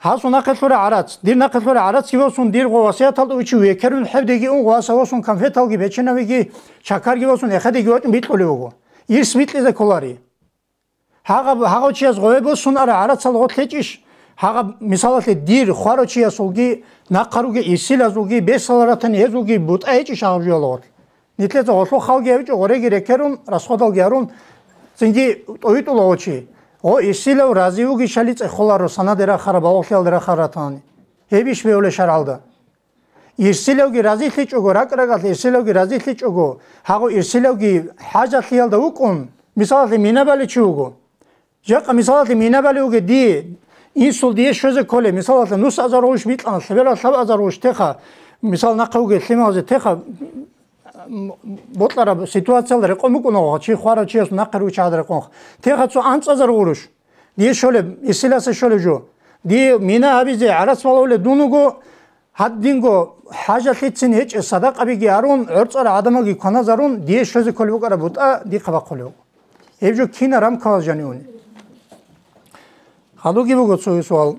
Гьасул нахъе лъура гӀарац, дир нахъе лъура гӀарацги босун, дир гъо васияталда учи векерун хӀебдеги ун гъваса босун конфеталги, печеньеги, чакарги босун эхедеги вачӀун бикьулеб буго. Ирс бикьизе кколари. Гьагъаб-, гьагъав чияс гъове босун ара гӀарацал гъорлъ гьечӀищ? Гьагъаб, мисалалъе, дир хварав чиясулги, нахъа ругел ирсилазулги, бесала ратани гьезулги бутӀа гьечӀищ гьагъаб жоялда гъорлъ? Нилъеца гъолъул халги гьавичӀо, гъореги рекерун, расходалги гьарун, цинги тӀовитӀула гъо чи. Гъо ирсилав рази вугищали цӀехоларо, санаде рахараб, балугълъиялде рахараб ратани. Гьебищ бегьулеб шаргӀалда? Ирсилавги разилъичӀого, ракӀ-ракӀалъ ирсилавги разилъичӀого, гьагъу ирсилавги хӀажалъиялда вукӀун, мисалалъе, мина балев чи вуго. Жакъа, мисалалъе, мина балев вугев дие, инсул дие щвезе кколев, мисалалъе, нус азар гъуш бикьана, лъеберал лъабазар гъуш теха, мисал, нахъа вугев лъималазе теха, м, бокьараб ситуациялда рекъон букӀуна, чи хварав чияс нахъе ругев чагӀазда рекъон. Теха цо анцӀазар гъуруш. Дие щолеб, ирсиласе щолеб жо. Дие мина гьабизе гӀарац балавулев дун вуго, гьадинго хӀажалъицин гьечӀеб садакъабиги гьарун, гӀорцӀарал гӀадамалги кваназарун, дие щвезе кколеб букӀараб бутӀа дихъа бахъулев. Гьеб жо кина рамкалал жанивуни. Гьалуги буго цоги суал.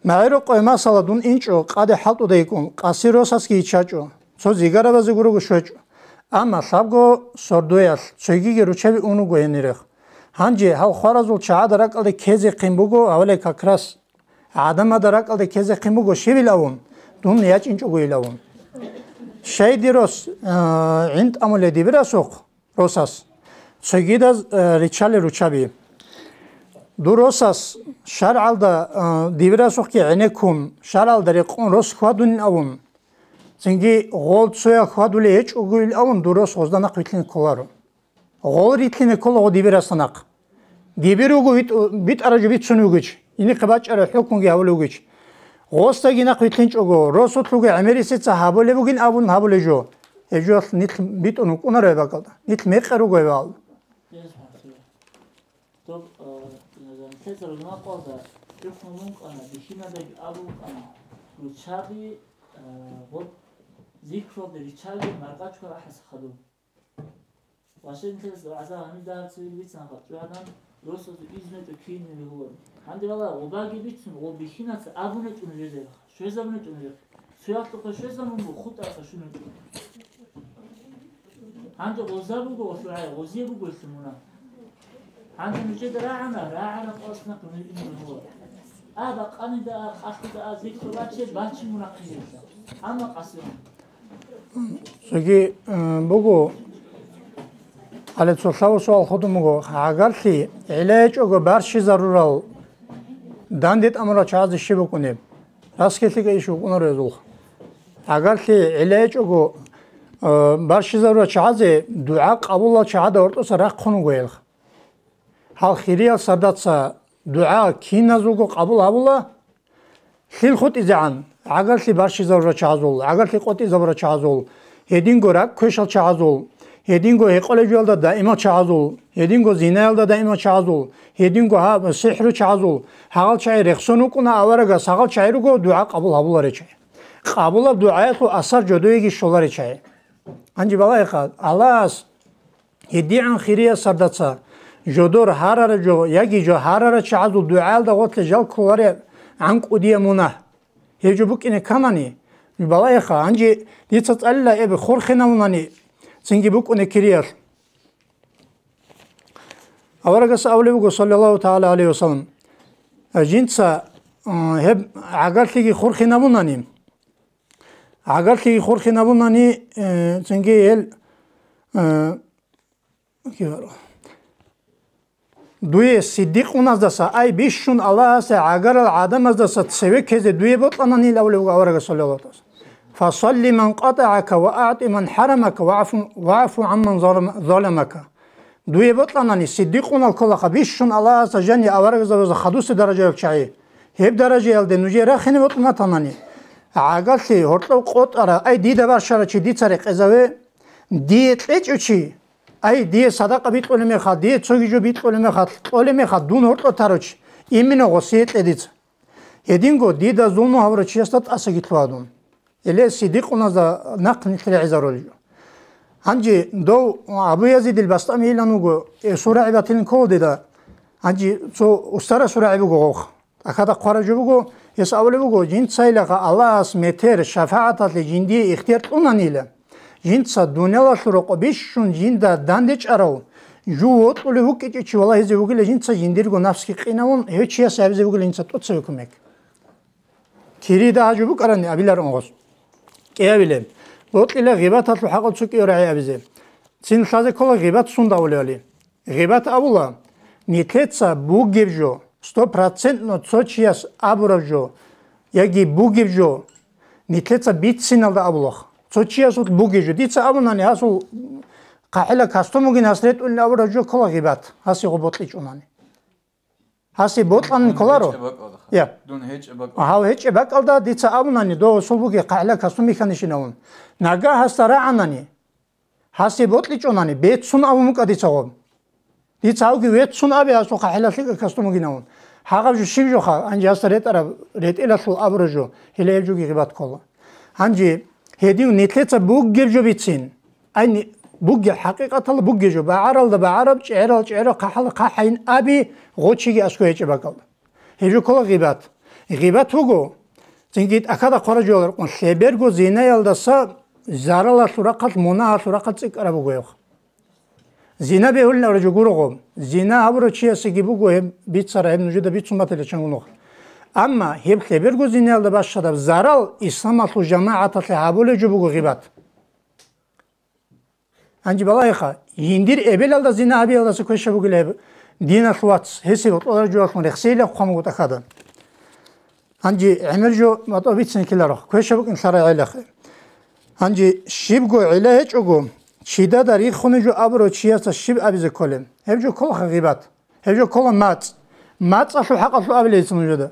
МагӀирукъой масала дун инчӀо, къаде хӀалтӀуда йикӀун, къаси росасги йиччачӀо, цо зигарабазе гурого щвечӀо. Амма лъабго сордоялъ цогиги руччаби ун вуго гьенирех. Гьанже гьал хваразул чагӀада ракӀалде ккезехъин буго, гьавале как раз гӀадамада ракӀалде ккезехъин буго щибил авун, дун ячӀинчӀогойил авун. Щай дир рос, а, гӀин тӀамулев дибирасухъ, росас, цогидаз, а, риччалел руччаби. Дур росас шаргӀалда, а, дибирасухъги гӀенеккун, шаргӀалда рекъон рос хьвадунин авун, цинги гъол цоял хьвадулей гьечӀогойил авун, дур рос гъозда нахъ вилълъине кколаро. Гъол рилълъине ккола гъо дибирасда нахъ. Дибир вуго витӀ-, битӀараб жо бицунев вугич, инихъе бачӀараб хӀукмуги гьавулев вугич. Гъосдаги нахъ вилълъинчӀого, росулъуги гӀемерисеца гьабулеб бугин абун гьабулеб жо. Гьеб жоялъ нилъ битӀун вукӀунаро гьеб бакӀалда, нилъ мекъи руго гьеб бакӀалда. Доб, э, нилъеца рузмакъалда чӀухӀун рукӀана, бихьинадаги абун рукӀана, руччаби, э, гъоб зикралде риччаби маркъачӀго рахӀаса хадуб. Ва щай нилъеца гӀазаб гьаниб дагьаб цеве бицана, чӀугӀадан росулъ изну чӀукине бегьуларо. Гьанде бала, гъобаги бицун, гъоб бихьинаца абуна чӀун жезеха, щвезабуна чӀун жезеха. Цоялъухъе щвезабун буго, хутӀарха щуна чӀун. Гьанже гъоза буго гъолъул гӀай, гъозие буго гьелъул мунагь. Гьанже нужеда рагӀана, рагӀараб къасна кумек ин гьула. А бакъанида, а къалъуда, а зикру баче, бачи мунагь хъизилъа. Амма къасирун. Цоги, э, буго, гьале цо лъабго суал хутӀун буго, гӀагарлъи гӀилла гьечӀого барщизарурал данде тӀамурал чагӀазе щиб букӀунеб? Раскелъига иш букӀунаро гьезулха. ГӀагарлъи гӀилла гьечӀого, э, барщизарурал чагӀазе дугӀа къабулал чагӀада гьоркьоса рахъун вуго гьелха. Гьал хириял сардаца дугӀа киназулго къабул гьабула, лъил хутӀизегӀан, гӀагарлъи барщизабурал чагӀазул, гӀагарлъи къотӀизабурал чагӀазул, гьединго ракӀ квешал чагӀазул, гьединго гьекъолеб жоялда даимал чагӀазул, гьединго зинаялда даимал чагӀазул, гьединго гьаб сихӀру чагӀазул, гьагъал чагӀи рехсон вукӀуна аварагас, гьагъал чагӀи руго дугӀа къабул гьабуларел чагӀи. Къабулаб дугӀаялъул асар жодоеги щоларел чагӀи. Гьанже балагьеха, Аллагьас гьедигӀан хириял сардаца, жодор гьарараб жо яги жо гьарарал чагӀазул дугӀаялда гъорлъе жал кколареб гӀан кӀудияб мунагь. Гьеб жо букӀине кканани, балагьеха, гьанже дица цӀалила эб хурхинавунани цинги букӀуне кириялъ. Аварагас абулеб буго, саллаллагьу тагӀала гӀалайгьи ва саллам, жинца, э, гьеб гӀагарлъиги хурхинабунани, гӀагарлъиги хурхинабунани, э, цинги гьел, э, дуе сиддикъуназдаса, ай, бищун Аллагьасе гӀагарал гӀадамаздаса цеве ккезе дуе бокьананил абулеб буго аварагас, саллаллагьу гӀалайгьи ва саллам. «Фасалли ман къатӀагӀака ва агӀти ман хӀарамака вагӀфу, вагӀфу гӀамман залам-, заламака». Дуе бокьанани, сиддикъунал кколаха, бищун Аллагьасда жани аварагзабазда хадусе даражаяб чагӀи. Гьеб даражаялде нужее рахине бокьун батанани, гӀагарлъи гьоркьов къотӀара, ай, дида барщарав чи дица рекъезаве, дие кьечӀев чи, ай, дие садакъа бикьулеб мехалъ, дие цоги жо бикьулеб мехалъ, кьолеб мехалъ, дун гьоркьов тарав чи, именно гъосие кье дица. Гьединго дида зулму гьабурав чиясда тӀасаги лъугьа дун. Гьеле сиддикъуназда нахъ нилъ регӀизарулел жо. Гьанже дов Абу Язидил БастамигӀилан вуго, э, сурагӀи батилин ккола дида. Гьанже цо устарасул рагӀи буго гъовха. ТӀахьада хъвараб жо буго, гьес абулеб буго, жинцайилаха Аллагьас метер шафагӀаталъе жиндие ихтияр кьунанила, жинца дуниялалъул рокъоб бищун жинда дандечӀарав жув вокьулев вукӀичӀев чи валагьизе вугила, жинца жиндирго напсги къинавун, гьев чиясе гьабизе вугила жинца тӀоцеве кумек. Кирида гьажу букӀарани абиларун гъос. КӀиабилеб. Бокьила гъибаталъул хӀакъалъ цо кӀиго рагӀи абизе. Цин лъазе ккола гъибат сунда авулевали. Гъибат абула, нилъеца бугеб жо, стопроцентно цо чияс абураб жо, яги бугеб жо, нилъеца бициналда абулах. Цо чиясул бугеб жо. Дица абунани, гьасул хъахӀила кастом бугин, гьас ретӀунин абураб жо ккола гъибат, гьасие гъо бокьичӀунани. Гьасие бокьанин кколаро. Дун гьечӀеб бакӀалда. Я. Дун гьечӀеб бакӀалда. Гьав гьечӀеб бакӀалда дица абунани, дов гьасул бугеб хъахӀила кастом бихьанищин абун. Нагагь гьасда рагӀанани, гьасие бокьичӀонани, беццун абун букӀа дица гъоб. Дица гьавги веццун абе гьасухъа хӀелалъикӀа кастумагинавун. Гьагъаб жо щиб жоха, гьанже гьасда ретӀараб, ретӀелалъул абураб жо, гьеле гьеб жоги гъибат ккола. Гьанже гьедин нилъеца бугеб жо бицин. Ай, ни-, бугеб, хӀакъикъаталда бугеб жо, багӀаралда багӀараб, чӀегӀерал чӀегӀераб, хъахӀалда хъахӀайин аби, гъочиги аскӀо гьечӀеб бакӀалда. Гьеб жо ккола гъибат. Гъибат вуго, цинги тӀахьада хъвараб жоялда рекъон, лъеберго зинаялдаса заралалъул рахъалъ, мунагьалъул рахъалъ цӀикӀкӀараб буго гьеб. Зина бегьулин абураб жо гуро гъоб. Зина гьабурав чиясеги буго гьеб бицараб, гьеб нужеда бицун батила чангун нух. Амма гьеб лъеберго зинаялда бащадаб зарал исламалъул жамагӀаталъе гьабулеб жо буго гъибат. Гьанже балагьеха, жиндир эбелалда зина гьабиялдаса квеша бугила гьеб диналъ вац, гьесие бокьараб жоялъун рехсейилан хъван буго тӀахьада. Гьанже гӀемер жо батӀа бицин ккеларо, квеша букӀин лъарай гӀелахъе. Гьанже щибго гӀилла гьечӀого, чидада риххунеб жо абурав чиясда щиб абизе кколеб? Гьеб жо кколаха гъибат. Гьеб жо ккола мацӀ. МацӀалъул хӀакъалъулъ абилейин нужеда.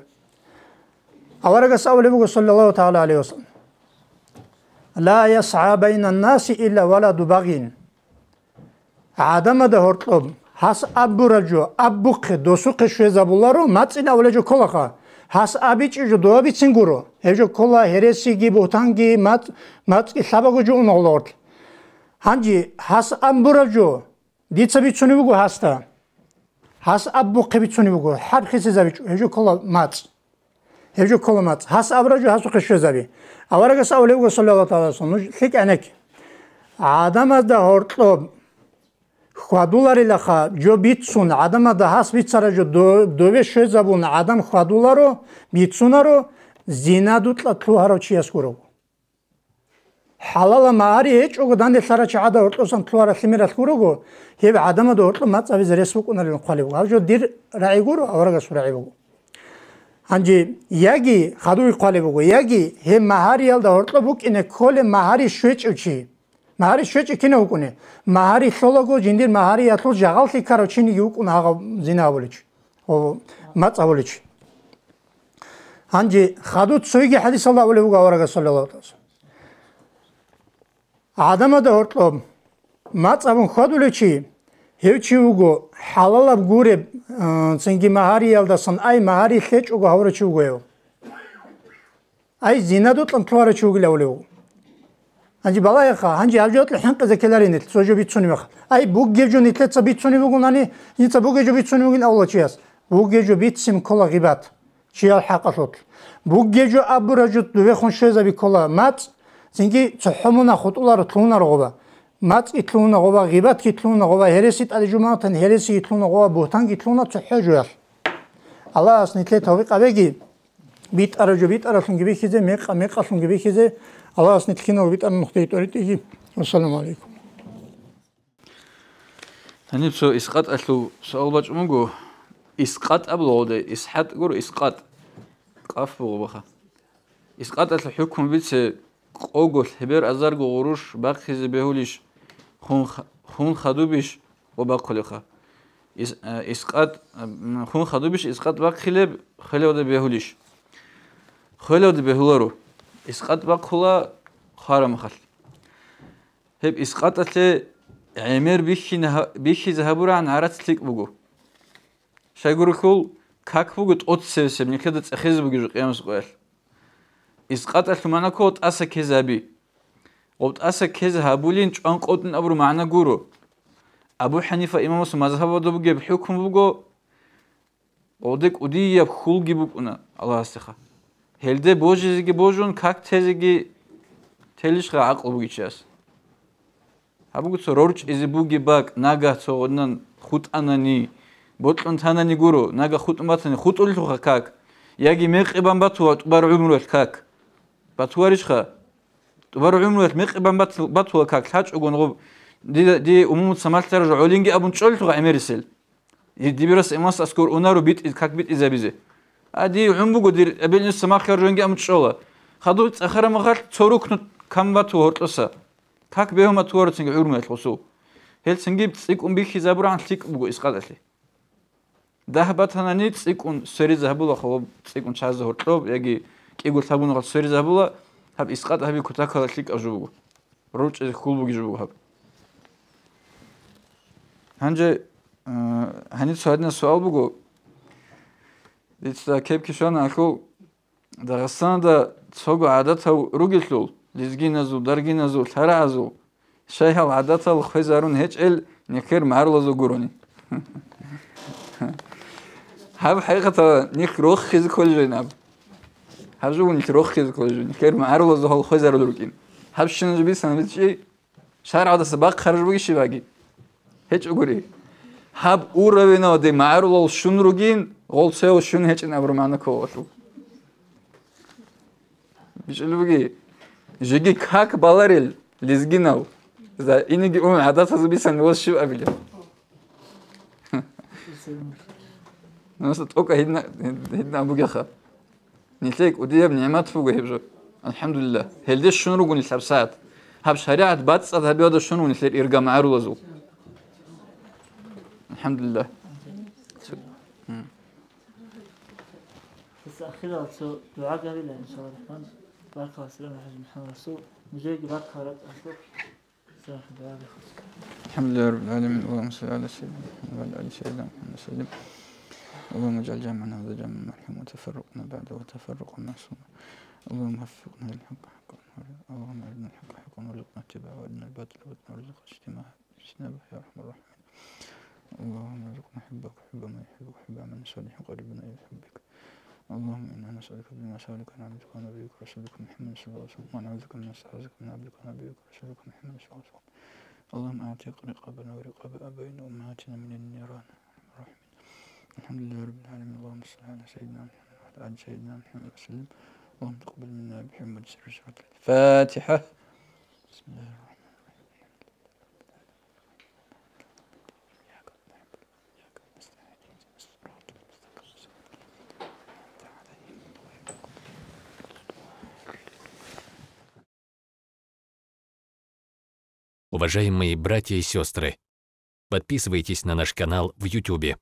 Аварагас абулеб буго, саллаллагьу тагӀала гӀалайгьи ва саллам: «Ла ясгӀа байна ннаси илла валаду багъин». ГӀадамада гьоркьоб гьас абураб жо абухъе, досухъе щвезабуларо, мацӀил авлежо кколаха. Гьас абичӀеб жо дова бицин гуро. Гьеб жо ккола гьересиги, бугьтанги, мацӀ-, мацӀги лъабаго жо уна гьоркьоб. Гьанже гьас абураб жо дица бицунеб буго гьасда. Гьас абухъе бицунеб буго, хӀарп хисизабичӀо, гьеб жо ккола мацӀ. Гьеб жо ккола мацӀ. Гьас абураб жо гьасухъе щвезаби. Аварагас абулеб буго, саллаллагьу тагӀала гӀалайгьи ва саллам, нуж лъикӀ гӀенекке. ГӀадамазда гьоркьоб хьвадуларилаха жо бицун, гӀадамазда гьас бицараб жо до-, дове щвезабун гӀадам хьвадуларо, бицунаро, зина дукьа лъугьарав чияс гурого. ХӀалалаб магьари гьечӀого данделъарав чи гӀадаб гьоркьосан лъугьараб лъимералъ гурого, гьеб гӀадамазда гьоркьоб мацӀ гьабизе рес букӀунарилан хъвалеб буго. Гьаб жо дир рагӀи гуро, аварагасул рагӀи буго. Гьанже яги хадув хъвалеб буго, яги гьеб магьариялда гьоркьоб букӀине кколеб магьари щвечӀев чи. Магьари щвечӀев кинав вукӀунеб? Магьари лъолаго, жиндир магьариялъул жагъаллъи ккарав чиниги вукӀуна гьагъав зина гьабулев чи, о, мацӀ гьабулев чи. Гьанже хадуб цоги хӀадисалда абулеб буго аварагас, саллаллагьу гӀалайгьи ва саллам: «ГӀадамазда гьоркьоб мацӀ гьабун хьвадулев чи, гьев чи вуго хӀалалаб гуреб, а, цинги магьариялдасан, ай, магьари лъечӀого гьавурав чи вуго гьев. Ай, зина дукьа лъугьарав чи вугилан», – абулеб буго. Гьанже балагьеха, гьанже гьаб жо гьоркьоб хӀинкъизе ккеларин нилъ, цо жо бицунеб мехалъ. Ай, бугеб жо нилъеца бицунеб бугонани, дица бугеб жо бицунеб бугин абула чияс. Бугеб жо бицин ккола гъибат. Чиял хӀакъалъулъ. Бугеб жо абураб жо довехун щвезаби ккола мацӀ, цинги цохӀо мунагь хутӀуларо, лъугьунаро гъоба. МацӀги лъугьуна гъоба, гъибатги лъугьуна гъоба, гьереси тӀаде жумагӀатан гьересиги лъугьуна гъоба, бугьтанги лъугьуна цохӀо жоялъ. Аллагьас нилъее тавфикъ гьабеги, битӀараб жо битӀаралъунги бихьизе, мекъа мекъалъунги бихьизе. Аллагьас нилъ киналго битӀараб нухде тӀоритӀеги. Вассаламу гӀалайкум. Гьаниб цо искъатӀалъул суал бачӀун буго. ИскъатӀ абулагъуде, исхӀатӀ гуро, искъатӀ. Къаф буго баха. ИскъатӀалъул хӀукму бице, къого лъебер азарго гъуруш бахъизе бегьулищ, хун х-, хун хадубищ ва бахъулеха? Ис-, э, искъатӀ, м, хун хадубищ искъатӀ бахъилеб, хвелалде бегьулищ? Хвелалде бегьуларо. ИскъатӀ бахъула хварамахалъ. Гьеб искъатӀалъе гӀемер бихьине гьа-, бихьизе гьабурагӀан гӀарац лъикӀ буго. Щайгурелъул, как буго тӀоцебесеб, нилъеда цӀехезе бугеб жо къиямас къоялъ. ИскъатӀалъул магӀна ккола тӀаса ккезе гьаби. Гъоб тӀаса ккезе гьабулин чӀван къотӀин абураб магӀна гуро. Абу ХӀанифа имамасул мазгьабалда бугеб хӀукму буго, гъолде кӀудияб хьулги букӀуна Аллагьасдеха. Гьелде божизеги божун, как тезеги телищха гӀакълу бугев чияс. Гьаб буго цо рорчӀизе бугеб бакӀ, нагагь цо гъодинан хутӀанани, бокьун танани гуро, нагагь хутӀун батани, хутӀулелъулха как, яги мекъи бан батула тӀубар гӀумруялъ как. Батуларищха? ТӀубар гӀумруялъ мекъи бан бату-, батула как, лъачӀогун гъуб, дида, дие умумуца малъараб жо гӀолинги абун чӀолелъулха гӀемерисел. Дибирас имас аскӀор унаро битӀи-, как битӀизабизе. А, дие гӀун буго, дир эбел-инсуца малъараб жо гӀолинги абун чӀола. Хадуб цӀехараб мехалъ цо рукну кам батула гьоркьоса. Как бегьун батуларо цинги гӀумруялъ гъосул. Гьел цинги цӀикӀкӀун бихьизабурагӀан лъикӀ буго искъатӀалъе. Дагь батанани цӀикӀкӀун сверизе гьабула, хабаб цӀикӀкӀун чӀазе гьоркьоб, яги кӀиго лъабунагъал сверизе гьабула, гьаб искъатӀ гьаби кутакалда лъикӀаб жо буго. РорчӀизе хьул бугеб жо буго гьаб. Гьанже, э, гьаниб цо гьадинаб суал буго. Дица кепги щвана ахӀул, Дагъистаналда цого гӀадатал ругелъул, лезгиназул, даргиназул, лъарагӀазул, щай гьал гӀадатал хвезарун гьечӀел нилъер магӀарулазул гурони. Гьаб хӀакъикъаталда нилъ рохизе кколеб жо гьаб. Гьаб жо нилъ рохизе кколеб жо, нилъер магӀарулазул гьал хвезарулел рукӀин. Гьаб щинаб жо бицана бичӀчӀи. ШаргӀалдаса бахъараб жо бугищи баги? ГьечӀогури. Гьаб уравиналде магӀарулал щун ругин, гъол цевал щун гьечӀин абураб магӀна кколалъул. БичӀчӀулеб буги, жеги как баларел лезгинал, за инеги ун гӀадатазул бисан вас щив абилеб? Нуса тӀокӀа гьидна, гьидна бугеха. Нилъее кӀудияб нигӀмат буго гьеб жо. АлхӀамдулиллагь. Гьелде щун руго нилъ гьабсагӀат. Гьаб шаригӀат бацӀцӀад гьабиялда щун руго нилъер ирга магӀарулазул. АлхӀамдулиллагь. М. Ахирал цо дугӀа гьабила, иншаллагь рахман. Баркалла, Салам ХӀажи МухӀаммад Расул. Нужееги баркалла рацӀцӀалъухъ. Салам, дугӀа гьабе. الحمد لله رب العالمين. اللهم صل على سيدنا محمد وعلى آل سيدنا محمد وسلم. اللهم اجعل جمعنا هذا جمعا مرحوما وتفرقنا بعده تفرقا معصوما. اللهم وفقنا للحق حقا. اللهم أرنا الحق حقا وارزقنا اتباعه، وأرنا الباطل باطلا وارزقنا اجتنابه، اجتنابه يا أرحم الراحمين. اللهم ارزقنا حبك وحب من يحبك وحب عمل صالح يقربنا إلى حبك. اللهم إنا نسألك بما سألك عن عبدك ونبيك ورسولك محمد صلى الله عليه وسلم، ونعوذ بك من نستعاذك من عبدك ونبيك ورسولك محمد صلى الله عليه وسلم. اللهم أعتق رقابنا ورقاب آبائنا وأمهاتنا من النيران. الحمد لله رب العالمين. اللهم صل على سيدنا محمد وعلى آل سيدنا محمد وسلم. اللهم تقبل منا بحرمة سر سورة الفاتحة. بسم الله الرحمن الرحيم. Уважаемые братья и сестры, подписывайтесь на наш канал в Ютубе.